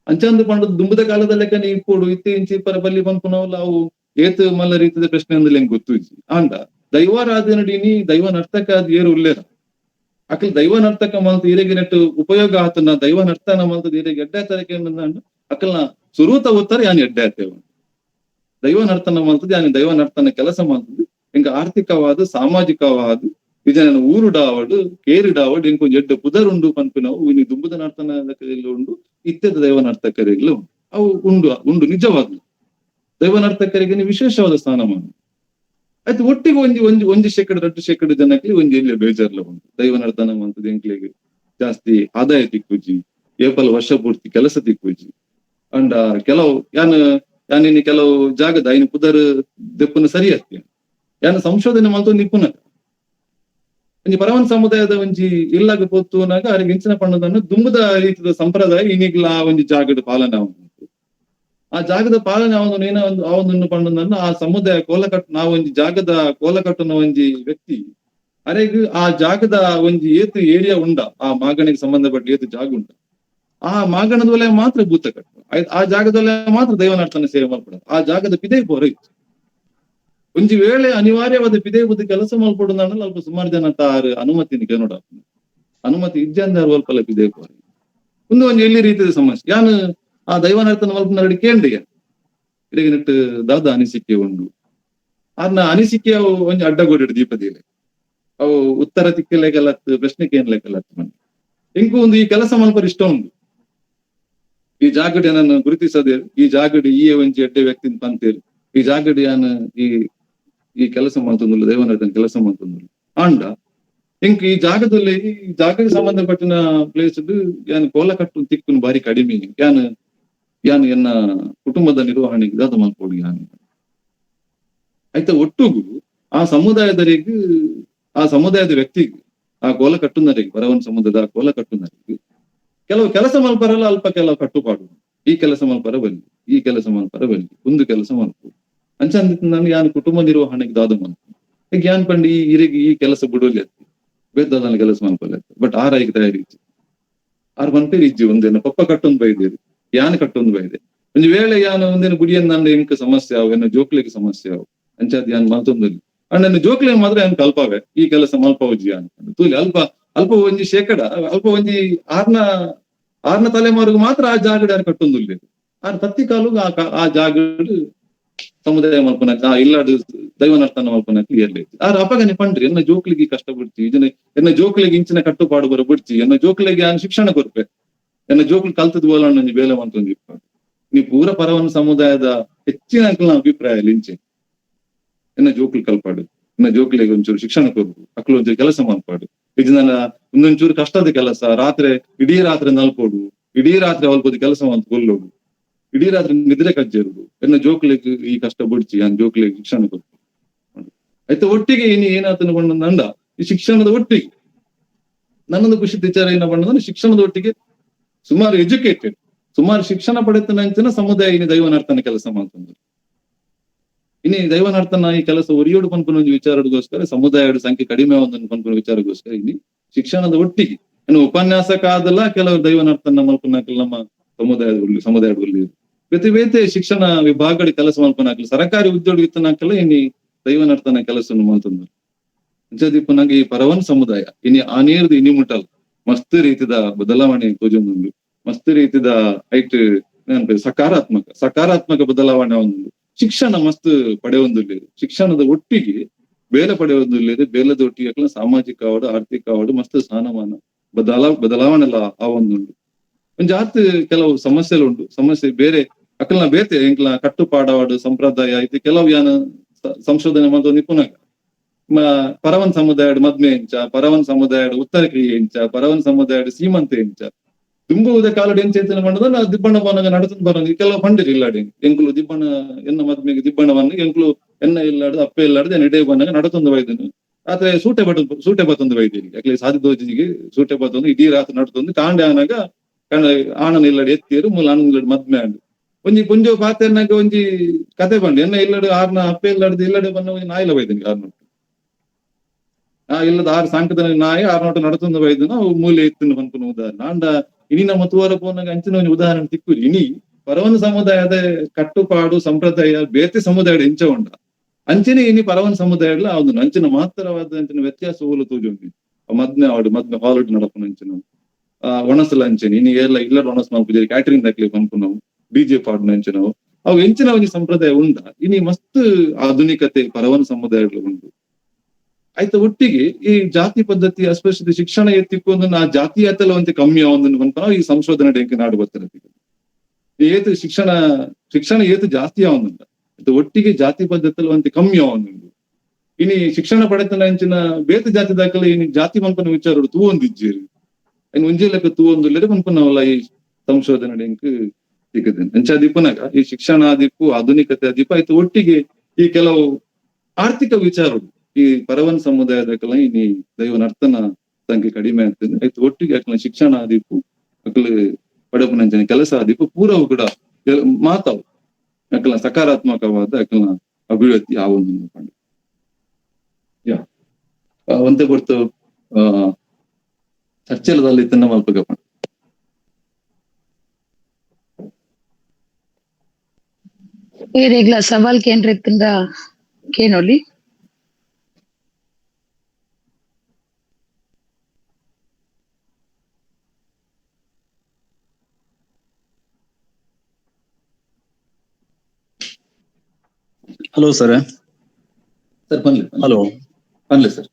ಅಂಚಂದು ಪಂಡ ದುಂಬುದ ಕಾಲದ ಲೆಕ್ಕ ನೀ ಇಪ್ಪೊಡು ಇತ್ತೆ ಇಂಚಿ ಪರ ಬಲ್ಲಿ ಪನ್ಪುನವಲ್ಲ ಅವು ಏತ್ ಮಲ್ಲ ರೀತಿದ ಪ್ರಶ್ನೆ ಅಂದ್ಲೆ ಎಂಕ್ ಗೊತ್ತು ಇಜ್ಜಿ. ಆಂಡ ದೈವಾರಾಧನೆ ಇನಿ ದೈವ ನರ್ತಕ ಅದ್ ಏರು ಉಲ್ಲೇರ ಅಕಲ್ ದೈವ ನರ್ತಕ ಮಲ್ತ್ ಇರೆಗ್ ನೆಟ್ ಉಪಯೋಗ ಆತನ ದೈವ ನರ್ತನ ಮಲ್ತದ ಇರೆಗ್ ಎಡ್ಡೆ ತರಕೆ ಅಕಲ್ನ ಸುರೂತ ಉತ್ತರ ಯಾನ್ ಎಡ್ಡೆ ಆತೇವ ದೈವ ನರ್ತನ ಮಲ್ತದ ಯಾನ್ ದೈವ ನರ್ತನ ಕೆಲಸ ಮಲ್ತದ ಎಂಕ್ ಆರ್ಥಿಕವಾದ ಸಾಮಾಜಿಕವಾದ ಇಜನ ಊರು ಡಾವಡ್ ಕೇರು ಡಾವಡ್ ಎಂಕ್ ಒಂಜಿ ಎಡ್ಡೆ ಪುದರ್ ಉಂಡು ಪನ್ಪಿನವು ಇನಿ ದುಂಬುದ ನರ್ತನ ಉಂಡು, ಇತ್ತೆದ ದೈವ ನರ್ತಕರಿಗ್ಲ ಅವು ಉಂಡು ಉಂಡು. ನಿಜವಾಗ್ಲು ದೈವ ನರ್ತಕರಿಗೆ ವಿಶೇಷವಾದ ಸ್ಥಾನಮಾನ ಆಯ್ತು. ಒಟ್ಟಿಗೆ ಒಂಜಿ ಒಂಜಿ ಒಂಜಿ ಶೇಕಡ 2% ಜನಕ್ಕೆ ಒಂಜಿ ಎಲ್ಲಿ ಬೇಜಾರ್ಲ ಉಂಟು. ದೈವ ನರ್ತನ ಮಂತದ ಎಂಕ್ಲೆಗ್ ಜಾಸ್ತಿ ಆದಾಯ ತಿಕ್ಕುಜಿ, ಏಪಲ್ ವರ್ಷ ಪೂರ್ತಿ ಕೆಲಸ ತಿಕ್ಕುಜಿ. ಅಂಡ ಕೆಲವು ಯಾನ್ ಯಾನ್ ಇನಿ ಕೆಲವು ಜಾಗದ ಐನ್ ಪುದರ್ ದೆಪ್ಪುನ ಸರಿ ಅತ್ತಿ ಯಾನ್ ಸಂಶೋಧನೆ ಮಲ್ತೊಂದು ಇಪ್ಪುನ ಒಂಜಿ ಪರವನ್ ಸಮುದಾಯದ ಒಂಜಿ ಇಲ್ಲಾಗ ಪೊತ್ತುನಾಗ ಅರೆಗ್ ಇಂಚಿನ ಪಣ್ಣದನ್ನು ದುಂಬುದ ರೀತಿದ ಸಂಪ್ರದಾಯ ಇನಿಗ್ಲ ಒಂಜಿ ಜಾಗದ ಪಾಲನೆ ಆವೊಂದುಂಡು. ಆ ಜಾಗದ ಪಾಲನೆ ಅವನು ಏನ ಒಂದು ಅವನನ್ನು ಪಣ್ಣದನ್ನು ಆ ಸಮುದಾಯ ಕೋಲಕಟ್ಟು ನಾವು ಒಂಜಿ ಜಾಗದ ಕೋಲಕಟ್ಟುನ ಒಂಜಿ ವ್ಯಕ್ತಿ ಅರೆಗ್ ಆ ಜಾಗದ ಒಂಜಿ ಏತು ಏರಿಯಾ ಉಂಡ ಆ ಮಾಗಣಿಗೆ ಸಂಬಂಧಪಟ್ಟ ಏತು ಜಾಗ ಉಂಡ ಆ ಮಾಗಣದ ವಲಯ ಮಾತ್ರ ಭೂತ ಕಟ್ಟು ಆ ಜಾಗದೊಲೆ ಮಾತ್ರ ದೈವ ನರ್ತನ ಸೇವೆ ಮಲ್ಪಡ ಆ ಜಾಗದ ಪಿದೈ ಪೋರ ಇತ್ತು. ಒಂಜಿ ವೇಳೆ ಅನಿವಾರ್ಯವಾದ ಪಿದೈ ಬುದ್ಧಿ ಕೆಲಸ ಮಲ್ಪಡು ಅಲ್ಪ ಸುಮಾರು ಜನ ತಾರು ಅನುಮತಿ ಕೆನೋಡ ಅನುಮತಿ ಇಜ್ಜಂದಾರು ಅಲ್ಪಲ ಪಿದೈ ಪೋರ ಒಂದು ಒಂಜಿ ಎಲ್ಲಿ ರೀತಿಯ ಸಮಸ್ಯೆ. ಯಾನ್ ಆ ದೈವ ನರ್ತನ ಮಲ್ಪುನ ಕೇಂದ್ರಿಯ ಇಡೆಗೆ ನೆಟ್ಟು ದಾದ ಅನಿಸಿಕೆ ಉಂಡು ಅನ್ನ ಅನಿಸಿಕೆ ಅವು ಒಂಜಿ ಅಡ್ಡಗೋಡಿ ದೀಪದಿಲೆ ಅವು ಉತ್ತರ ತಿಕ್ಕಲೇಕಲತ್ತು ಪ್ರಶ್ನೆ ಕೇನ್ಲೇಕಲತ್ತು ಮನೆ ಇಂಕು ಒಂದು ಈ ಕೆಲಸ ಮಲ್ಪರ್ ಇಷ್ಟ ಉಂಡು. ಈ ಜಾಗಡಿ ನನ್ನ ಗುರುತಿಸದೆ ಈ ಜಾಗಡಿ ಈ ಒಂಜಿ ಎಡ್ಡೆ ವ್ಯಕ್ತಿ ಪಂತೇರು ಈ ಜಾಗಡಿ ಯಾನ್ ಈ ಈ ಕೆಲಸ ಮಲ್ತೊಂದುಲ್ಲ ದೈವ ನರ್ತನ ಕೆಲಸ ಮಲ್ತೊಂದುಲ್ಲ ಆಂಡ ಇಂಕ್ ಈ ಜಾಗದಲ್ಲಿ ಈ ಜಾಗಕ್ಕೆ ಸಂಬಂಧಪಟ್ಟಿನ ಪ್ಲೇಸ್ ಯಾನ್ ಕೋಲ ಕಟ್ಟು ತಿಕ್ಕುನು ಬಾರಿ ಕಡಿಮೆ ಯಾನ್ ಯಾನ್ ಎನ್ನ ಕುಟುಂಬದ ನಿರ್ವಹಣೆಗೆ ದಾದ ಮಲ್ಪೊಡು ಯಾನ್ ಆಯ್ತಾ. ಒಟ್ಟುಗು ಆ ಸಮುದಾಯದರಿಗೆ ಆ ಸಮುದಾಯದ ವ್ಯಕ್ತಿಗೆ ಆ ಕೋಲ ಕಟ್ಟುನರಿಗೆ ಪರವನ್ ಸಮುದಾಯದ ಆ ಕೋಲ ಕಟ್ಟುನರಿಗೆ ಕೆಲವು ಕೆಲಸ ಮಲ್ಪರಲ್ಲ ಅಲ್ಪ ಕೆಲವು ಕಟ್ಟುಪಾಡು ಈ ಕೆಲಸ ಮಲ್ಪರ ಬಲ್ಲಿ ಈ ಕೆಲಸ ಮಲ್ಪರ ಬಲ್ಲಿ ಒಂದು ಕೆಲಸ ಮಲ್ಪು ಅಂಚಂದ ನಾನು ಯಾನ್ ಕುಟುಂಬ ನಿರ್ವಹಣೆಗೆ ದಾದ ಮಲ್ಪು ಈಗ ಯಾನ್ ಪಂಡಿ ಈ ಇರಿಗೆ ಈ ಕೆಲಸ ಬಿಡೋಲಿ ಅತ್ತಿ ಬೇದಾದ ಕೆಲಸ ಮನ್ಪಲ್ಲ, ಬಟ್ ಆರ್ ಐಕ್ ತಯಾರಿ ಆರ್ ಪನ್ಪೇರು ಇಜ್ಜಿ ಒಂದೇನ ಪಪ್ಪ ಕಟ್ಟೊಂದು ಬೈದೇರು ಯಾನ್ ಕಟ್ಟೊಂದು ಬೈದೆ. ಒಂಜಿ ವೇಳೆ ಯಾನ್ ಒಂದೇನು ಗುಡಿಯನ್ನ ಎಂಕ್ ಸಮಸ್ಯೆ ಅವು, ಎನ್ನ ಜೋಕ್ಲಿಗೆ ಸಮಸ್ಯೆ ಅವು ಅಂಚಾದ್ ಯಾನ್ ಮಲ್ತೊಂದು ಅಣ್ಣನ ಜೋಕ್ಲೆ ಮಾತ್ರ ಯಾನ್ ಕಲ್ಪಾವೆ ಈ ಕೆಲಸ ಮಲ್ಪವುಜಿ ಯಾನ್ ತೂಲಿ. ಅಲ್ಪ ಅಲ್ಪ ಒಂಜಿ ಶೇಕಡ ಅಲ್ಪ ಒಂಜಿ ಆರ್ನ ತಲೆಮಾರಿಗೆ ಮಾತ್ರ ಆ ಜಾಗಡ್ ಯಾರು ಕಟ್ಟೊಂದುಲ್ಲೇರು. ಆರ್ ತತ್ತಿ ಕಾಲುಗ ಆ ಜಾಗಡ್ ಸಮುದಾಯ ಮಲ್ಪನಕ್ ಆ ಇಲ್ಲಾಡ್ ದೈವ ನರ್ತನ ಮಲ್ಪನಕ್ ಇರ್ಲಿ. ಆರ್ ಅಪಗನೆ ಪಂಡ್ರಿ ಎನ್ನ ಜೋಕ್ಲಿಗೆ ಕಷ್ಟ ಬಿಡ್ತಿ, ಇದನ್ನ ಎನ್ನ ಜೋಕ್ಲಿಗೆ ಇಂಚಿನ ಕಟ್ಟುಪಾಡು ಬರ ಬಿಡ್ತಿ, ಎನ್ನ ಜೋಕ್ಲಿಗೆ ಯಾನ್ ಶಿಕ್ಷಣ ಕೊರ್ಪೆ, ಎನ್ನ ಜೋಕ್ಲು ಕಲ್ತದ್ ಬೋಲಣ್ಣ ಒಂಜಿ ಬೇಲೆ ಮಂತೊಂದು ನೀ ಪೂರ ಪರವನ ಸಮುದಾಯದ ಹೆಚ್ಚಿನ ಅಭಿಪ್ರಾಯ ಲಿಂಚೆ ಎನ್ನ ಜೋಕ್ಲು ಕಲ್ಪಾಡು, ಎನ್ನ ಜೋಕ್ಲಿಗೆ ಒಂಚೂರು ಶಿಕ್ಷಣ ಕೊರ್ಪು, ಅಕ್ಲು ಒಂಚೂರು ಕೆಲಸ ಮಲ್ಪಾಡು, ಇದು ನನ್ನ ಒಂದೊಂಚೂರು ಕಷ್ಟದ ಕೆಲಸ, ರಾತ್ರಿ ಇಡೀ ರಾತ್ರಿ ನಲ್ಪೋಡು, ಇಡೀ ರಾತ್ರಿ ಅವಲ್ಪದ ಕೆಲಸ ಅಂತ ಕೊಲ್ಲೋಡು, ಇಡೀ ರಾತ್ರಿ ನಿದ್ರೆ ಕಜ್ಜೇರುಡು, ಎನ್ನ ಜೋಕ್ಲಿಗೆ ಈ ಕಷ್ಟ ಬಿಡ್ಚಿ ಯಾನ್ ಜೋಕ್ಲಿಗೆ ಶಿಕ್ಷಣ ಕೊರ್ಪು. ಆಯ್ತು ಒಟ್ಟಿಗೆ ಇನಿ ಏನಾತನ ಬಣ್ಣಂದ ಈ ಶಿಕ್ಷಣದ ಒಟ್ಟಿಗೆ ನನ್ನೊಂದು ಖುಷಿ ವಿಚಾರ ಏನ ಬಣ್ಣದ ಶಿಕ್ಷಣದ ಒಟ್ಟಿಗೆ ಸುಮಾರು ಎಜುಕೇಟೆಡ್ ಸುಮಾರು ಶಿಕ್ಷಣ ಪಡೆತನಂಚಿನ ಸಮುದಾಯ ಇನಿ ದೈವ ನರ್ತನ ಕೆಲಸ ಮಾಡ್ತಂದ್ರೆ ಇನಿ ದೈವ ನರ್ತನ ಈ ಕೆಲಸ ಒರಿಯೋಡು ಪನ್ಪುನ ಒಂಜಿ ವಿಚಾರಗೋಸ್ಕರ ಸಮುದಾಯದ ಸಂಖ್ಯೆ ಕಡಿಮೆ ಒಂದು ಪನ್ಪುನ ವಿಚಾರಗೋಸ್ಕರ ಇನಿ ಶಿಕ್ಷಣದ ಒಟ್ಟಿಗೆ ಇನ್ನು ಉಪನ್ಯಾಸಕ ಆದಲ್ಲ ಕೆಲವು ದೈವ ನರ್ತನ ಮಲ್ಪುನಕಲ್ ನಮ್ಮ ಸಮುದಾಯದ ಬೇತೆ ಬೇತೆ ಶಿಕ್ಷಣ ವಿಭಾಗಡಿ ಕೆಲಸ ಮಲ್ಪನಾಕಲ್ ಸರ್ಕಾರಿ ಉದ್ಯೋಗ ಇತ್ತನಾಕಲ್ಲ ಇನಿ ದೈವ ನರ್ತನ ಕೆಲಸ ಮಾಡ್ತಂದ್ರೆ ಅಂಚದಿಪ್ಪನಾಗ ಈ ಪರವನ್ ಸಮುದಾಯ ಇನಿ ಆ ನೀರ್ದು ಇನಿ ಮುಟ್ಟಲ್ ಮಸ್ತ್ ರೀತಿದ ಬದಲಾವಣೆ ತೋಜೊಂದುಂಡು, ಮಸ್ತ್ ರೀತಿದ ಐಟ್ ಸಕಾರಾತ್ಮಕ ಸಕಾರಾತ್ಮಕ ಬದಲಾವಣೆ ಒಂದು ಶಿಕ್ಷಣ ಮಸ್ತ್ ಪಡೆಯೊಂದುಲ್ಲೇರು, ಶಿಕ್ಷಣದ ಒಟ್ಟಿಗೆ ಬೇಲೆ ಪಡೆಯೊಂದುಲ್ಲೇರು, ಬೇಲದ ಒಟ್ಟಿಗೆ ಸಾಮಾಜಿಕ ಆವಡು ಆರ್ಥಿಕ ಆವಡು ಮಸ್ತ್ ಸ್ಥಾನಮಾನ ಬದಲಾವಣೆ ಎಲ್ಲ ಆ ಒಂದುಂಡು. ಒಂಜಾತ್ ಕೆಲವು ಸಮಸ್ಯೆలు ಉಂಟು, ಸಮಸ್ಯೆ ಬೇರೆ ಅಕಲ್ನ ಬೇತೆ ಎಂಕ್ಲ ಕಟ್ಟುಪಾಡವಾಡು ಸಂಪ್ರದಾಯ ಐತಿ ಕೆಲವು ಯಾನ ಸಂಶೋಧನೆ ಮಾಡ್ದು ನಿಪುಣಗ ಪರವನ್ ಸಮುದಾಯಡ್ ಮದ್ಮೆ ಎಂಚ, ಪರವನ್ ಸಮುದಾಯಡ್ ಉತ್ತರ ಕ್ರಿಯೆ ಎಂಚ, ಪರವನ್ ಸಮುದಾಯಡ್ ಸೀಮಂತ ಎಂಚ, ದುಂಬುವುದ ಕಾಲಡ್ ಎಂಚ ಮಂಡದ ದಿಬ್ಬಣ್ಣ ಬನ್ನಗ ನಡತಂದು ಬರೋದು ಕೆಲವು ಪಂಡಿರು ಇಲ್ಲಾಡಿ ಎಂಕುಲು ದಿಬ್ಬಣ್ಣ ಎನ್ನ ಮದ್ಮೆಗೆ ದಿಬ್ಬಣ್ಣ ಬನ್ನ ಎಂಕುಲು ಎನ್ನ ಇಲ್ಲಾಡ್ದು ಅಪ್ಪೆ ಇಲ್ಲಾಡ್ದು ಎನ್ನ ಇಡೇ ಬನ್ನಾಗ ನಡತೊಂದು ವೈದನು ರಾತ್ರಿ ಸೂಟೆ ಬಟ್ಟು ಸೂಟೆ ಬತ್ತೊಂದು ವೈದ್ಯರಿಗೆ ಯಾಕಂದ್ರೆ ಸಾಧಿ ಸೂಟೆ ಬತ್ತೊಂದು ಇಡೀ ರಾತ್ರಿ ನಡ್ತೊಂದು ಕಾಂಡೆ ಆನಾಗ ಆಣನ ಇಲ್ಲಡಿ ಎತ್ತಿರು ಮೂಲ ಆಣನ ಇಲ್ಲಡಿ ಮದ್ಮೆ ಆಂಡು ಒಂಜಿ ಪುಂಜೋ ಪಾತೆರ್ನಾಗ ಒಂಜಿ ಕತೆ ಬಂಡು ಎನ್ನ ಇಲ್ಲಡು ಆರ್ನ ಅಪ್ಪೆ ಇಲ್ಲಡ್ದು ಇಲ್ಲಡೆ ಬನ್ನ ಒಂಜಿ ನಾಯಿಲ ಬೈದನಿಗೆ ಆರ್ನೊಟ್ಟು ಆ ಇಲ್ಲದ ಆರು ಸಾಂಕದ ನಾಯಿ ಆರ್ನೊಟ್ಟು ನಡತೊಂದು ಬೈದನ ಅವು ಮೂಲೆ ಎತ್ತಿನ ಪನ್ಪುನ ಉದಾಹರಣೆ. ಆಂಡ ಇನಿ ನಮ್ಮ ತೂವರ ಪೋನಾಗ ಅಂಚಿನ ಒಂಜಿ ಉದಾಹರಣೆ ತಿಕ್ಕುರಿ. ಇನಿ ಪರವನ ಸಮುದಾಯದ ಕಟ್ಟುಪಾಡು ಸಂಪ್ರದಾಯ ಬೇತೆ ಸಮುದಾಯದ ಎಂಚ ಉಂಡ ಅಂಚನೆ ಇನಿ ಪರವನ ಸಮುದಾಯಡ್ಲ ಒಂದು ಅಂಚಿನ ಮಾತ್ರವಾದ ಅಂಚಿನ ವ್ಯತ್ಯಾಸ ಓಲು ತೋಜುಂಡು. ಮದ್ಮೆ ಆಡು ಮದ್ಮೆ ಹಾಲ್ ನಡಪುನ ಅಂಚಿನ ಒಣಸಲ ಅಂಚನೆ ಇನಿ ಎಲ್ಲ ಇಲ್ಲ ಒಣಸ್ ಮಲ್ಪುಜರಿ ಕ್ಯಾಟರಿಂಗ್ ದಕ್ಲೆ ಪನ್ಪುನವು ಡಿಜೆ ಪಾಡ್ನ ಅಂಚಿನವು ಅವು ಎಂಚಿನ ಒಂಜಿ ಸಂಪ್ರದಾಯ ಉಂಡ ಇನಿ ಮಸ್ತ್ ಆಧುನಿಕತೆ ಪರವನ ಸಮುದಾಯಗಳು ಉಂಟು. ಆಯ್ತ ಒಟ್ಟಿಗೆ ಈ ಜಾತಿ ಪದ್ಧತಿ ಅಸ್ಪೃಶ್ಯತೆ ಶಿಕ್ಷಣ ಎತ್ತಿಕ್ಕು ಆ ಜಾತೀಯತೆಲ್ಲ ಒಂತೆ ಕಮ್ಮಿ ಆವೊಂದು ಪನ್ಪುನ ಈ ಸಂಶೋಧನೆ ಎಂಕ್ ನಾಡು ಬರ್ತದೆ. ಏತು ಶಿಕ್ಷಣ ಶಿಕ್ಷಣ ಏತು ಜಾಸ್ತಿ ಆವೊಂದುಂಡ ಒಟ್ಟಿಗೆ ಜಾತಿ ಪದ್ಧತಿ ಒಂತೆ ಕಮ್ಮಿ ಆವೊಂದುಂಡು. ಇನಿ ಶಿಕ್ಷಣ ಪಡೆತನ ಅಂಚಿನ ಬೇತೆ ಜಾತಿ ದಾಖಲೆ ಇನಿ ಜಾತಿ ಮನ್ಪನ ವಿಚಾರ ತೂವೊಂದಿಜ್ಜೇರು ಇನ್ ಒಂಜಿ ಲೆಕ್ಕ ತೂವೊಂದುಲ್ಲೆರೆ ಪನ್ಪುನವಲ್ಲ ಈ ಸಂಶೋಧನೆ ಎಂಕ್ ಸಿಕ್ಕುದೇನೆ. ಅಂಚಾದಿಪ್ಪುನಾಗ ಈ ಶಿಕ್ಷಣ ಆದಿಪ್ಪು ಆಧುನಿಕತೆ ಆದಿಪ್ಪು ಆಯ್ತು ಒಟ್ಟಿಗೆ ಈ ಕೆಲವು ಆರ್ಥಿಕ ವಿಚಾರಗಳು ಈ ಪರವನ್ ಸಮುದಾಯದಕಲ ಇನಿ ದೈವ ನರ್ತನ ಸಂಖ್ಯೆ ಕಡಿಮೆ ಆಗ್ತದೆ. ಆಯ್ತು ಒಟ್ಟಿಗೆ ಅಕಲ ಶಿಕ್ಷಣ ಆದಿಪ್ಪು ಅಕಲ ಪಡಪುನಂಚಿನ ಕೆಲಸ ಆದಿಪ್ಪು ಪೂರವು ಕೂಡ ಮಾತಾವು ಅಕಲ ಸಕಾರಾತ್ಮಕವಾದ ಅಕಲ ಅಭಿವೃದ್ಧಿ ಆವೊಂದು ಪಂಡ ಯಾ ಒಂತೆ ಕೊಡ್ತು ಚರ್ಚೆಲದಲ್ಲಿ ಇತ್ತನ್ನ ಮಲ್ಪಗ ಪಂಡ. ಏರೆಗ್ಲ ಸವಾಲ್ ಕೇಂದ್ರ ಇತ್ತಿಂದ ಕೇನೊಲಿ. Hello sir. Sir ಪನ್ಲೆ. Hello ಪನ್ಲೆ sir.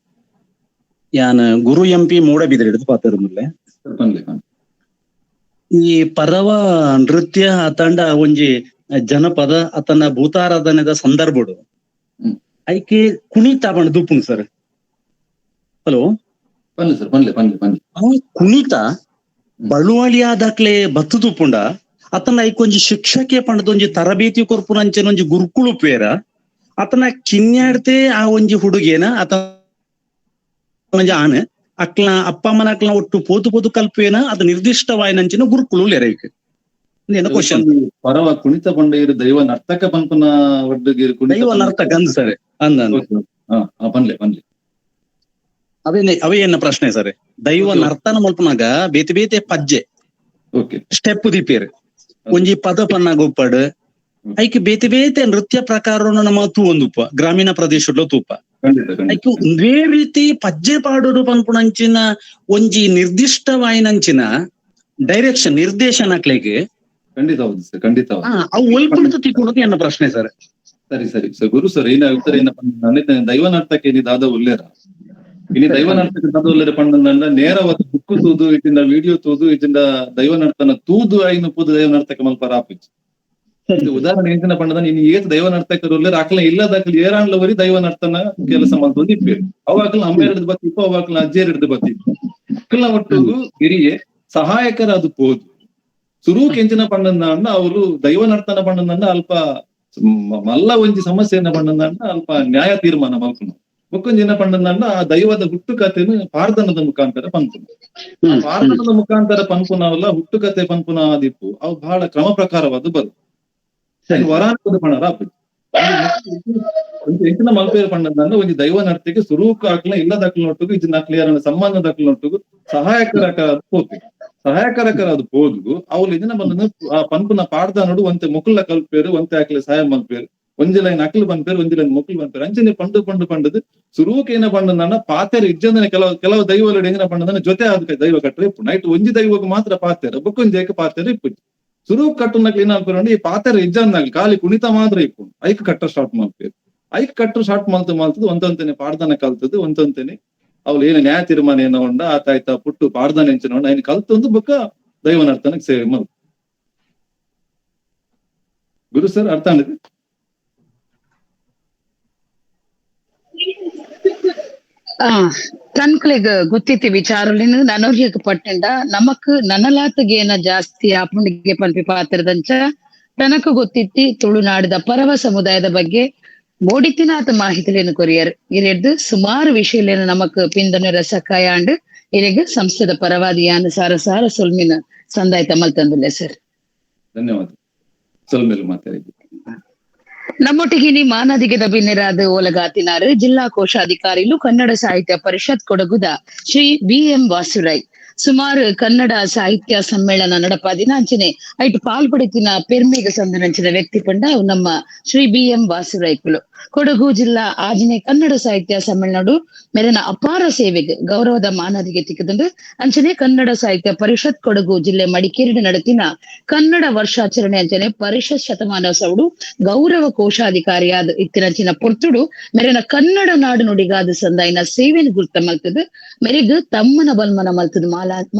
ಯಾನ್ ಗುರು ಎಂ ಪಿ ಮೂಡಬಿದ್ರೆ ಹಿಡಿದು ಪಾತೆರೊಂದುಲ್ಲೆ. ಸರ್ ಪನ್ಲೆ. ಈ ಪರವ ನೃತ್ಯ ಅತಂಡ ಒಂಜಿ ಜನಪದ ಅತನ ಭೂತಾರಾಧನೆದ ಸಂದರ್ಭಡು ಐಕೆ ಕುಣಿತ ಪಂಡ ದುಪ್ಪುಂಡು ಸರ್. ಹಲೋ ಪನ್ಲೆ ಸರ್ ಪನ್ಲೆ ಪನ್ಲೆ ಪನ್ಲೆ. ಆ ಕುಣಿತ ಬಳುವಳಿಯಾದಕ್ಲೆ ಬತ್ತು ತುಪ್ಪುಂಡ ಅತನ ಐಕೊಂಜಿ ಶಿಕ್ಷಕೆ ಪಂಡದೊಂಜಿ ತರಬೇತಿ ಕೊರ್ಪುನಂಚನ ಒಂಜಿ ಗುರುಕುಳು ಪೇರ ಅತನ ಕಿನ್ಯಾಡ್ತೆ ಆ ಒಂಜಿ ಹುಡುಗೇನ ಅತ ಒಂಜಿ ಆನೆ ಅಕ್ಲ ಅಪ್ಪ ಅಮ್ಮನ ಅಕ್ಲ ಒಟ್ಟು ಪೋತು ಪೋತು ಕಲ್ಪೇನ ಅದು ನಿರ್ದಿಷ್ಟವಾಯಿನಂಚಿನ ಗುರುಕುಳು ಲೇರೈಕ್ ಕ್ವಶನ್. ಪರವ ಕುಣಿತ ಪಂಡ ಇರು ದೈವ ನರ್ತಕ ಪನ್ಪುನ ಒಡ್ಡುಗಿರು ಕುಣಿತ ದೈವ ನರ್ತಕ ಅಂದ್ ಸರ್ ಅಂದ. ಪನ್ಲೆ ಪನ್ಲೆ. ಅವೇನೆ ಅವೇ ಎನ್ನ ಪ್ರಶ್ನೆ ಸರ್. ದೈವ ನರ್ತನ ಮಲ್ಪನಾಗ ಬೇತೆ ಬೇತೆ ಪಜ್ಜೆ ಸ್ಟೆಪ್ ದೀಪೇರು, ಒಂಜಿ ಪದ ಪನ್ನಾಗ ಉಪ್ಪಡು, ಐಕ್ ಬೇತೆ ಬೇತೆ ನೃತ್ಯ ಪ್ರಕಾರವನ್ನು ನಮ್ಮ ತೂವೊಂದುಪ್ಪ ಗ್ರಾಮೀಣ ಪ್ರದೇಶಡ್ಲ ತೂಪ. ಐಕ್ ಒಂದೇ ರೀತಿ ಪಜ್ಜೆ ಪಾಡೋಡು ಪನ್ಪುನಂಚಿನ ಒಂಜಿ ನಿರ್ದಿಷ್ಟವಾಯಿನಂಚಿನ ಡೈರೆಕ್ಷನ್ ನಿರ್ದೇಶನ ಅಕ್ಲೆಗ್ ಖಂಡಿತ ಹೌದು ಸರ್, ಖಂಡಿತ ಅವು ಒಲ್ಪುಡ್ದು ತಿಕ್ಕೊಡೋದು ಎನ್ನ ಪ್ರಶ್ನೆ ಸರ್. ಸರಿ ಸರಿ ಸರ್ ಗುರು ಸರ್, ಏನಾಗ್ತಾರೆ ಏನಪ್ಪ ದೈವ ನರ್ತಕ ಏನಿ ದಾದ ಉಲ್ಲೇರ, ಇನಿ ದೈವ ನರ್ತಕ ದಾದ ಉಲ್ಲೇರ ಪಂಡ ನೇರವಾದ ಬುಕ್ ತೂದು ಇದರಿಂದ ವಿಡಿಯೋ ತೂದು ಇದರಿಂದ ದೈವ ನರ್ತನ ತೂದು ಐನು ಪೂದು ದೈವ ನರ್ತಕ ಮಲ್ಪರ ಆಪಿಚ್ಚು. ಉದಾಹರಣೆ ಎಂಚಿನ ಪಂಡದ ಇನ್ನು ಏತ್ ದೈವ ನರ್ತಕರು ಉಲ್ಲೇರ ಅಕ್ಲ ಇಲ್ಲದಾಕ್ಲ ಏರಾಂಡ್ಲವರಿ ದೈವ ನರ್ತನ ಕೆಲಸ ಮಲ್ತೊಂದು ಇಪ್ಪೇರು. ಅವಾಕ್ಲ ಅಮ್ಮೇರಡ್ದು ಬತ್ತಿಪ್ಪು, ಅವಾಕ್ಲ ಅಜ್ಜೇರಡ್ದು ಬತ್ತಿಪ್ಪು. ಅಕ್ಲ ಒಟ್ಟುಗು ಹಿರಿಯೆ ಸಹಾಯಕರ ಅದು ಪೋದು ಸುರೂಕ್ ಎಂಚಿನ ಪಂಡಂದ ಅವರು ದೈವ ನರ್ತನ ಪಂಡಂದ ಅಲ್ಪ ಮಲ್ಲ ಒಂಜಿ ಸಮಸ್ಯೆಯನ್ನ ಪಂಡಂದ ಅಲ್ಪ ನ್ಯಾಯ ತೀರ್ಮಾನ ಮಲ್ಪುನು. ಬೊಕ್ಕೊಂಜಿ ಪಂಡಂದ ಆ ದೈವದ ಹುಟ್ಟುಕತೆಯನ್ನು ಪಾರ್ದನದ ಮುಖಾಂತರ ಪನ್ಪುನು. ಪಾರ್ದನದ ಮುಖಾಂತರ ಪನ್ಪುನವಲ್ಲ ಹುಟ್ಟುಕತೆ ಪನ್ಪುನ ಆದಿಪ್ಪು ಅವು ಬಹಳ ಕ್ರಮ ಪ್ರಕಾರವಾದ ಬರು ವರಾನ ಪಣರ ಎಂಚಿನ ಮಲ್ಪೇರು ಪಂಡಂದ ಒಂಜಿ ದೈವ ನರ್ತಿಗೆ ಸುರೂಕ್ ಹಾಕ್ಲ ಇಲ್ಲದಾಕ್ಲ ನೊಟ್ಟುಗು ಇಜ್ಜಿನ ಕ್ಲಿಯರ್ ಸಂಬಂಧದಾಕ್ಲ ನೊಟ್ಟುಗು ಸಹಾಯಕರ ಪೋಪಿ ಸಹಾಯಕರಕರ ಅದು ಪೋದು ಅವ್ಲು ಇದನ್ನ ಬಂದ ಆ ಪನ್ಪುನ ಪಾಡ್ದಾನೋಡು ಒಂತೆ ಮುಕುಲ ಕಲ್ಪೇರು, ಒಂತೆ ಹಾಕ್ಲೆ ಸಹಾಯ ಮಲ್ಪೇರು, ಒಂಜಿ ಲೈನ್ ಅಕ್ಲು ಪನ್ಪೇರು, ಒಂಜಿ ಲೈನ್ ಮುಕುಲ್ ಪನ್ಪೇರು. ಅಂಚನೆ ಪಂಡು ಪಂಡು ಪಂಡದು ಸುರೂಕ್ ಏನ ಪಂಡನ ಪಾತೆರ ಇಜ್ಜಂದನೆ ಕೆಲವು ಕೆಲವು ದೈವಗಳು ಎಂಜಿನ ಪಂಡನ ಜೊತೆ ಆದ ದೈವ ಕಟ್ಟರೆ ಇಪ್ಪು ನೈಟ್ ಒಂಜಿ ದೈವಕ್ಕೆ ಮಾತ್ರ ಪಾತೆರ ಬೊಕ್ಕೊಂಜಿ ಪಾತೆರ ಇಪ್ಪು. ಸುರೂಕ್ ಕಟ್ಟುನಕ್ಲು ಏನ ಅನ್ಪೇರು ಈ ಪಾತೆರ ಇಜ್ಜಂದಾಗ್ಲಿ ಖಾಲಿ ಕುಣಿತ ಮಾತ್ರ ಇಪ್ಪು ಐಕ್ ಕಟ್ಟ ಸ್ಟಾರ್ಟ್ ಮಲ್ಪೇರು. ಐಕ್ ಕಟ್ಟು ಸ್ಟಾರ್ಟ್ ಮಲ್ತು ಮಲ್ತದು ಒಂತೊಂತನೆ ಪಾಡ್ದನ ಕಲ್ತದು ಒಂತೊಂತನೆ ಅವ್ಲು ಏನು ನ್ಯಾಯ ತೀರ್ಮಾನ ಏನೋ ಉಂಡ ಆತಾಯ್ತ ಪುಟ್ಟು ಪಾಡ್ದನ ಎಂಚಿನ ಉಂಡ ಐನ್ ಕಲ್ತೊಂದು ಬೊಕ್ಕ ದೈವ ನರ್ತನಕ್ಕೆ ಸೇವೆ ಮಲ್. ಗುರು ಸರ್ ಅರ್ಥ ಆಗಿದೆ? ತನ್ಕುಲೆಗ್ ಗೊತ್ತಿತ್ತಿ ವಿಚಾರಲಿನ ನನೋರ್ಯಕ್ ಪಟ್ಟಂಡ ನಮಕ್ ನನಲಾತಗೇನ ಜಾಸ್ತಿ ಆಪುಂಡಿಗೆ ಪನ್ಪಿ ಪಾತ್ರದಂಚ ತನಕು ಗೊತ್ತಿತ್ತಿ ತುಳುನಾಡಿದ ಪರವ ಸಮುದಾಯದ ಬಗ್ಗೆ ಬೋಡಿತಿನಾಥ ಮಾಹಿತಿಲೇನು ಕೊರಿಯರ್ ಇರೆಡ್ದು ಸುಮಾರು ವಿಷಯಲೇನು ನಮಕ್ ಪಿಂದನ ಸಕಾಯಾಂಡ್ ಇರೆಗ್ ಸಂಸ್ಥೆದ ಪರವಾದಿಯಾನ ಸಾರ ಸಾರ ಸೊಲ್ಮಿನ ಸಂದಾಯ್ತ ಮಲ್ತಂದಿಲ್ಲ ಸರ್. ಧನ್ಯವಾದ. ಸೊಲ್ಮೇಲು ಮಾತಾಡಿದ್ದು. ನಮ್ಮೊಟ್ಟಿಗೆ ಮಾನದಿಗೆ ದಬಿನೆರಾದ ಓಲಗಾತಿನಾರು ಜಿಲ್ಲಾ ಕೋಶಾಧಿಕಾರಿಲು ಕನ್ನಡ ಸಾಹಿತ್ಯ ಪರಿಷತ್ ಕೊಡಗುದ ಶ್ರೀ ಬಿ.ಎಂ. ವಾಸುರೈ. ಸುಮಾರು ಕನ್ನಡ ಸಾಹಿತ್ಯ ಸಮ್ಮೇಳನ ನಡಪಾದಿನ ಅಂಚನೆ ಐಟ್ ಪಾಲ್ಪಡಿತಿನ ಪೆರ್ಮೆಗ ಸಂದನಂಚಿನ ವ್ಯಕ್ತಿ ಪಂಡ ನಮ್ಮ ಶ್ರೀ ಬಿ.ಎಂ. ವಾಸುರೈಕುಲು. ಕೊಡಗು ಜಿಲ್ಲಾ ಆಜನೆ ಕನ್ನಡ ಸಾಹಿತ್ಯ ಸಮ್ಮೇಳನಡು ಮೇಲಿನ ಅಪಾರ ಸೇವೆಗೆ ಗೌರವದ ಮಾನದಿಗೆ ತಿಕ್ಕದಂಡು ಅಂಚನೆ ಕನ್ನಡ ಸಾಹಿತ್ಯ ಪರಿಷತ್ ಕೊಡಗು ಜಿಲ್ಲೆ ಮಡಿಕೇರಿ ನಡತಿನ ಕನ್ನಡ ವರ್ಷಾಚರಣೆ ಅಂಚನೆ ಪರಿಷತ್ ಶತಮಾನೋತ್ಸವಡು ಗೌರವ ಕೋಶಾಧಿಕಾರಿಯಾದ ಇತ್ತಿನಂಚಿನ ಪೊರ್ತುಡು ಮೇಲಿನ ಕನ್ನಡ ನಾಡು ನುಡಿಗಾದ ಸಂದಾಯಿನ ಸೇವೆಯನ್ನು ಗುರ್ತ ಮಲ್ತದ ಮೇರೆಗ್ ತಮ್ಮನ ಬಲ್ಮನ ಮಲ್ತದ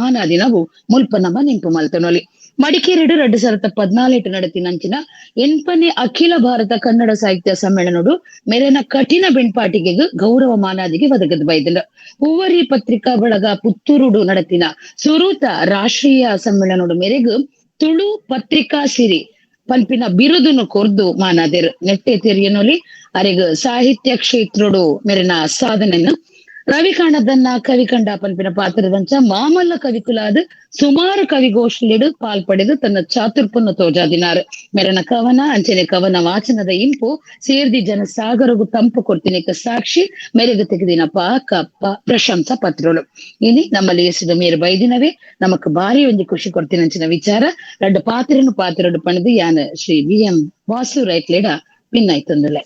ಮಾನಾದಿನವು ಮುಲ್ಪ ನಮ್ಮ ನೆಂಪು ಮಲ್ತನೊಲಿ. ಮಡಿಕೇರಿಡು 2014 ನಡತಿನಂಚಿನ 8ನೇ ಅಖಿಲ ಭಾರತ ಕನ್ನಡ ಸಾಹಿತ್ಯ ಸಮ್ಮೇಳನಡು ಮೇರೆನ ಕಠಿಣ ಬೆಣ್ಪಾಟಿಗೆ ಗೌರವ ಮಾನಾದಿಗೆ ಒದಗದ್ ಬೈದಿಲ್ಲ. ಹೂವರಿ ಪತ್ರಿಕಾ ಬಳಗ ಪುತ್ತೂರುಡು ನಡತಿನ ಸುರೂತ ರಾಷ್ಟ್ರೀಯ ಸಮ್ಮೇಳನಡು ಮೇರೆಗ್ ತುಳು ಪತ್ರಿಕಾ ಸಿರಿ ಪಲ್ಪಿನ ಬಿರುದುನು ಕೊರ್ದು ಮಾನಾದಿರು. ನೆಟ್ಟೆ ತೆರಿಯನೊಲಿ ಅರೆಗ್ ಸಾಹಿತ್ಯ ಕ್ಷೇತ್ರಡು ಮೇರೆನ ಸಾಧನೆಯನ್ನು ರವಿಕಾಣದನ್ನ ಕವಿಕಂಡ ಪನ್ಪಿನ ಪಾತ್ರದಂಚ ಮಾಮಲ್ಲ ಕವಿಕುಲಾದ ಸುಮಾರು ಕವಿಗೋಷ್ಠಿಡು ಪಾಲ್ಪಡೆದು ತನ್ನ ಚಾತುರ್ಪನ್ನು ತೋಜಾದಿನಾರು. ಮೇರನ ಕವನ ಅಂಚನೆ ಕವನ ವಾಚನದ ಇಂಪು ಸೇರ್ದಿ ಜನ ಸಾಗರಗು ತಂಪು ಕೊಡ್ತಿನಿಕ ಸಾಕ್ಷಿ ಮೇರೆಗೆ ತೆಗೆದಿನ ಪಾಕ ಪ್ರಶಂಸಾ ಪತ್ರಗಳು. ಇನಿ ನಮ್ಮಲ್ಲಿ ಎಸಿದ ಮೇರು ಬೈದಿನವೇ ನಮಕ್ ಭಾರಿ ಒಂದು ಖುಷಿ ಕೊಡ್ತಿನ ಅಂಚಿನ ವಿಚಾರ ರಡ್ಡು ಪಾತ್ರನು ಪಾತ್ರಡು ಪಣದು ಯಾನ ಶ್ರೀ ಬಿ.ಎಂ. ವಾಸು ರೈಟ್ಲೇಡ ಭಿನ್ನಾಯ್ತಂದಲೆ.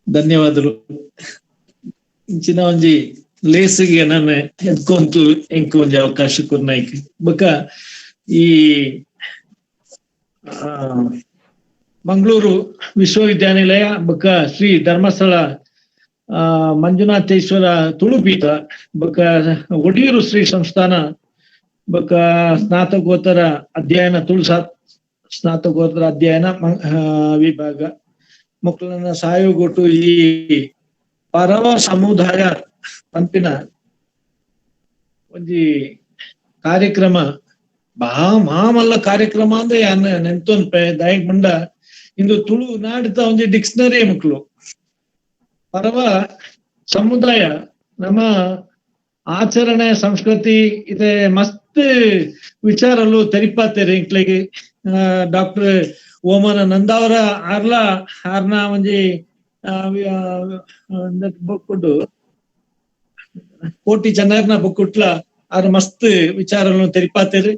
ಧನ್ಯವಾದಗಳು. ಇಂಚಿನ ಒಂಜಿ ಲೇಸಿಗೆ ನಾನು ಎದ್ಕೊಂತು ಎಂಕ್ ಒಂಜಿ ಅವಕಾಶ ಕೊರ್ನಾಯ್ಕ್ ಬೊಕ ಈ ಮಂಗಳೂರು ವಿಶ್ವವಿದ್ಯಾನಿಲಯ ಬೊಕ ಶ್ರೀ ಧರ್ಮಸ್ಥಳ ಮಂಜುನಾಥೇಶ್ವರ ತುಳುಪೀಠ ಬೊಕ ಒಡಿಯೂರು ಶ್ರೀ ಸಂಸ್ಥಾನ ಬೊಕ ಸ್ನಾತಕೋತ್ತರ ಅಧ್ಯಯನ ತುಳು ಸ್ನಾತಕೋತ್ತರ ಅಧ್ಯಯನ ವಿಭಾಗ ಮಕ್ಕಳನ್ನ ಸಹಯೋಗಟ್ಟು ಈ ಪರವ ಸಮುದಾಯ ಪಂಪಿನ ಒಂಜಿ ಕಾರ್ಯಕ್ರಮ ಬಾ ಮಾಮಲ್ಲ ಕಾರ್ಯಕ್ರಮ ಅಂದ್ರೆ ನೆಂತೊನ್ಪೆ ದಾಯಕ್ ಮಂಡ ಇಂದು ತುಳು ನಾಡಿದ ಒಂಜಿ ಡಿಕ್ಷನರಿ ಮಕ್ಕಳು ಪರವ ಸಮುದಾಯ ನಮ್ಮ ಆಚರಣೆ ಸಂಸ್ಕೃತಿ ಇದೆ ಮಸ್ತ್ ವಿಚಾರಲು ತೆರಿಪಾತೇರಿ ಇಂಕ್ಲೆಗೆ. ಡಾಕ್ಟರ್ ಓಮನ ನಂದಾವರ ಆರ್ಲ ಆರ್ನ ಒಂಜಿ ಬೊಕ್ಕುಡು ಕೋಟಿ ಚೆನ್ನಾರ್ನ ಬೊಕ್ಕುಟ್ಲ ಆರ್ ಮಸ್ತ್ ವಿಚಾರಗಳನ್ನು ತೆರಿಪಾತೇರಿ.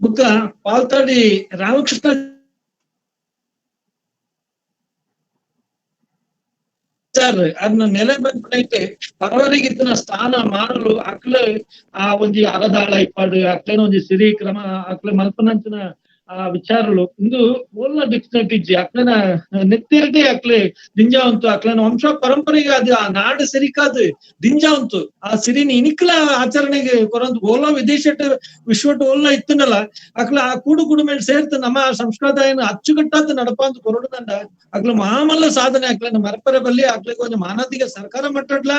ಬುಕ್ಕ ಪಾಲ್ತಾಡಿ ರಾಮಕೃಷ್ಣ ಅದನ್ನ ನೆಲೆ ಬಂದ್ಬಿಟ್ಟೈತೆ. ಪರವರಿಗೆ ಇತ್ತಿನ ಸ್ಥಾನ ಮಾಡಲು ಅಕ್ಲ ಆ ಒಂಜಿ ಅರದಾಳ ಇಪ್ಪಾಡು ಅಕ್ಲೇನ ಒಂಜಿ ಸಿರಿ ಕ್ರಮ ಅಕ್ಲೆ ಮಲ್ಪನಂಚಿನ ಆ ವಿಚಾರಲು ಇಂದು ಓಲ್ಲ ಡಿಕ್ಷನರಿ ಇಜ್ಜಿ ಅಕ್ಲೆನ ನೆತ್ತಿರಟೆ ಅಕ್ಲೆ ದಿಂಜಾವಂತು ಅಕ್ಲೆನ ವಂಶ ಪರಂಪರೆಗೆ ಅದು ಆ ನಾಡು ಸಿರಿಕಾದು ದಿಂಜಾವಂತು ಆ ಸಿರಿನ ಇನಿಕ್ಲ ಆಚರಣೆಗೆ ಕೊರಂತ ಓಲ ವಿದೇಶಟ್ ವಿಶ್ವಟ್ ಓಲ್ಲ ಇತ್ತನಲ್ಲ ಅಕ್ಲ ಆ ಕೂಡು ಕುಡುಮೇಲೆ ಸೇರ್ತು ನಮ್ಮ ಸಂಸ್ಕೃತಾಯನ ಅಚ್ಚುಕಟ್ಟಾದ ನಡಪ ಅಂತ ಕೊರಡುದಂಡ ಅಕ್ಲ ಮಾಮಲ್ಲ ಸಾಧನೆ ಅಕ್ಲನ ಮರಪರೆ ಬಲ್ಲಿ ಅಕ್ಲಿಗೆ ಒಂದು ಮಾನದಿಗೆ ಸರ್ಕಾರ ಮಟ್ಟಡ್ಲ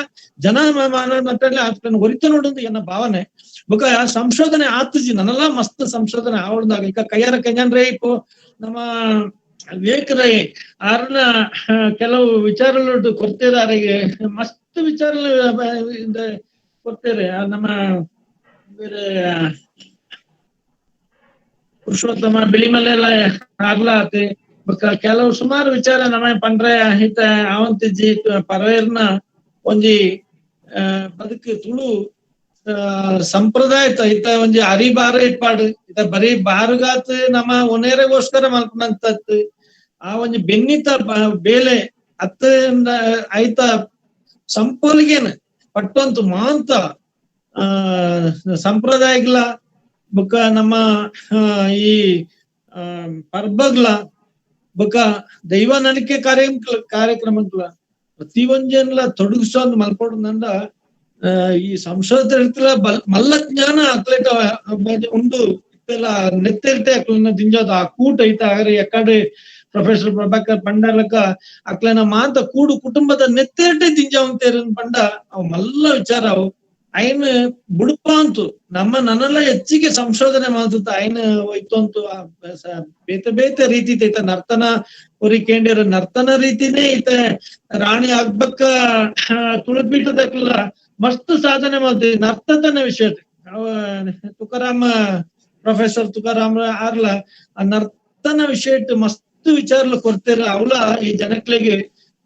ಜನ ಮಾನ ಮಟ್ಟಡ್ಲ ಅಕ್ಲನ ಹೊರಿತ ನೋಡೋದು ಎನ್ನ ಭಾವನೆ. ಬೊಕ ಸಂಶೋಧನೆ ಆತಜಿ ನನ್ನೆಲ್ಲ ಮಸ್ತ್ ಸಂಶೋಧನೆ ಆವಡ್ದಾಗ ಈಗ ಕೈಯಾರ ಕೈಜನ್ರೇ ಇಪ್ಪು ನಮ್ಮ ವಿವೇಕ್ ರೈ ಆರ್ನ ಕೆಲವು ವಿಚಾರಗಳು ಕೊಡ್ತೀರ ಅವರಿಗೆ ಮಸ್ತ್ ವಿಚಾರ ಕೊಡ್ತೀರಿ. ನಮ್ಮ ಬೇರೆ ಪುರುಷೋತ್ತಮ ಬಿಳಿಮಲೆ ಎಲ್ಲ ಆಗ್ಲಾತಿ ಕೆಲವು ಸುಮಾರು ವಿಚಾರ ನಮ್ಮ ಪಂಡ್ರೆ ಹಿತ ಅವಂತಿಜ್ಜಿ ಪರವೇರ್ನ ಒಂಜಿ ಬದುಕು ತುಳು ಸಂಪ್ರದಾಯ ಇತ್ತ ಒಂಜಿ ಅರಿಬಾರ ಇಪ್ಪಾಡು ಇತ ಬರೀ ಬಾರುಗಾತ್ ನಮ್ಮ ಒನೇರೆಗೋಸ್ಕರ ಮಲ್ಪನಂತತ್ ಆ ಒಂಜಿ ಬೆನ್ನಿತ ಬೇಲೆ ಅತ್ತ ಐತ ಸಂಪೋಲಿಗೇನ ಪಟ್ಟಂತು ಮಾಂತ ಸಂಪ್ರದಾಯಗಳ ಬುಕ್ಕ ನಮ್ಮ ಈ ಪರ್ಬಗ್ಲ ಬುಕ್ಕ ದೈವ ನಡಿಕೆ ಕಾರ್ಯಕ್ರಮಗಳ ಪ್ರತಿಯೊಂಜನ್ಲ ತೊಡಗಿಸೋದ್ ಮಲ್ಪೊಡು ಈ ಸಂಶೋಧನೆ ಮಲ್ಲ ಜ್ಞಾನ ಅತ್ಲೇಟ ಉಂಡು ಇತ್ತೆಲ್ಲ ನೆತ್ತಿರ್ತೆ ಅಕ್ಲನ ದಿಂಜೋದು ಆ ಕೂಟ ಐತ ಹಾಗಾದ್ರೆ ಎಕ್ಕಡೆ ಪ್ರೊಫೆಸರ್ ಪ್ರಭಾಕರ್ ಪಂಡರ್ಲಕ ಅಕ್ಲನ ಮಾಂತ ಕೂಡು ಕುಟುಂಬದ ನೆತ್ತಿರ್ಟೆ ದಿಂಜಾವಂತೇರ ಪಂಡ ಅವು ಮಲ್ಲ ವಿಚಾರ ಅವು ಐನ್ ಬುಡುಪ ಅಂತು ನಮ್ಮ ನನ್ನೆಲ್ಲ ಹೆಚ್ಚಿಗೆ ಸಂಶೋಧನೆ ಮಾಡ್ತುತ್ತ ಐನ್ ಹೋಯ್ತು ಬೇತೆ ಬೇತೆ ರೀತಿ ಐತ ನರ್ತನ ಉರಿ ಕೇಂದ್ರ ನರ್ತನ ರೀತಿನೇ ಐತೆ ರಾಣಿ ಅಗ್ಬಕ್ಕ ತುಳುಪೀಠದಕ್ಕೆಲ್ಲ ಮಸ್ತ್ ಸಾಧನೆ ಮಾಡ್ತೀವಿ ನರ್ತನ ವಿಷಯ. ತುಕಾರಾಮ ಪ್ರೊಫೆಸರ್ ತುಕಾರಾಮ್ ಆರ್ಲ ಆ ನರ್ತನ ವಿಷಯ ಮಸ್ತ್ ವಿಚಾರలు ಕೊಡ್ತೀರ ಅವಲ ಈ ಜನಕ್ಳಿಗೆ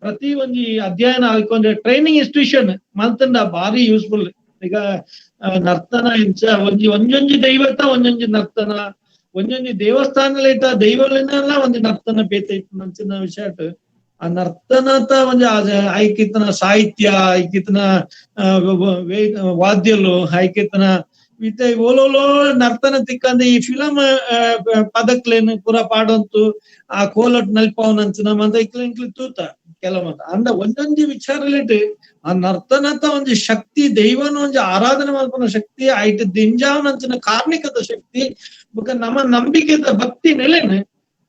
ಪ್ರತಿ ಒಂಜಿ ಅಧ್ಯಯನ ಆಯ್ಕೊಂಡ್ರೆ ಟ್ರೈನಿಂಗ್ ಇನ್ಸ್ಟಿಟ್ಯೂಷನ್ ಮಲ್ತಂಡ ಭಾರಿ ಯೂಸ್ಫುಲ್. ಈಗ ನರ್ತನ ಇಂಚ ಒಂಜಿ ಒಂಜೊಂಜಿ ದೈವತ ಒಂಜೊಂಜಿ ನರ್ತನ ಒಂಜೊಂಜಿ ದೇವಸ್ಥಾನಲೈತ ದೈವಲಿನೆಲ್ಲ ಒಂಜಿ ನರ್ತನ ಬೇತೆ ಮಂಚಿನ ವಿಷಯ. ಆ ನರ್ತನತ ಒಂಜಿ ಐಕಿತನ ಸಾಹಿತ್ಯ ಐಕಿತನ ವಾದ್ಯಲು ಐಕಿತನ ಇತ್ತೆ ಓಲೋಲೋ ನರ್ತನ ತಿಕ್ಕಂದ ಈ ಫಿಲಂ ಪದಕ್ಲೇನು ಪೂರ ಪಾಡಂತು ಆ ಕೋಲಟ್ ನಲ್ಪವನಂಚಿನ ಮಂದ ಇಕ್ಲ ಇಂಕ್ಲಿ ತೂತ ಕೆಲವು ಅಂದ ಒಂದೊಂದು ವಿಚಾರಲಿಟ್ಟು ಆ ನರ್ತನತ ಒಂಜಿ ಶಕ್ತಿ ದೈವನ ಒಂಜಿ ಆರಾಧನೆ ಮಲ್ಪನ ಶಕ್ತಿ ಐಟ್ ದಿಂಜಾವನಂಚಿನ ಕಾರ್ಣಿಕದ ಶಕ್ತಿ ಬೊಕ ನಮ್ಮ ನಂಬಿಕೆದ ಭಕ್ತಿ ನೆಲೆನ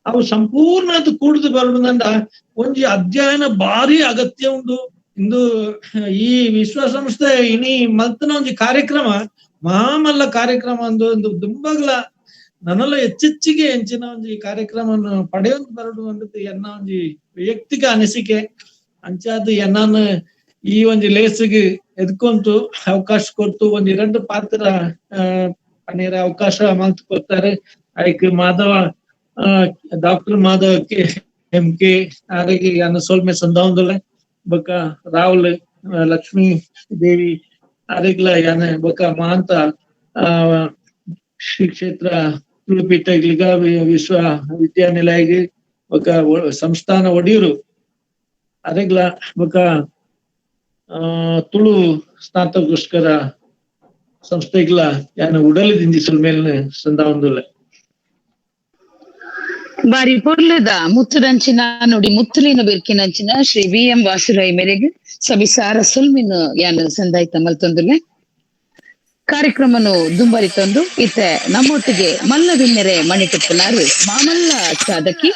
ಅವು ಸಂಪೂರ್ಣ ಅದು ಕೂಡುದು ಬರುವುದಂಡ ಒಂಜಿ ಅಧ್ಯಯನ ಭಾರಿ ಅಗತ್ಯ ಉಂಟು. ಇಂದು ಈ ವಿಶ್ವಸಂಸ್ಥೆ ಇನಿ ಮಲ್ತನ ಒಂಜಿ ಕಾರ್ಯಕ್ರಮ ಮಹಾಮಲ್ಲ ಕಾರ್ಯಕ್ರಮ ಅಂದು ಒಂದು ದುಂಬಗ್ಲ ನನ್ನೆಲ್ಲ ಹೆಚ್ಚೆಚ್ಚಿಗೆ ಹೆಂಚಿನ ಒಂಜಿ ಕಾರ್ಯಕ್ರಮವನ್ನು ಪಡೆಯೊಂದು ಬರಡು ಅಂದದ್ದು ಎನ್ನ ಒಂಜಿ ವೈಯಕ್ತಿಕ ಅನಿಸಿಕೆ. ಅಂಚಾದ ಎನ್ನಾನು ಈ ಒಂಜಿ ಲೇಸಿಗೆ ಎದ್ಕೊಂತು ಅವಕಾಶ ಕೊಡ್ತು ಒಂದ್ ಎರಡು ಪಾತ್ರ ಪನ್ನೀರ ಅವಕಾಶ ಮಲ್ತು ಕೊಡ್ತಾರೆ. ಐಕ್ Madhava doctor Madhava K M K ಆರಿಗೆ ಅನ್ನ ಸೋಲ್ಮೆ ಸಂದಾವಂದುಲ್ಲ ಬೊಕ್ಕ ರಾಹುಲ್ ಲಕ್ಷ್ಮೀ ದೇವಿ ಆರಿಗ್ಲ ಯಾನ ಬೊಕ್ಕ ಮಹಾಂತ ಶ್ರೀ ಕ್ಷೇತ್ರ ತುಳುಪೀಠ ವಿಶ್ವ ವಿದ್ಯಾನಿಲಯ ಬೊಕ್ಕ ಸಂಸ್ಥಾನ ಒಡಿಯೂರು ಅರೆಗ್ಲ ಬೊಕ್ಕ ತುಳು ಸ್ನಾತಕೋಸ್ಕರ ಸಂಸ್ಥೆಗಳ ಯಾನ ಉಡಲಿ ದಿಂಜಿಸಲ್ ಮೇಲ್ನ ಸಂದಾವಂದುಲ್ಲ. ಬಾರಿ ಪೊರ್ಲದ ಮುತ್ತುದಂಚಿನ ನುಡಿ ಮುತ್ತುಲಿನ ಬಿರ್ಕಿನಂಚಿನ ಶ್ರೀ ವಿ ಎಂ ವಾಸುರೈ ಮೇರೆಗೆ ಸಬಿಸಾರ ಸುಲ್ಮಿನ ಯಾನ ಸಂದಾಯ್ತ ಮಲ್ತೊಂದುಲ್ಲೆ ಕಾರ್ಯಕ್ರಮನು ದುಂಬರಿತೊಂದು ಇತ್ತೆ ನಮ್ಮೊಟ್ಟಿಗೆ ಮಲ್ಲವಿನ್ನೆರೆ ಮಣಿಟಿಪ್ಪುನಾರು ಮಾಮಲ್ಲ ಸಾಧಕಿ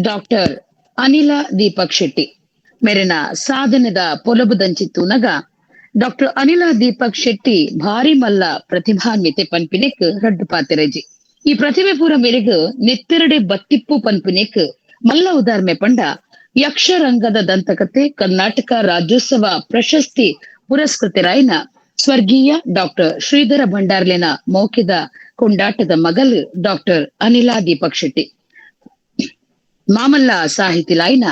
ಡಾಕ್ಟರ್ ಅನಿಲ ದೀಪಕ್ ಶೆಟ್ಟಿ ಮೇರಿನ ಸಾಧನದ ಪೊಲಬುದಂಚಿತ್ತು ನಗ ಡಾಕ್ಟರ್ ಅನಿಲ ದೀಪಕ್ ಶೆಟ್ಟಿ ಭಾರಿ ಮಲ್ಲ ಪ್ರತಿಭಾನ್ವಿತೆ ಪನ್ಪಿನೆಕ್ ರಡ್ಡು ಪಾತಿರಜಿ. ಈ ಪ್ರತಿಭೆ ಪೂರ ಮೇರೆಗ್ ನೆತ್ತೆರಡೆ ಬತ್ತಿಪ್ಪು ಪನ್ಪಿನೆಕ್ ಮಲ್ಲ ಉದಾರ್ಮೆ ಪಂಡ ಯಕ್ಷರಂಗದ ದಂತಕತೆ ಕರ್ನಾಟಕ ರಾಜ್ಯೋತ್ಸವ ಪ್ರಶಸ್ತಿ ಪುರಸ್ಕೃತರಾಯನ ಸ್ವರ್ಗೀಯ ಡಾಕ್ಟರ್ ಶ್ರೀಧರ ಭಂಡಾರ್ಲೆನ ಮೌಖಿದ ಕೊಂಡಾಟದ ಮಗಲು ಡಾಕ್ಟರ್ ಅನಿಲಾ ದೀಪಕ್ ಶೆಟ್ಟಿ. ಮಾಮಲ್ಲ ಸಾಹಿತಿಲಾಯ್ನ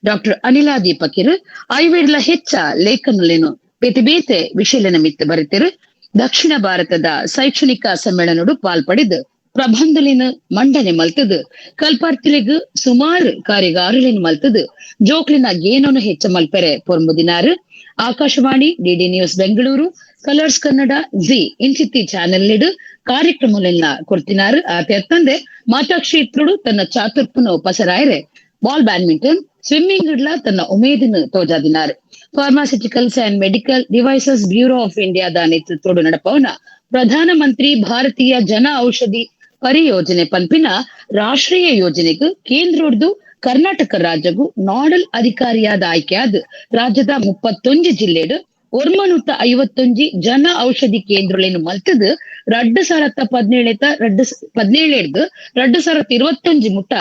ಡಾಕ್ಟರ್ ಅನಿಲಾ ದೀಪಕಿರು ಐವೇಡ್ಲ ಹೆಚ್ಚ ಲೇಖನಲೇನು ಬೇತೆ ಬೇತೆ ವಿಷಯನ ಮಿತ್ತ ಬರೆತಿರು. ದಕ್ಷಿಣ ಭಾರತದ ಶೈಕ್ಷಣಿಕ ಸಮ್ಮೇಳನಡು ಪಾಲ್ಪಡೆದು ಪ್ರಬಂಧಲಿನ ಮಂಡನೆ ಮಲ್ತದು ಕಲ್ಪಾರ್ಥಿಲಿಗ್ ಸುಮಾರು ಕಾರ್ಯಗಾರಲಿನ ಮಲ್ತದು ಜೋಕ್ಲಿನ ಗೇನನ್ನು ಹೆಚ್ಚ ಮಲ್ಪೆರೆ ಪೊರ್ಮುದಿನಾರು. Akashvani, DD News Bengaluru, Colors Kannada, Zee ಇಂಚಿತ್ತಿ channel ಲಿಡು ಕಾರ್ಯಕ್ರಮಲೆಲ್ಲ ಕೊಡ್ತಿನಾರು. ಆತೆ ಮಾತಾ ಕ್ಷೇತ್ರಡು ತನ್ನ ಚಾತುರ್ಪುನ ಪಸರಾಯರೆ ball badminton, swimming ಇಡ್ಲ ತನ್ನ ಉಮೇದಿನ ತೋಜಾದಿನಾರು. Pharmaceuticals and Medical Devices Bureau of ಇಂಡಿಯಾದ ನೇತೃತ್ವಡು ನಡಪವನ ಪ್ರಧಾನ ಮಂತ್ರಿ ಭಾರತೀಯ ಜನ ಔಷಧಿ ಪರಿಯೋಜನೆ ಪಂಪಿನ ರಾಷ್ಟ್ರೀಯ ಯೋಜನೆಗೆ ಕೇಂದ್ರದ್ದು ಕರ್ನಾಟಕ ರಾಜ್ಯಗೂ ನೋಡಲ್ ಅಧಿಕಾರಿಯಾದ ಆಯ್ಕೆಯಾದ ರಾಜ್ಯದ 31 ಜಿಲ್ಲೆಡು 151 ಜನ ಔಷಧಿ ಕೇಂದ್ರಗಳನ್ನು ಮಲ್ತದು 2017 2021 ಮುಟ್ಟ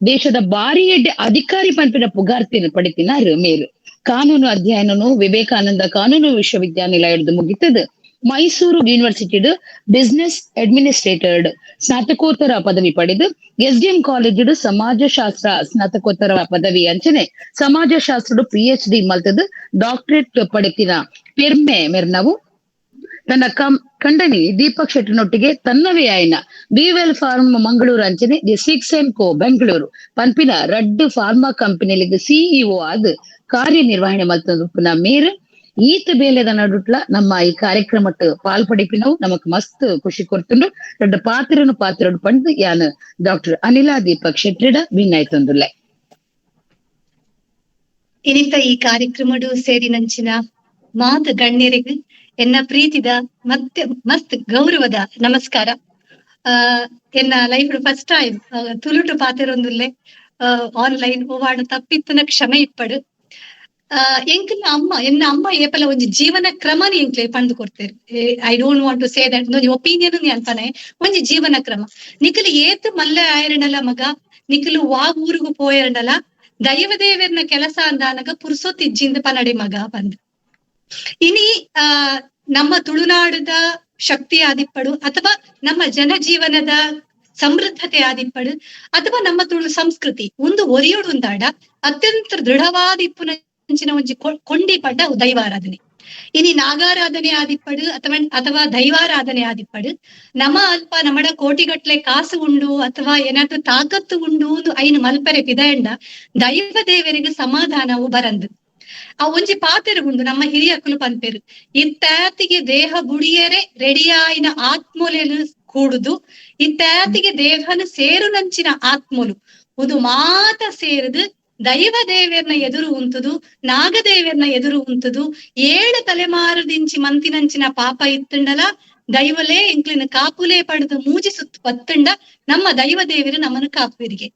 ದೇಶದ ಬಾರಿ ಎಡ್ಡೆ ಅಧಿಕಾರಿ ಪಂಪಿನ ಪುಗಾರ್ತಿನ ಪಡಿತಿನಾರು ಮೇರು. ಕಾನೂನು ಅಧ್ಯಯನನು ವಿವೇಕಾನಂದ ಕಾನೂನು ವಿಶ್ವವಿದ್ಯಾನಿಲಯದ ಮುಗಿತದು ಮೈಸೂರು university business administrator ಸ್ನಾತಕೋತ್ತರ ಪದವಿ ಪಡೆದು ಎಸ್ಡಿಎಂ ಕಾಲೇಜ್ ಸಮಾಜಶಾಸ್ತ್ರ ಸ್ನಾತಕೋತ್ತರ ಪದವಿ ಅಂಚನೆ ಸಮಾಜಶಾಸ್ತ್ರ ಪಿಎಚ್ಡಿ ಮಲ್ತದು ಡಾಕ್ಟರೇಟ್ ಪಡೆತಿನ ಪೆರ್ಮೆ ಮೆರ್ನವು. ತನ್ನ ಕಂಡನಿ ದೀಪಕ್ ಶೆಟ್ಟನೊಟ್ಟಿಗೆ ತನ್ನವೇ ಆಯ್ನ ಬಿವೆಲ್ ಫಾರ್ಮ್ ಮಂಗಳೂರು ಅಂಚನೆ the six and co Bengaluru ಪಂಪಿನ ರಡ್ಡು ಫಾರ್ಮಾ ಕಂಪನಿಲಿಗೆ ಸಿಇಒ ಆದ ಕಾರ್ಯನಿರ್ವಹಣೆ ಮಲ್ತದ ಮೇರು. ಈತ ಬೇಲೆದ ನಡುಟ್ಲ ನಮ್ಮ ಈ ಕಾರ್ಯಕ್ರಮಕ್ಕೆ ಪಾಲ್ಪಡಿಪಿನವು ನಮಕ್ ಮಸ್ತ್ ಖುಷಿ ಕೊಡ್ತುಂಡು. ದೊಡ್ಡ ಪಾತ್ರನು ಪಾತ್ರಡು ಪಂಡ್ ಯಾನ್ ಡಾಕ್ಟರ್ ಅನಿಲಾ ದೀಪಕ್ ಶೆಟ್ಟಿಡ ಭಿನ್ನಾಯ್ತೊಂದುಲ್ಲೆ. ಇನಿತ ಈ ಕಾರ್ಯಕ್ರಮಡು ಸೇರಿನಂಚಿನ ಮಾತು ಗಣ್ಯರಿಗೆ ಎನ್ನ ಪ್ರೀತಿದ ಮತ್ತೆ ಮಸ್ತ್ ಗೌರವದ ನಮಸ್ಕಾರ. ಎನ್ನ life first time ತುಳುಟು ಪಾತೆರೊಂದುಲ್ಲೆ ಆನ್ಲೈನ್ ಓವಾಡ ತಪ್ಪಿತ್ತನ ಕ್ಷಮೆ ಇಪ್ಪಡು. ಎಂಕ್ಲ ಅಮ್ಮ ಎನ್ನ ಅಮ್ಮ ಏಪಲ ಒಂಜಿ ಜೀವನ ಕ್ರಮನ ಎಂಕ್ಲೆ ಪಂದು ಕೊಡ್ತೇರು. I don't want to say that ಒಂಜಿ ಒಪಿನಿಯನ್ ಅನ್ಪನೆ ಒಂಜಿ ಜೀವನ ಕ್ರಮ. ನಿಖಲು ಏತ್ ಮಲ್ಲೆ ಆಯರಣಲ ಮಗ, ನಿಖಲು ವಾ ಊರುಗು ಪೋಯರಣಲ ದೈವ ದೇವರ್ನ ಕೆಲಸ ಅಂದಾನಗ ಪುರ್ಸೊತ್ತಿಜ್ಜಿಂದ ಪನಡಿ ಮಗ ಬಂದ್. ಇನಿ ನಮ್ಮ ತುಳುನಾಡದ ಶಕ್ತಿ ಆದಿಪ್ಪಡು ಅಥವಾ ನಮ್ಮ ಜನಜೀವನದ ಸಮೃದ್ಧತೆ ಆದಿಪ್ಪಡು ಅಥವಾ ನಮ್ಮ ತುಳು ಸಂಸ್ಕೃತಿ ಒಂದು ಒರಿಯೋಡು ಅಂದಾಡ ಅತ್ಯಂತ ದೃಢವಾದ ಇಪ್ಪುನ ಒಂಜಿ ಕೊಂಡಿ ಪಡ್ಡ ದೈವಾರಾಧನೆ. ಇನಿ ನಾಗಾರಾಧನೆ ಆದಿಪ್ಪಡು ಅಥವಾ ಅಥವಾ ದೈವಾರಾಧನೆ ಆದಿಪ್ಪಡು ನಮ್ಮ ಅಲ್ಪ ನಮ್ಮಡ ಕೋಟಿಗಟ್ಲೆ ಕಾಸು ಉಂಡು ಅಥವಾ ಏನಾದ್ರೂ ತಾಕತ್ತು ಉಂಡು ಐನು ಮಲ್ಪರೆ ಪಿದಯಂಡ ದೈವ ದೇವರಿಗೆ ಸಮಾಧಾನವು ಬರಂದು. ಆ ಒಂಜಿ ಪಾತೆರು ಉಂಡು ನಮ್ಮ ಹಿರಿಯಕುಲು ಪನ್ಪೇರು, ಇತ್ತಾತಿಗೆ ದೇಹ ಬುಡಿಯರೆ ರೆಡಿಯಾಯಿನ ಆತ್ಮೊಲೆನು ಕೂಡುದು, ಇತ್ತಾತಿಗೆ ದೇಹನ ಸೇರು ನಂಚಿನ ಆತ್ಮೊಲು ಒಂದು ಮಾತ ಸೇರಿದು ದೈವ ದೇವೆರ್ನ ಎದುರು ಉಂಟುದು, ನಾಗದೇವೆರ್ನ ಎದುರು ಉಂಟುದು, 7 ತಲೆಮಾರುದಿಂಚಿ ಮಂತಿನಂಚಿನ ಪಾಪ ಇತ್ತುಂಡಲ ದೈವಲೇ ಎಂಕ್ಲಿನ ಕಾಪುಲೇ ಪಡೆದು ಮೂಜಿ ಸುತ್ತು ಪತ್ತುಂಡ ನಮ್ಮ ದೈವ ದೇವರು ನಮ್ಮನ್ನು ಕಾಪುವಿರಿಗೆ.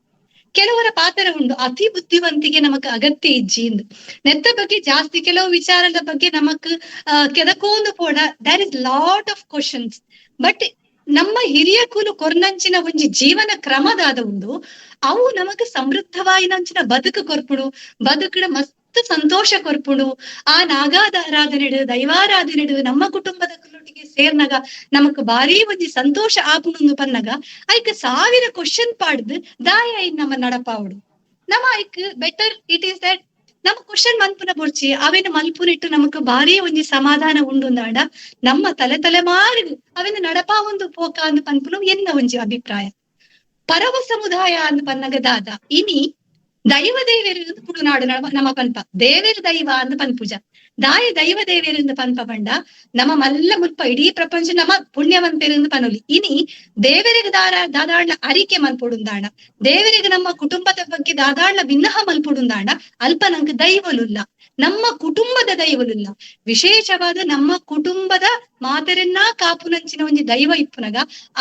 ಕೆಲವರ ಪಾತ್ರ ಉಂಡು ಅತಿ ಬುದ್ಧಿವಂತಿಗೆ ನಮಕ್ ಅಗತ್ಯ ಇಜ್ಜಿ ಎಂದು ನೆತ್ತ ಬಗ್ಗೆ ಜಾಸ್ತಿ ಕೆಲವು ವಿಚಾರದ ಬಗ್ಗೆ ನಮಕ್ ಕೆದಕೋಂದು ಪೋಡ there is lot of questions. But ನಮ್ಮ ಹಿರಿಯ ಕುಲು ಕೊರ್ನಂಚಿನ ಒಂಜಿ ಜೀವನ ಕ್ರಮದಾದ ಉಂಡು ಅವು ನಮಗ್ ಸಮೃದ್ಧವಾಯಿನಂಚಿನ ಬದುಕು ಕೊರ್ಪುಡು, ಬದುಕುಡ ಮಸ್ತ್ ಸಂತೋಷ ಕೊರ್ಪುಡು. ಆ ನಾಗಾರಾಧನೆಡು ದೈವಾರಾಧನೆಡು ನಮ್ಮ ಕುಟುಂಬದ ಕುಲೊಟ್ಟಿಗೆ ಸೇರ್ನಾಗ ನಮಕ್ ಬಾರಿ ಒಂಜಿ ಸಂತೋಷ ಆಪುಣು ಪನ್ನಗ ಐಕ್ 1000 ಕ್ವಶನ್ ಪಾಡ್ದು ದಾಯ ಐನ್ ನಮ್ಮ ನಡಪಾವುಡು. ನಮ್ಮ ಐಕ್ better it is that ನಮ್ಮ ಕ್ವಶನ್ ಮನ್ಪುನ ಬೊರ್ಚಿ ಅವೇನು ಮಲ್ಪುನಿಟ್ಟು ನಮಕ್ ಬಾರಿ ಒಂಜಿ ಸಮಾಧಾನ ಉಂಡುಂದಾಂಡ ನಮ್ಮ ತಲೆ ತಲೆಮಾರು ಅವೇನು ನಡಪಾ ಒಂದು ಪೋಕ ಅಂದ್ ಪನ್ಪುನು ಎನ್ನ ಒಂಜಿ ಅಭಿಪ್ರಾಯ. ಪರವ ಸಮುದಾಯ ಅಂದ್ ಪನ್ನಗ ದಾದ ಇನಿ ದೈವ ದೇವೇರು ತುಳುನಾಡು ನಮ್ಮ ಪನ್ಪ ದೇವೇರು ದೈವ ಅಂದ್ ಪನ್ಪುಜ ದಾಯ ದೈವ ದೇವೇರು ಪನ್ಪ ಪಂಡ ನಮ್ಮ ಮಲ್ಲ ಮುಲ್ಪ ಇಡೀ ಪ್ರಪಂಚ ನಮ್ಮ ಪುಣ್ಯವಂತರು ಪನೊಲಿ. ಇನಿ ದೇವರಿಗೆ ದಾದಾಳ್ನ ಅರಿಕೆ ಮಲ್ಪೊಡುಂದಾಣ, ದೇವರಿಗೆ ನಮ್ಮ ಕುಟುಂಬದ ಬಗ್ಗೆ ದಾದಾಳ್ನ ವಿನ್ನಹ ಮಲ್ಪೊಡುಂದಾಣ ಅಲ್ಪ ನಂಗೆ ದೈವಲುಲ್ಲ, ನಮ್ಮ ಕುಟುಂಬದ ದೈವಲುಲ್ಲ. ವಿಶೇಷವಾದ ನಮ್ಮ ಕುಟುಂಬದ ಮಾತರನ್ನ ಕಾಪುನಂಚಿನ ಒಂಜಿ ದೈವ ಇಪ್ಪುನಗ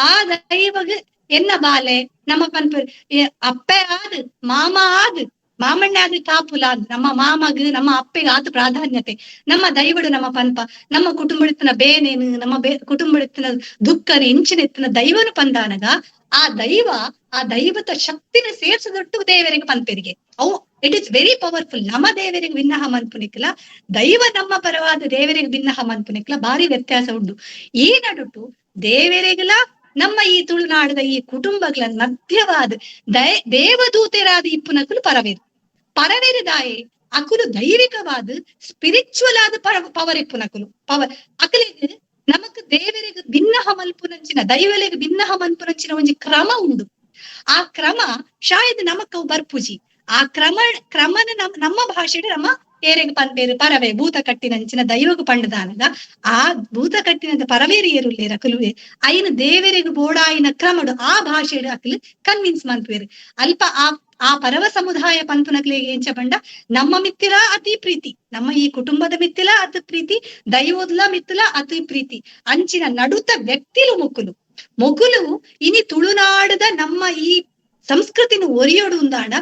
ಆ ದೈವಗ ಎನ್ನ ಬಾಲೆ ನಮ್ಮ ಪನ್ಪ ಅಪ್ಪೆ ಆದ್ ಮಾಮ ಆದ್ ಮಾಮಣ್ಣ ಆದ್ ಕಾಪುಲ ನಮ್ಮ ಮಾಮಗ್ ನಮ್ಮ ಅಪ್ಪೆಗೆ ಆತ ಪ್ರಾಧಾನ್ಯತೆ. ನಮ್ಮ ದೈವಡು ನಮ್ಮ ಪನ್ಪ ನಮ್ಮ ಕುಟುಂಬಡಿತ್ತನ ಬೇನೇನು ನಮ್ಮ ಕುಟುಂಬಡಿತ್ತನ ದುಃಖನ ಎಂಚಿನ ದೈವನು ಪಂದಾನಗ ಆ ದೈವ ಆ ದೈವದ ಶಕ್ತಿನ ಸೇರ್ಸದೊಟ್ಟು ದೇವರಿಗೆ ಪನ್ಪೆರಿಗೆ ಅವು it is very powerful. ನಮ್ಮ ದೇವರಿಗೆ ವಿನ್ನಹ ಮನ್ಪುನಿಕ್ಲ ದೈವ ನಮ್ಮ ಪರವಾದ ದೇವರಿಗೆ ವಿನ್ನಹ ಮನ್ಪುನಿಕ್ಲ ಭಾರಿ ವ್ಯತ್ಯಾಸ ಉಂಟು. ಈ ನಡುಟು ದೇವರಿಗೆಲ್ಲ ನಮ್ಮ ಈ ತುಳುನಾಡದ ಈ ಕುಟುಂಬಗಳ ಮಧ್ಯವಾದ ದೇವದೂತರಾದ ಇಪ್ಪುನಕುಲು ಪರವೇರು ಪರವೇರು ದಾಯೆ ಅಕುಲು ದೈವಿಕವಾದ ಸ್ಪಿರಿಚುವಲ್ ಆದ ಪವರ್ ಇಪ್ಪುನಕುಲು ಪವರ್ ಅಕಲಿಗೆ ನಮಕ್ ದೇವರಿಗೆ ಭಿನ್ನಹ ಮಲ್ಪುನಂಚಿನ ದೈವಲಿಗೆ ಭಿನ್ನಹ ಮಲ್ಪುನಂಚಿನ ಒಂಜಿ ಕ್ರಮ ಉಂಡು. ಆ ಕ್ರಮ ಶಾಯದ್ ನಮಕ್ ಅವು ಬರ್ಪುಜಿ. ಆ ಕ್ರಮನ ನಮ್ಮ ಭಾಷೆಡ್ ನಮ್ಮ ಏರೆಗ್ ಪನ್ಪೇರು ಪರವೆ ಭೂತ ಕಟ್ಟಿನಂಚಿನ ದೈವಗ್ ಪಂಡದಾನಗ ಆ ಭೂತ ಕಟ್ಟಿನಂತ ಪರವೇರು ಏರುಲ್ಲೇರು ಅಕುಲುವೆ ಐನ ದೇವರಿಗೆ ಬೋಡಾಯಿನ ಕ್ರಮಡು ಆ ಭಾಷೆಡ್ ಅಕಲು ಕನ್ವಿನ್ಸ್ ಮನ್ಪುವೇರು. ಅಲ್ಪ ಆ ಆ ಪರವ ಸಮುದಾಯ ಪನ್ಪುನಕ್ಲೆಗ್ ಎಂಚ ಪಂಡ ನಮ್ಮ ಮಿತ್ತಿಲ ಅತಿ ಪ್ರೀತಿ, ನಮ್ಮ ಈ ಕುಟುಂಬದ ಮಿತ್ತಿಲ ಅತಿ ಪ್ರೀತಿ, ದೈವೋದ್ಲ ಮಿತ್ತಿಲ ಅತಿ ಪ್ರೀತಿ, ಅಂಚಿನ ನಡುತ ವ್ಯಕ್ತಿಲು ಮೊಕುಲು ಮೊಕುಲು ಇನಿ ತುಳುನಾಡದ ನಮ್ಮ ಈ ಸಂಸ್ಕೃತಿನ ಒರಿಯೋಡು ಉಂದಾಂಡ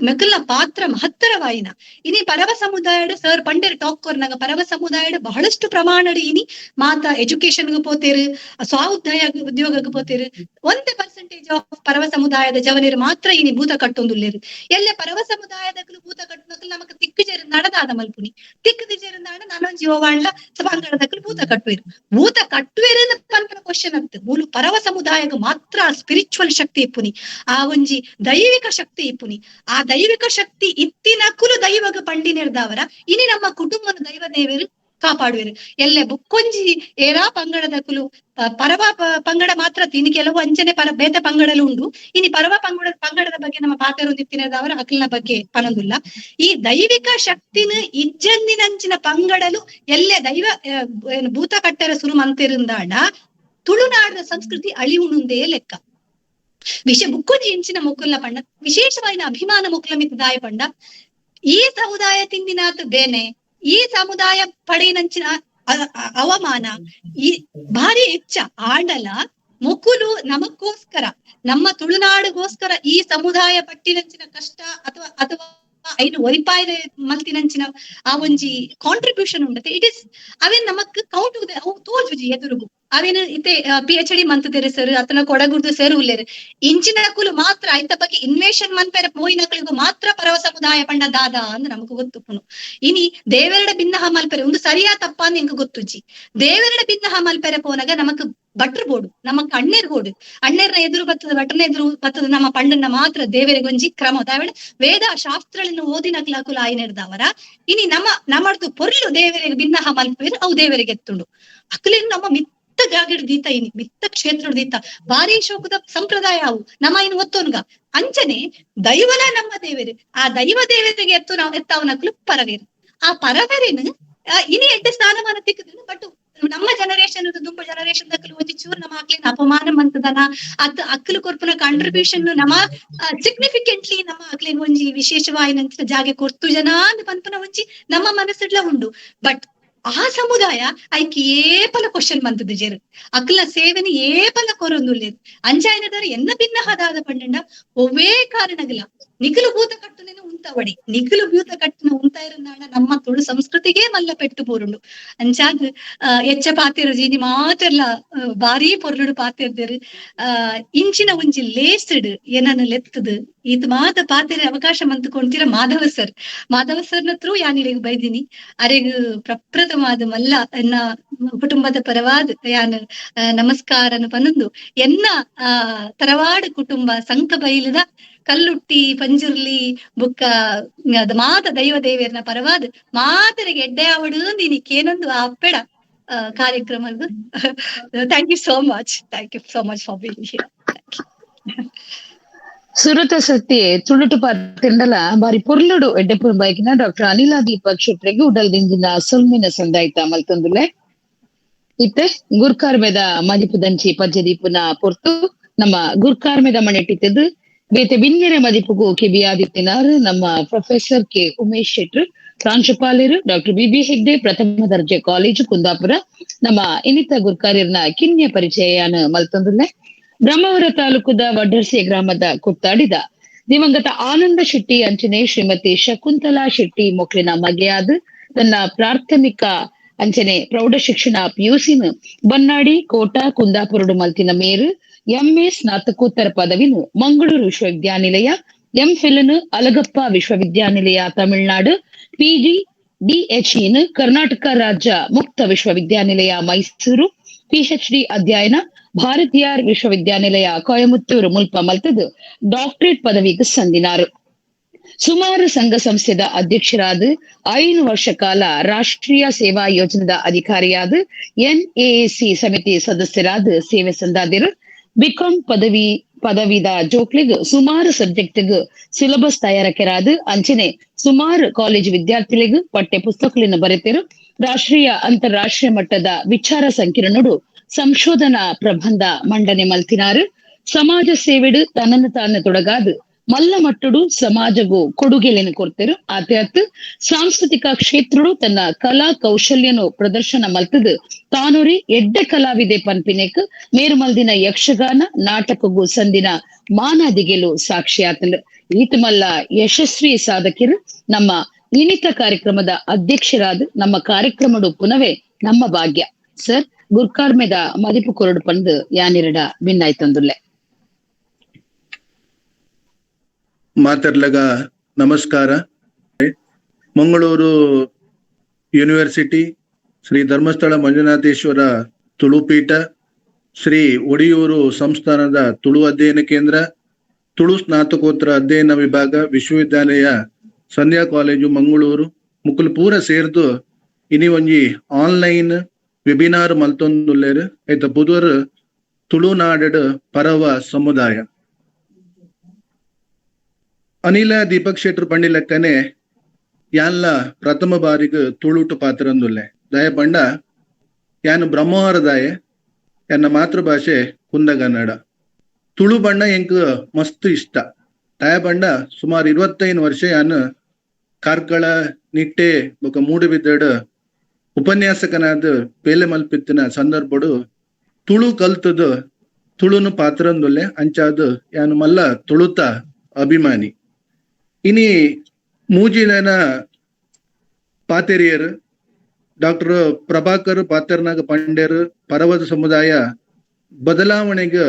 ಮೆಕುಲ್ನ ಪಾತ್ರ ಮಹತ್ತರವಾಯಿನ. ಇನಿ ಪರವ ಸಮುದಾಯಡ್ ಸರ್ ಪಂಡೇರ್ ಟಾಕ್ ಕೊರ್ನಾಗ ಪರವ ಸಮುದಾಯಡ್ ಬಹಳಷ್ಟು ಪ್ರಮಾಣಡ್ ಇನಿ ಮಾತ ಎಜುಕೇಶನ್ ಪೋತೇರು, ಸ್ವಾಉದ್ಯೋಗ ಉದ್ಯೋಗಕ್ಕೆ ಪೋತೇರು. 1% ಆಫ್ ಪರವ ಸಮುದಾಯದ ಜವನಿರು ಮಾತ್ರ ಇನಿ ಭೂತ ಕಟ್ಟೊಂದುಲ್ಲೇರು. ಎಲ್ಲ ಪರವ ಸಮುದಾಯದಕ್ಲು ಭೂತ ಕಟ್ಟುನಕ್ಲು ನಮಕ್ ತಿಕ್ಕು ಜೇರು ನಡದಾದ ಮಲ್ಪುನಿ ತಿಕ್ಕು ಜೇರುಂದಾಂಡ ನಾನೊಂಜಿ ಜೀವವಾಂಡ್ಲ ಪಂಗಡದಕ್ಲು ಭೂತ ಕಟ್ಟುವೇರು. ಭೂತ ಕಟ್ಟುವೇರು ಪನ್ಪುನ ಕ್ವಶನ್ ಅಂತ ಮೂಲು ಪರವ ಸಮುದಾಯಕ್ಕೆ ಮಾತ್ರ ಸ್ಪಿರಿಚುವಲ್ ಶಕ್ತಿ ಇಪ್ಪುನಿ, ಆ ಒಂಜಿ ದೈವಿಕ ಶಕ್ತಿ ಇಪ್ಪುನಿ. ಆ ದೈವಿಕ ಶಕ್ತಿ ಇತ್ತಿನಕುಲು ದೈವಗ ಪಂಡಿನಿರ್ದವರ ಇನಿ ನಮ್ಮ ಕುಟುಂಬನ ದೈವ ದೇವರು ಕಾಪಾಡುವೆರು. ಎಲ್ಲೆ ಬುಕ್ಕೊಂಜಿ ಏರಾ ಪಂಗಡದಕುಲು ಪರವ ಪಂಗಡ ಮಾತ್ರ ಇನಿ ಕೆಲವು ಅಂಚನೆ ಪರ ಬೇತೆ ಪಂಗಡಲು ಉಂಡು. ಇನಿ ಪರವ ಪಂಗಡದ ಬಗ್ಗೆ ನಮ್ಮ ಪಾತೆರೊಂದಿತ್ತಿನದವರ ಅಕಲ್ನ ಬಗ್ಗೆ ಪನೊಂದುಲ್ಲ. ಈ ದೈವಿಕ ಶಕ್ತಿನ ಇಜ್ಜಂದಿನಂಚಿನ ಪಂಗಡಲು ಎಲ್ಲೆ ದೈವ ಭೂತ ಕಟ್ಟರ ಸುರು ಮಂತಿರುಂದಾಂಡ ತುಳುನಾಡಿನ ಸಂಸ್ಕೃತಿ ಅಳಿವುಣುಂದೇ ಲೆಕ್ಕ. ಬುಕ್ಕೊಂಜಿ ಇಂಚಿನ ಮೊಕ್ಕುಲ್ನ ಪಂಡ ವಿಶೇಷವಾದ ಅಭಿಮಾನ ಮೊಕ್ಕುಲ ಮಿತ್ತ ದಾಯ ಪಂಡ ಈ ಸಮುದಾಯ ತಿಂದಿನಾತ್ ಬೇನೆ, ಈ ಸಮುದಾಯ ಪಡೆಯಿನಂಚಿನ ಅವಮಾನ ಈ ಭಾರಿ ಹೆಚ್ಚ ಆಂಡಲ ಮೊಕುಲು ನಮಕ್ಕೋಸ್ಕರ ನಮ್ಮ ತುಳುನಾಡಿಗೋಸ್ಕರ ಈ ಸಮುದಾಯ ಪಟ್ಟಿನಂಚಿನ ಕಷ್ಟ ಅಥವಾ ಅಥವಾ ಐನು ಒರಿಪಾಯ ಮಲ್ತಿನಂಚಿನ ಆ ಒಂಜಿ ಕಾಂಟ್ರಿಬ್ಯೂಷನ್ ಉಂಡತೆ it is ಅವೇನ್ ನಮಕ್ ಕೌಂಟ್ ಅವು ತೋಜುಜಿ ಎದುರುಗು. ಅವೇನು ಇತ್ತೆ PhD ಮಂತದೇರು ಸರ್ ಅತನ ಕೊಡಗುರ್ದು ಸರ್ ಉಲ್ಲೇರು ಇಂಚಿನ ಕುಲು ಮಾತ್ರ ಐತ ಬಗ್ಗೆ ಇನ್ವೇಷನ್ ಮನ್ಪೆರ ಪೋಯಿನಕುಲಿಗೂ ಮಾತ್ರ ಪರವ ಸಮುದಾಯ ಪಂಡ ದಾದಾ ಅಂದ್ ನಮಕ್ ಗೊತ್ತುಪ್ಪುನು. ಇನಿ ದೇವರಡ ಭಿನ್ನಹ ಮಲ್ಪೆರೆ ಒಂದು ಸರಿಯಾ ತಪ್ಪ ಅಂದ್ ಎಂಕ್ ಗೊತ್ತುಜ್ಜಿ. ದೇವರಡ ಭಿನ್ನಹ ಮಲ್ಪೆರೆ ಪೋನಾಗ ನಮಕ್ ಬಟ್ರ್ ಬೋಡು, ನಮಕ್ ಅಣ್ಣೇರ್ ಬೋಡು, ಅಣ್ಣೇರ್ನ ಎದುರು ಬತ್ತದ ಬಟರ್ನ ಎದುರು ಬತ್ತದ ನಮ್ಮ ಪಂಡನ್ನ ಮಾತ್ರ ದೇವರಿಗೊಂಜಿ ಕ್ರಮ ದಾವಣ ವೇದ ಶಾಸ್ತ್ರಗಳನ್ನು ಓದಿನಕ್ಲಾಕುಲ ಆಯ್ನೆರ್ದವರ ಇನಿ ನಮ್ಮ ನಮ್ಮರ್ದು ಪೊರ್ಲು ದೇವರಿಗೆ ಭಿನ್ನಹ ಮಲ್ಪೆರು ಅವು ದೇವರಿಗೆ ಎತ್ತುಂಡು. ಅಕ್ಲೇನು ನಮ್ಮ ಮಿತ್ತ ಜಾಗಡ್ ದೀತ ಇನಿ ಮಿತ್ತ ಕ್ಷೇತ್ರ ದೀತ ಭಾರಿ ಶೋಕದ ಸಂಪ್ರದಾಯ ಅವು ನಮ್ಮ ಇನ್ನು ಒತ್ತೋನ್ಗ ಅಂಚನೆ ದೈವನ ನಮ್ಮ ದೇವರು ಆ ದೈವ ದೇವರಿಗೆ ಎತ್ತು ನಾವು ಎತ್ತವನಕ್ಲು ಪರವೇರು. ಆ ಪರವೇರೇನು ಇನಿ ಎಡ್ಡೆ ಸ್ಥಾನಮಾನ ತಿಕ್ಕದ ಬಟ್ ನಮ್ಮ ಜನರೇಷನ್ ದುಂಬ ಜನರೇಷನ್ ದಕ್ಕಲು ಒಂಜಿ ಚೂರ್ ನಮ್ಮ ಅಕ್ಲಿನ ಅಪಮಾನ ಮಂತದನ ಅತ್ ಅಕ್ಕಲು ಕೊರ್ಪುನ ಕಾಂಟ್ರಿಬ್ಯೂಷನ್ ನಮ್ಮ ಸಿಗ್ನಿಫಿಕೆಂಟ್ಲಿ ನಮ್ಮ ಅಕ್ಲಿನ ಒಂಜಿ ವಿಶೇಷವಾಯಿನಂಚಿನ ಜಾಗೆ ಕೊರ್ತು ಜನ ಅಂದ್ ಪನ್ಪುನ ಒಂಜಿ ನಮ್ಮ ಮನಸ್ಸುಡ್ಲ ಉಂಡು. ಬಟ್ ಆ ಸಮುದಾಯ ಐಕ್ ಏಪಲ ಕ್ವಶನ್ ಮಂತದ ಜೇರು ಅಕ್ಲ ಸೇವೆನ ಏಪಲ ಕೊರೊಂದುಲ್ಲೇರು ಅಂಚಾಯಿನದವರು ಎನ್ನ ಭಿನ್ನಹದಾದ ಪಂಡಂಡ ಒವ್ವೇ ಕಾರಣಗಲ ನಿಖಲು ಭೂತ ಕಟ್ಟುನೇನು ಉಂತವಡಿ ನಿಖಲು ಭೂತ ಕಟ್ಟುನ ಉಂತ ಇರುಂದಾಂಡ ನಮ್ಮ ತುಳು ಸಂಸ್ಕೃತಿಗೆ ಮಲ್ಲ ಪೆಟ್ಟು ಪೋರುಂಡು. ಅಂಚಾಗ್ ಎಚ್ಚ ಪಾತೆರು ಜೀನಿ ಮಾತೆರ್ಲ ಭಾರಿ ಪೊರ್ಲುಡು ಪಾತೆರ್ದೇರು. ಇಂಚಿನ ಒಂಜಿ ಲೇಸ್ಡ್ ಏನನ್ನ ಲೆತ್ತದು ಈತ ಮಾತ ಪಾತೆರೆ ಅವಕಾಶ ಮಂತುಕೊಂತೀರ ಮಾಧವ ಸರ್. ಮಾಧವ ಸರ್ನ ಥ್ರೂ ಯಾನಿಡೆಗ್ ಬೈದಿನಿ ಅರೆಗ್ ಪ್ರಪ್ರಥಮಾದ ಮಲ್ಲ ಎನ್ನ ಕುಟುಂಬದ ಪರವಾದ ಯಾನ್ ನಮಸ್ಕಾರನು ಪನೊಂದು ಎನ್ನ ತರವಾಡು ಕುಟುಂಬ ಸಂಕ ಬೈಲದ ಕಲ್ಲುಟ್ಟಿ ಪಂಜುರ್ಲಿ ಬುಕ್ಕ ಮಾತ ದೈವ ದೇವಿಯರ್ನ ಪರವಾದ ಮಾತರಿಗೆ ಎಡ್ಡೆ ಆವಡು ನೀನಿಕ್ಕೇನೊಂದು ಆ ಅಪ್ಪೆಡ ಕಾರ್ಯಕ್ರಮ. Thank you so much, thank you so much for being here. ಸುರುತ ಸತ್ಯ ತುಳುಟು ಪಾತಿಂಡಲ ಬಾರಿ ಪೊರ್ಲುಡು ಎಡ್ಡೆಪುರ ಬೈಕಿನ ಡಾಕ್ಟರ್ ಅನಿಲಾ ದೀಪಕ್ ಶೆಟ್ರೆಗ್ ಉಡಲ್ ದಿಂಜಿನ ಸೊಲ್ಮಿನ ಸಂದಾಯ್ತ ಮಲ್ತೊಂದುಲೆ. ಇತ್ತೆ ಗುರ್ಕಾರ್ಮೆದ ಮದಿಪುದಂಚಿ ಪಜ್ಜದೀಪುನ ಪೊರ್ತು ನಮ್ಮ ಗುರ್ಕಾರ್ಮೆದ ಮನೆಟ್ಟಿತ್ತದು ಬೇತೆ ಬಿಂಜರೆ ಮದಿಪುಗು ಕಿಬಿಯಾದಿತ್ತಿನಾರ್ ನಮ್ಮ ಪ್ರೊಫೆಸರ್ ಕೆ ಉಮೇಶ್ ಶೆಟ್ರು ಪ್ರಾಂಶುಪಾಲರು ಡಾಕ್ಟರ್ ಬಿಬಿ ಹೆಗ್ಡೆ ಪ್ರಥಮ ದರ್ಜೆ ಕಾಲೇಜು ಕುಂದಾಪುರ. ನಮ್ಮ ಇನ್ನಿತ ಗುರ್ಕಾರ್ಯರ್ನ ಕಿನ್ಯ ಪರಿಚಯನ ಮಲ್ತೊಂದುಲೆ. ಬ್ರಹ್ಮಾವರ ತಾಲೂಕುದ ವಡ್ಡರ್ಸೆ ಗ್ರಾಮದ ಕುತ್ತಾಡಿದ ದಿವಂಗತ ಆನಂದ ಶೆಟ್ಟಿ ಅಂಚನೆ ಶ್ರೀಮತಿ ಶಕುಂತಲಾ ಶೆಟ್ಟಿ ಮೊಕ್ಲಿನ ಮಗೆಯಾದ ತನ್ನ ಪ್ರಾಥಮಿಕ ಅಂಚನೆ ಪ್ರೌಢ ಶಿಕ್ಷಣ ಪಿಯುಸಿನ ಬನ್ನಾಡಿ ಕೋಟ ಕುಂದಾಪುರಡು ಮಲ್ತಿನ ಮೇರು ಎಂಎ ಸ್ನಾತಕೋತ್ತರ ಪದವಿನು ಮಂಗಳೂರು ವಿಶ್ವವಿದ್ಯಾನಿಲಯ, ಎಂ ಫಿಲ್ ಅಲಗಪ್ಪ ವಿಶ್ವವಿದ್ಯಾನಿಲಯ ತಮಿಳುನಾಡು, ಪಿಜಿ ಡಿಎಚ್ಇ ಕರ್ನಾಟಕ ರಾಜ್ಯ ಮುಕ್ತ ವಿಶ್ವವಿದ್ಯಾನಿಲಯ ಮೈಸೂರು, ಪಿಎಚ್ಡಿ ಅಧ್ಯಯನ Bharathiyar Vishwavidyalaya Coimbatore ಮುಲ್ಪ ಮಲ್ತದು ಡಾಕ್ಟರೇಟ್ ಪದವಿಗೆ ಸಂದಿನಾರು. ಸುಮಾರು ಸಂಘ ಸಂಸ್ಥೆದ ಅಧ್ಯಕ್ಷರಾದ 5 ವರ್ಷ ಕಾಲ ರಾಷ್ಟ್ರೀಯ ಸೇವಾ ಯೋಜನೆದ ಅಧಿಕಾರಿಯಾದ ಎನ್ಎಸಿ ಸಮಿತಿ ಸದಸ್ಯರಾದ ಸೇವೆ ಸಂದಾದಿರು. ಬಿಕಾಂ ಪದವಿದ ಜೋಕ್ಲಿಗ್ ಸುಮಾರು ಸಬ್ಜೆಕ್ಟ್ ಸಿಲೆಬಸ್ ತಯಾರಕರಾದ ಅಂಚನೆ ಸುಮಾರು ಕಾಲೇಜ್ ವಿದ್ಯಾರ್ಥಿಗಳಿಗೂ ಪಠ್ಯ ಪುಸ್ತಕಗಳನ್ನು ಬರೆತಿರು. ರಾಷ್ಟ್ರೀಯ ಅಂತಾರಾಷ್ಟ್ರೀಯ ಮಟ್ಟದ ವಿಚಾರ ಸಂಕಿರಣಡು ಸಂಶೋಧನಾ ಪ್ರಬಂಧ ಮಂಡನೆ ಮಲ್ತಿನಾರು. ಸಮಾಜ ಸೇವೆಡು ತನ್ನನ್ನು ತಾನು ತೊಡಗಾದು ಮಲ್ಲ ಮಟ್ಟಡು ಸಮಾಜಗೂ ಕೊಡುಗೆలను ಕೊಡ್ತಿರು. ಆತೆ ಸಾಂಸ್ಕೃತಿಕ ಕ್ಷೇತ್ರಡು ತನ್ನ ಕಲಾ ಕೌಶಲ್ಯನು ಪ್ರದರ್ಶನ ಮಲ್ತದು ತಾನೂರಿ ಎಡ್ಡೆ ಕಲಾವಿದೆ ಪನ್ಪಿನೆಕ್ ಮೇರುಮಲ್ದಿನ ಯಕ್ಷಗಾನ ನಾಟಕಗೂ ಸಂದಿನ ಮಾನಾದಿಗೆಲು ಸಾಕ್ಷಿಯಾತಲು. ಈತಮಲ್ಲ ಯಶಸ್ವಿ ಸಾಧಕಿರು ನಮ್ಮ ಇನಿತ ಕಾರ್ಯಕ್ರಮದ ಅಧ್ಯಕ್ಷರಾದ ನಮ್ಮ ಕಾರ್ಯಕ್ರಮಡು ಪುನವೇ ನಮ್ಮ ಭಾಗ್ಯ. ಸರ್, ಗುರ್ಕಾರ್ಮೆದ ಮದಿಪು ಕೊರಡು ಪಂದು ಯಾನಿರಡ ಭಿನ್ನಾಯ್ತಂದುಲ್ಲೆ. ಮಾತರ್ಲಗ ನಮಸ್ಕಾರ. ಮಂಗಳೂರು ಯೂನಿವರ್ಸಿಟಿ, ಶ್ರೀ ಧರ್ಮಸ್ಥಳ ಮಂಜುನಾಥೇಶ್ವರ ತುಳುಪೀಠ, ಶ್ರೀ ಒಡಿಯೂರು ಸಂಸ್ಥಾನದ ತುಳು ಅಧ್ಯಯನ ಕೇಂದ್ರ, ತುಳು ಸ್ನಾತಕೋತ್ತರ ಅಧ್ಯಯನ ವಿಭಾಗ, ವಿಶ್ವವಿದ್ಯಾಲಯ ಸಂಧ್ಯಾ ಕಾಲೇಜು ಮಂಗಳೂರು ಮುಕುಲ್ ಪೂರ ಸೇರ್ದು ಇನಿ ಒಂಜಿ ಆನ್ಲೈನ್ ವೆಬಿನಾರ್ ಮಲ್ತೊಂದುಲ್ಲೇರು. ಐತ ಪುದುವರ್ ತುಳುನಾಡು ಪರವ ಸಮುದಾಯ. ಅನಿಲ ದೀಪಕ್ ಶೆಟ್ರು ಪಂಡಿಲಕ್ಕನೆ ಯಾನ್ಲ ಪ್ರಥಮ ಬಾರಿಗೆ ತುಳುಟು ಪಾತ್ರಂದುಲ್ಲೆ. ದಯ ಪಂಡ ಯಾನು ಬ್ರಹ್ಮವಾರದಾಯ, ಎನ್ನ ಮಾತೃಭಾಷೆ ಕುಂದಗನ್ನಡ. ತುಳು ಬಣ್ಣ ಎಂಕ್ ಮಸ್ತ್ ಇಷ್ಟ. ದಯ ಪಂಡ ಸುಮಾರು 25 ವರ್ಷ ಯಾನು ಕಾರ್ಕಳ ನಿಟ್ಟೆ ಬೊಕ ಮೂಡುಬಿದ್ದೆಡ್ ಉಪನ್ಯಾಸಕನಾದ ಬೇಲೆ ಮಲ್ಪಿತ್ತಿನ ಸಂದರ್ಭಡು ತುಳು ಕಲ್ತದ ತುಳುನು ಪಾತ್ರಂದುಲ್ಲೆ. ಅಂಚಾದ ಯಾನು ಮಲ್ಲ ತುಳುತ ಅಭಿಮಾನಿ. ಇನಿ ಮೂಜಿನ ಪಾತೆರಿಯರ್ ಡಾಕ್ಟರ್ ಪ್ರಭಾಕರ್ ಪಾತೆರ್ನಾಗ ಪಂಡ್ಯರ್ ಪರವದ ಸಮುದಾಯ ಬದಲಾವಣೆಗೆ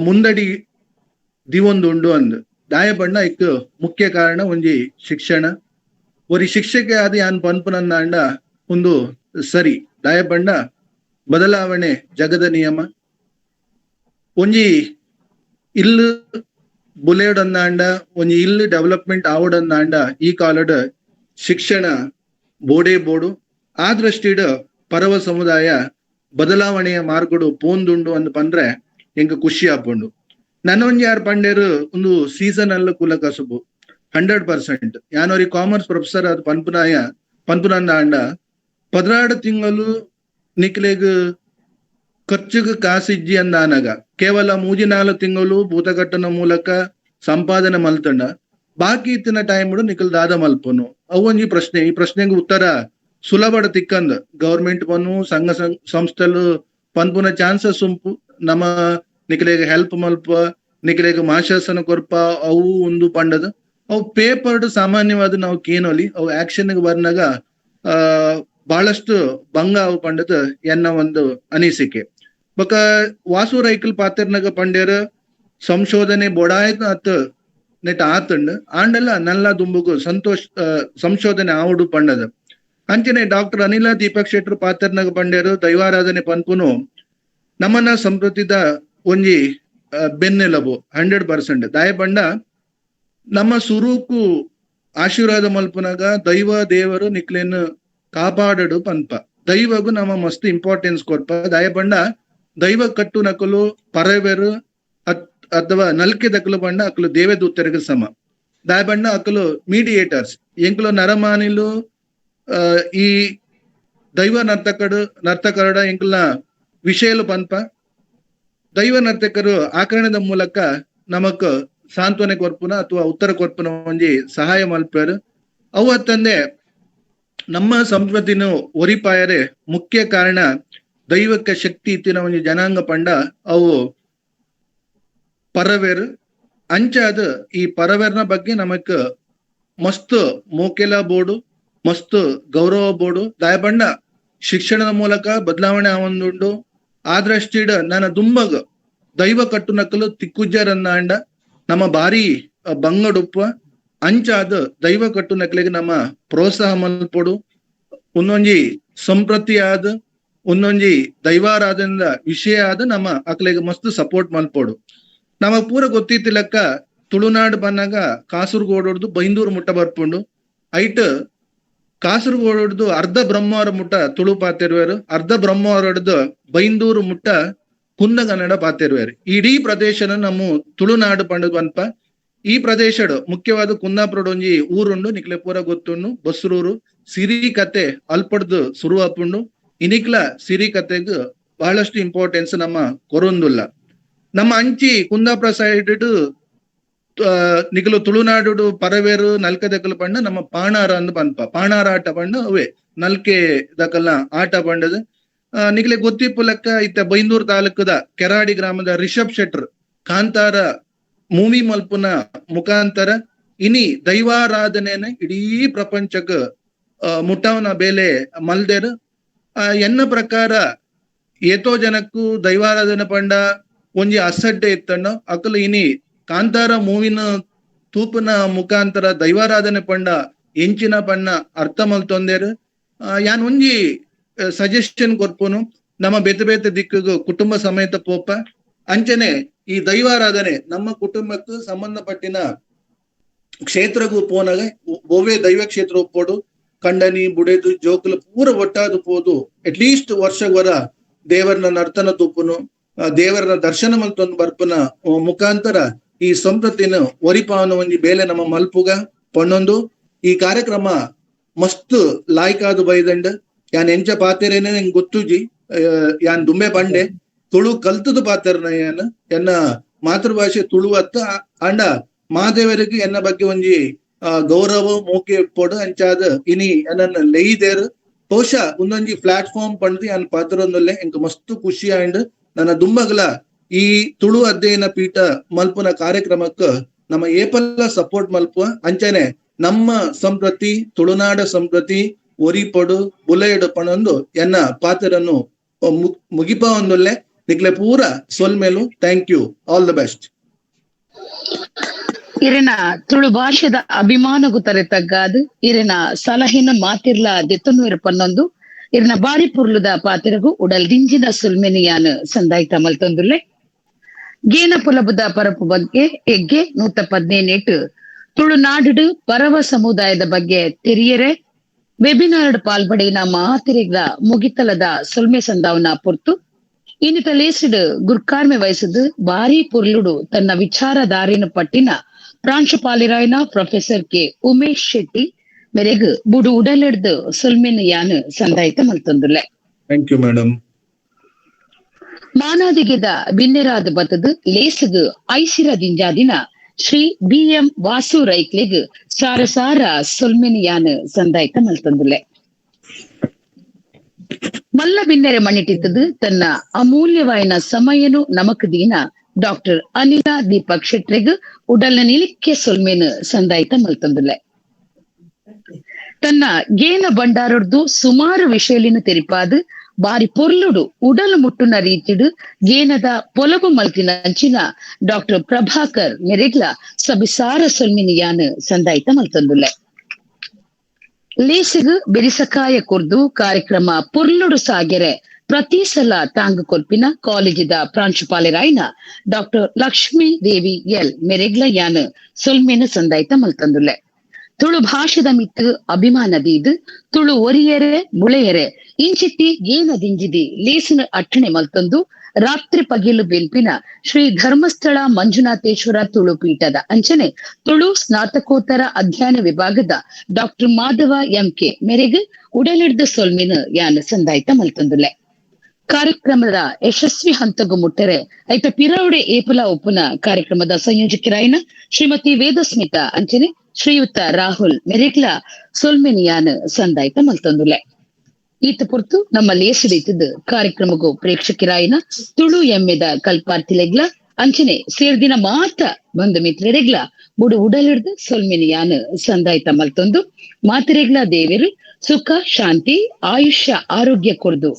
ಮುಂದಡಿ ದಿವೊಂದುಂಡು ಅಂದ್. ದಾಯ ಬಣ್ಣ ಇಕ್ ಮುಖ್ಯ ಕಾರಣ ಒಂಜಿ ಶಿಕ್ಷಣ. ಒರಿ ಶಿಕ್ಷಕೆ ಆದ ಯಾನ್ ಪನ್ಪುನಂದಾಂಡ ಒಂದು ಸರಿ. ದಾಯ ಬಣ್ಣ ಬದಲಾವಣೆ ಜಗದ ನಿಯಮ. ಒಂಜಿ ಇಲ್ಲು ಬುಲೇಡಂದಾಂಡ ಒಂಜಿ ಇಲ್ಲು ಡೆವಲಪ್ಮೆಂಟ್ ಆವಡಂದಾಂಡ ಈ ಕಾಲಡ್ ಶಿಕ್ಷಣ ಬೋಡೇ ಬೋಡು. ಆ ದೃಷ್ಟಿಡ್ ಪರವ ಸಮುದಾಯ ಬದಲಾವಣೆಯ ಮಾರ್ಗಡು ಪೋಂದುಂಡು ಅಂದ್ ಪಂಡ್ರೆ ಎಂಕ್ ಖುಷಿ ಆಪುಂಡು. ನನೊಂಜಿ ಯಾರ್ ಪಂಡೇರು ಒಂದು ಸೀಸನ್ ಅಲ್ಲ ಕುಲ ಕಸುಬು 100%. ಯಾನೊರಿ ಕಾಮರ್ಸ್ ಪ್ರೊಫೆಸರ್ ಅದು ಪನ್ಪುನಾಯ ಪನ್ಪುನಂದಾಂಡ 16 ತಿಂಗಳು ನಿಕ್ಲೆಗ್ ಖರ್ಚಿಗೆ ಕಾಸಿಜ್ಜಿ ಅಂದಾನಗ ಕೇವಲ 3-4 ತಿಂಗಳು ಭೂತಕಟ್ಟನ ಮೂಲಕ ಸಂಪಾದನೆ ಮಲ್ತಂಡ ಬಾಕಿ ಇತ್ತಿನ ಟೈಮ್ ನಿಖಲ್ ದಾದ ಮಲ್ಪನು ಅವೊಂಜಿ ಪ್ರಶ್ನೆ. ಈ ಪ್ರಶ್ನೆಗೆ ಉತ್ತರ ಸುಲಭಡ ತಿಕ್ಕಂದ ಗವರ್ಮೆಂಟ್ ಪನ್ನು ಸಂಘ ಸಂಸ್ಥೆಲು ಪನ್ಪುನ ಚಾನ್ಸಸ್ ಉಂಪು. ನಮ್ಮ ನಿಖಲೆಗೆ ಹೆಲ್ಪ್ ಮಲ್ಪ ನಿಖಲೆಗೆ ಮಾಶಾಸನ ಕೊರ್ಪ ಅವು ಒಂದು ಪಂಡದ ಅವು ಪೇಪರ್ಡ್ ಸಾಮಾನ್ಯವಾದ ನಾವು ಕೇನೋಲಿ ಅವು ಆಕ್ಷನ್ ಬರ್ನಾಗ ಬಹಳಷ್ಟು ಭಂಗ ಅವು ಪಂಡದ ಎನ್ನ ಒಂದು ಅನಿಸಿಕೆ. ಬಕ ವಾಸು ರೈಕಲ್ ಪಾತೆರ್ನಾಗ ಪಂಡ್ಯರ ಸಂಶೋಧನೆ ಬೊಡಾಯ್ತ ಅತ್ ನೆಟ್ ಆತಂಡ್ ಆಂಡಲ್ಲ ನಲ್ಲ ದುಂಬುಗು ಸಂತೋಷ ಸಂಶೋಧನೆ ಆವುಡು ಪಂಡದ. ಅಂಚನೆ ಡಾಕ್ಟರ್ ಅನಿಲ ದೀಪಕ್ ಶೆಟ್ರು ಪಾತೆರ್ನಾಗ ಪಂಡ್ಯರು ದೈವಾರಾಧನೆ ಪನ್ಪುನು ನಮ್ಮನ್ನ ಸಂಸ್ಕೃತಿದ ಒಂಜಿ ಬೆನ್ನೆಲಬು 100%. ದಾಯ ಪಂಡ ನಮ್ಮ ಸುರುಕು ಆಶೀರ್ವಾದ ಮಲ್ಪುನಾಗ ದೈವ ದೇವರು ನಿಕ್ಲೇನು ಕಾಪಾಡಡು ಪನ್ಪ. ದೈವಗೂ ನಮ್ಮ ಮಸ್ತ್ ಇಂಪಾರ್ಟೆನ್ಸ್ ಕೊರ್ಪ. ದಾಯ ಪಂಡ ದೈವ ಕಟ್ಟು ನಕಲು ಪರವೆರು ಅಥವಾ ನಲ್ಕೆ ದಕಲು ಬಣ್ಣ ಅಕಲು ದೇವದೂತರಿಗೆ ಸಮ. ದಾಯ ಬಣ್ಣ ಅಕಲು ಮೀಡಿಯೇಟರ್ಸ್ ಎಂಕಲು ನರಮಾನಿಲು ಈ ದೈವ ನರ್ತಕರಡ ಎಂಕಲ್ನ ವಿಷಯಲು ಪನ್ಪ. ದೈವ ನರ್ತಕರು ಆಕರಣದ ಮೂಲಕ ನಮಕ್ ಸಾಂತ್ವನೆ ಕೊರ್ಪುನ ಅಥವಾ ಉತ್ತರ ಕೊರ್ಪುನ ಒಂಜಿ ಸಹಾಯ ಮಲ್ಪರು. ಅವು ಅತ್ತಂದೆ ನಮ್ಮ ಸಂಸ್ಕೃತಿನ ಒರಿಪಾಯರೆ ಮುಖ್ಯ ಕಾರಣ ದೈವಕ್ಕೆ ಶಕ್ತಿ ಇತ್ತಿನ ಒಂಜಿ ಜನಾಂಗ ಪಂಡ ಅವು ಪರವೇರು. ಅಂಚಾದ ಈ ಪರವೇರ್ನ ಬಗ್ಗೆ ನಮಕ್ ಮಸ್ತ್ ಮೋಕೆಲ ಬೋರ್ಡು ಮಸ್ತ್ ಗೌರವ ಬೋರ್ಡು. ದಾಯಬಣ್ಣ ಶಿಕ್ಷಣದ ಮೂಲಕ ಬದಲಾವಣೆ ಆವೊಂದುಂಡು. ಆ ದೃಷ್ಟಿಡ್ ನನ್ನ ದುಂಬಗ್ ದೈವ ಕಟ್ಟುನಕ್ಕಲು ತಿಕ್ಕುಜ್ಜರನ್ನ ನಮ್ಮ ಬಾರಿ ಬಂಗಡುಪ್ಪ. ಅಂಚಾದ ದೈವ ಕಟ್ಟುನಕ್ಲಿಗೆ ನಮ್ಮ ಪ್ರೋತ್ಸಾಹ ಮಲ್ಪೊಡು. ಒಂದೊಂಜಿ ಸಂಪ್ರತಿಯಾದ ಒಂದೊಂಜಿ ದೈವಾರಾಧನದ ವಿಷಯ ಆದ ನಮ್ಮ ಅಕ್ಲೆಗ್ ಮಸ್ತ್ ಸಪೋರ್ಟ್ ಮಲ್ಪೋಡು. ನಮಗ್ ಪೂರ ಗೊತ್ತಿತ್ತಿಲಕ್ಕ ತುಳುನಾಡು ಬನ್ನಾಗ ಕಾಸರಗೋಡು ಬೈಂದೂರು ಮುಟ್ಟ ಬರ್ಪುಂಡು. ಐಟ್ ಕಾಸರಗೋಡು ಅರ್ಧ ಬ್ರಹ್ಮವರ ಮುಟ್ಟ ತುಳು ಪಾತೆರುವರು, ಅರ್ಧ ಬ್ರಹ್ಮವರಡ್ದು ಬೈಂದೂರು ಮುಟ್ಟ ಕುಂದಗನ್ನಡ ಪಾತೆರುವರು. ಇಡೀ ಪ್ರದೇಶನ ನಮ್ಮ ತುಳುನಾಡು ಪಂಡ ಪನ್ಪ. ಈ ಪ್ರದೇಶಡ್ ಮುಖ್ಯವಾದ ಕುಂದಾಪುರಡ್ ಒಂಜಿ ಊರುಂಡು, ನಿಕ್ಲೆ ಪೂರ ಗೊತ್ತುಂಡು, ಬಸ್ರೂರು. ಸಿರಿ ಕತೆ ಅಲ್ಪಡ್ದು ಸುರು ಆಪುಂಡು. ಇನಿಕ್ಲ ಸಿರಿ ಕತೆಗ್ ಬಹಳಷ್ಟು ಇಂಪಾರ್ಟೆನ್ಸ್ ನಮ್ಮ ಕೊರೊಂದುಲ್ಲ. ನಮ್ಮ ಅಂಚಿ ಕುಂದಾಪುರ ಸೈಡ್ ನಿಕಲು ತುಳುನಾಡು ಪರವೇರು ನಲ್ಕೆ ದಕಲು ಪಂಡ ನಮ್ಮ ಪಾಣಾರ ಅಂದ್ ಪನ್ಪ. ಪಾಣಾರ ಆಟ ಪಂಡ ಅವೇ ನಲ್ಕೆ ದಕಲ್ನ ಆಟ ಪಂಡದು. ನಿಕ್ಲೆ ಗೊತ್ತಿಪ್ಪು ಲೆಕ್ಕ ಇತ್ತ ಬೈಂದೂರು ತಾಲೂಕುದ ಕೆರಾಡಿ ಗ್ರಾಮದ ರಿಷಬ್ ಶೆಟ್ರ್ ಕಾಂತಾರ ಮೂವಿ ಮಲ್ಪುನ ಮುಖಾಂತರ ಇನಿ ದೈವಾರಾಧನೆನ ಇಡೀ ಪ್ರಪಂಚಕ್ಕೆ ಮುಟ್ಟವನ ಬೇಲೆ ಮಲ್ದೇರು. ಎನ್ನ ಪ್ರಕಾರ ಏತೋ ಜನಕ್ಕೂ ದೈವಾರಾಧನೆ ಪಂಡ ಒಂಜಿ ಅಸಡ್ಡೆ ಇತ್ತಣ್ಣ ಅಕಲು ಇನಿ ಕಾಂತಾರ ಮೂವಿನ ತೂಪುನ ಮುಖಾಂತರ ದೈವಾರಾಧನೆ ಪಂಡ ಎಂಚಿನ ಪಣ್ಣ ಅರ್ಥ ಮಲ್ತೊಂದೇರು. ಯಾನ್ ಒಂಜಿ ಸಜೆಷನ್ ಕೊರ್ಪುನು, ನಮ್ಮ ಬೇತೆ ಬೇತೆ ದಿಕ್ಕಿಗೂ ಕುಟುಂಬ ಸಮೇತ ಪೋಪ ಅಂಚನೆ ಈ ದೈವಾರಾಧನೆ ನಮ್ಮ ಕುಟುಂಬಕ್ಕೂ ಸಂಬಂಧಪಟ್ಟಿನ ಕ್ಷೇತ್ರಗೂ ಪೋನಾಗ ಒವ್ವೇ ದೈವ ಕ್ಷೇತ್ರ ಒಪ್ಪೋಡು, ಕಂಡನಿ ಬುಡೇದು ಜೋಕುಲು ಪೂರ ಒಟ್ಟಾದು ಪೋದು ಅಟ್ಲೀಸ್ಟ್ ವರ್ಷವರ ದೇವರನ್ನ ನರ್ತನ ತೂಪುನು, ದೇವರನ್ನ ದರ್ಶನ ಮಲ್ತೊಂದು ಬರ್ಪುನ ಮುಖಾಂತರ ಈ ಸಂಪ್ರತಿನ ಒರಿಪಾವನ ಒಂಜಿ ಬೇಲೆ ನಮ್ಮ ಮಲ್ಪುಗ ಪಣ್ಣೊಂದು ಈ ಕಾರ್ಯಕ್ರಮ ಮಸ್ತ್ ಲಾಯ್ಕಾದು ಬೈದಂಡ್. ಯಾನ್ ಎಂಚ ಪಾತೆರೇನೆ ನಂಗೆ ಗೊತ್ತುಜಿ, ಯಾನ್ ದುಂಬೆ ಪಂಡೆ ತುಳು ಕಲ್ತದ ಪಾತೆರನ ಯಾನ್, ಎನ್ನ ಮಾತೃಭಾಷೆ ತುಳು ಅತ್ತ ಅಂಡ ಮಾದೇವರಿಗೆ ಎನ್ನ ಬಗ್ಗೆ ಒಂಜಿ ಗೌರವ ಮೋಕೆ ಪೊಡು ಅಂಚಾದ ಇನಿ ಎನ್ನ ಲೆಯ್ದೇರು. ಬಹುಶಃ ಒಂದೊಂಜಿ ಪ್ಲಾಟ್ಫಾರ್ಮ್ ಪಂಡ್ದು ಯಾನ್ ಪಾತ್ರೊಂದುಲ್ಲೆ ಎಂಕ್ ಮಸ್ತ್ ಖುಷಿ ಆಂಡ್. ನನ್ನ ದುಂಬಗಲ ಈ ತುಳು ಅಧ್ಯಯನ ಪೀಠ ಮಲ್ಪುನ ಕಾರ್ಯಕ್ರಮಕ್ಕೆ ನಮ್ಮ ಏಪಲ್ಲ ಸಪೋರ್ಟ್ ಮಲ್ಪುವ ಅಂಚನೆ ನಮ್ಮ ಸಂಪ್ರತಿ ತುಳುನಾಡ ಸಂಪ್ರತಿ ಒರಿಪೊಡು ಬುಲೆಯಡು ಪಣೊಂದು ಎನ್ನ ಪಾತ್ರನ್ನು ಮುಗಿಪ ಒಂದುಲ್ಲೆ. ನಿಕ್ಲೆ ಪೂರ ಸೊಲ್ಮೇಲು. Thank you, all the best. ಇರೆನ ತುಳು ಭಾಷೆದ ಅಭಿಮಾನಗೂ ತರೆ ತಗ್ಗಾದು ಇರೆನ ಸಲಹಿನ ಮಾತಿರ್ಲ ದೆತ್ತನೂರು ಪನ್ನೊಂದು ಇರನ ಬಾರಿ ಪುರ್ಲುದ ಪಾತಿರಗು ಉಡಲ್ ದಿಂಜಿನ ಸುಲ್ಮೆನಿಯಾನು ಸಂದಾಯ್ತ ಮಲ್ತೊಂದುಲ್ಲೆ. ಗೇನ ಪುಲಬುದ ಪರಪು ಬಗ್ಗೆ ಎಗ್ಗೆ 118 ತುಳುನಾಡು ಪರವ ಸಮುದಾಯದ ಬಗ್ಗೆ ತೆರಿಯರೆ ವೆಬಿನಾರ್ ಪಾಲ್ಪಡಿನ ಮಾತಿರಿಗ ಮುಗಿತಲದ ಸುಲ್ಮೆ ಸಂದಾವನ ಪೊರ್ತು ಇನ್ನಿತ ಲೇಸಿಡು ಗುರ್ಕಾರ್ಮೆ ವಯಸ್ಸದು ಬಾರಿ ಪುರ್ಲುಡು ತನ್ನ ವಿಚಾರಧಾರಿನ ಪಟ್ಟಿನ ಪ್ರಾಂಶುಪಾಲರಾಯನ ಪ್ರೊಫೆಸರ್ ಕೆ ಉಮೇಶ್ ಶೆಟ್ಟಿ ಮೇರೆಗ್ ಬುಡು ಉಡಲೆಡ್ದು ಸುಲ್ಮೆನ್ ಯಾನು ಸಂದಾಯಿತ ಮಲ್ತೊಂದುಲ್ಲೆ. Thank you madam. ಮಾನಾದಿಗೆದ ಬಿನ್ನೆರಾದ ಬತ್ತದು ಲೇಸುಗು ಐಸಿರ ದಿಂಜಾದಿನ ಶ್ರೀ ಬಿ ಎಂ ವಾಸು ರೈಕ್ಲೆಗ್ ಸಾರ ಸಾರ ಸುಲ್ಮೆನ್ ಯಾನು ಸಂದಾಯಿತ ಮಲ್ತೊಂದುಲ್ಲೆ. ಮಲ್ಲ ಬಿನ್ನೆರೆ ಮಣ್ಣಿಟ್ಟಿತ್ತದು ತನ್ನ ಅಮೂಲ್ಯವಾಯಿನ ಸಮಯನು ನಮಕ್ ದೀನ ಡಾಕ್ಟರ್ ಅನಿಲಾ ದೀಪಕ್ ಶೆಟ್ರೆಗ್ ಉಡಲ್ನ ನಿಲಿಕ್ಕೆ ಸೊಲ್ಮೇನು ಸಂದಾಯಿತ ಮಲ್ತೊಂದುಲ್ಲೆ. ತನ್ನ ಗೇನ ಭಂಡಾರೊಡ್ದು ಸುಮಾರು ವಿಷಯಲಿನ ತೆರಿಪಾದು ಬಾರಿ ಪೊರ್ಲುಡು ಉಡಲು ಮುಟ್ಟುನ ರೀತಿಡು ಗೇನದ ಪೊಲಬು ಮಲ್ತಿನ ಅಂಚಿನ ಡಾಕ್ಟರ್ ಪ್ರಭಾಕರ್ ಮೆರೆಗ್ಲ ಸಬಿಸಾರ ಸೊಲ್ಮಿನಿಯಾನು ಸಂದಾಯಿತ ಮಲ್ತೊಂದುಲ್ಲೆ. ಲೇಸಿಗು ಬೆರಿಸಕಾಯ ಕೊರ್ದು ಕಾರ್ಯಕ್ರಮ ಪೊರ್ಲುಡು ಸಾಗೆರೆ ಪ್ರತಿ ಸಲ ತಾಂಗು ಕೊರ್ಪಿನ ಕಾಲೇಜಿದ ಪ್ರಾಂಶುಪಾಲರಾಯನ ಡಾಕ್ಟರ್ ಲಕ್ಷ್ಮೀ ದೇವಿ ಎಲ್ ಮೆರೆಗ್ಲ ಯಾನು ಸೊಲ್ಮೇನು ಸಂದಾಯಿತ ಮಲ್ತಂದುಲ್ಲೆ. ತುಳು ಭಾಷೆದ ಮಿತ್ತು ಅಭಿಮಾನದೀದು ತುಳು ಒರಿಯರೆ ಮುಳೆಯರೆ ಇಂಚಿತ್ತಿ ಏನ ದಿಂಜಿದಿ ಲೇಸಿನ ಅಟ್ಟಣೆ ಮಲ್ತಂದು ರಾತ್ರಿ ಪಗಿಲು ಬೆಲ್ಪಿನ ಶ್ರೀ ಧರ್ಮಸ್ಥಳ ಮಂಜುನಾಥೇಶ್ವರ ತುಳು ಪೀಠದ ಅಂಚನೆ ತುಳು ಸ್ನಾತಕೋತ್ತರ ಅಧ್ಯಯನ ವಿಭಾಗದ doctor Madhava M K ಮೆರೆಗ್ ಉಡಲಿಡ್ದ ಸೊಲ್ಮಿನ ಯಾನ್ ಸಂದಾಯ್ತ ಮಲ್ತಂದುಲ್ಲೆ. ಕಾರ್ಯಕ್ರಮದ ಯಶಸ್ವಿ ಹಂತಗು ಮುಟ್ಟರೆ ಐತ ಪಿರೌಡೆ ಏಪುಲ ಉಪ್ಪುನ ಕಾರ್ಯಕ್ರಮದ ಸಂಯೋಜಕರಾಯನ ಶ್ರೀಮತಿ ವೇದಸ್ಮಿತಾ ಅಂಚನೆ ಶ್ರೀಯುತ ರಾಹುಲ್ ಮೆರೆಗ್ಲ ಸೊಲ್ಮೆನಿಯಾನ್ ಸಂದಾಯ್ತ ಮಲ್ತಂದುಲ್ಲೆ. ಈತ ಪೊರ್ತು ನಮ್ಮ ಲೇಸಿಡಿತದ್ದು ಕಾರ್ಯಕ್ರಮಗೂ ಪ್ರೇಕ್ಷಕರಾಯನ ತುಳು ಎಮ್ಮೆದ ಕಲ್ಪಾರ್ಥಿಲೆಗ್ಲ ಅಂಚನೆ ಸೇರ್ದಿನ ಮಾತ ಬಂಧು ಮಿತ್ರರೆಗ್ಲ ಬುಡು ಉಡಲಿಡ್ದು ಸೊಲ್ಮೆನಿಯಾನ್ ಸಂದಾಯ್ತ ಮಲ್ತೊಂದು ಮಾತರೆಗ್ಲ ದೇವರು ಸುಖ ಶಾಂತಿ ಆಯುಷ್ಯ ಆರೋಗ್ಯ ಕೊರ್ದು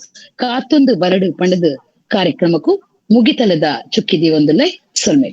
ಕಾತೊಂದು ಬರಡು ಪಂಡದು ಕಾರ್ಯಕ್ರಮಕ್ಕೂ ಮುಗಿತಲದ ಚುಕ್ಕಿದಿ ಒಂದುಲೈ ಸೊಲ್ಮೆ.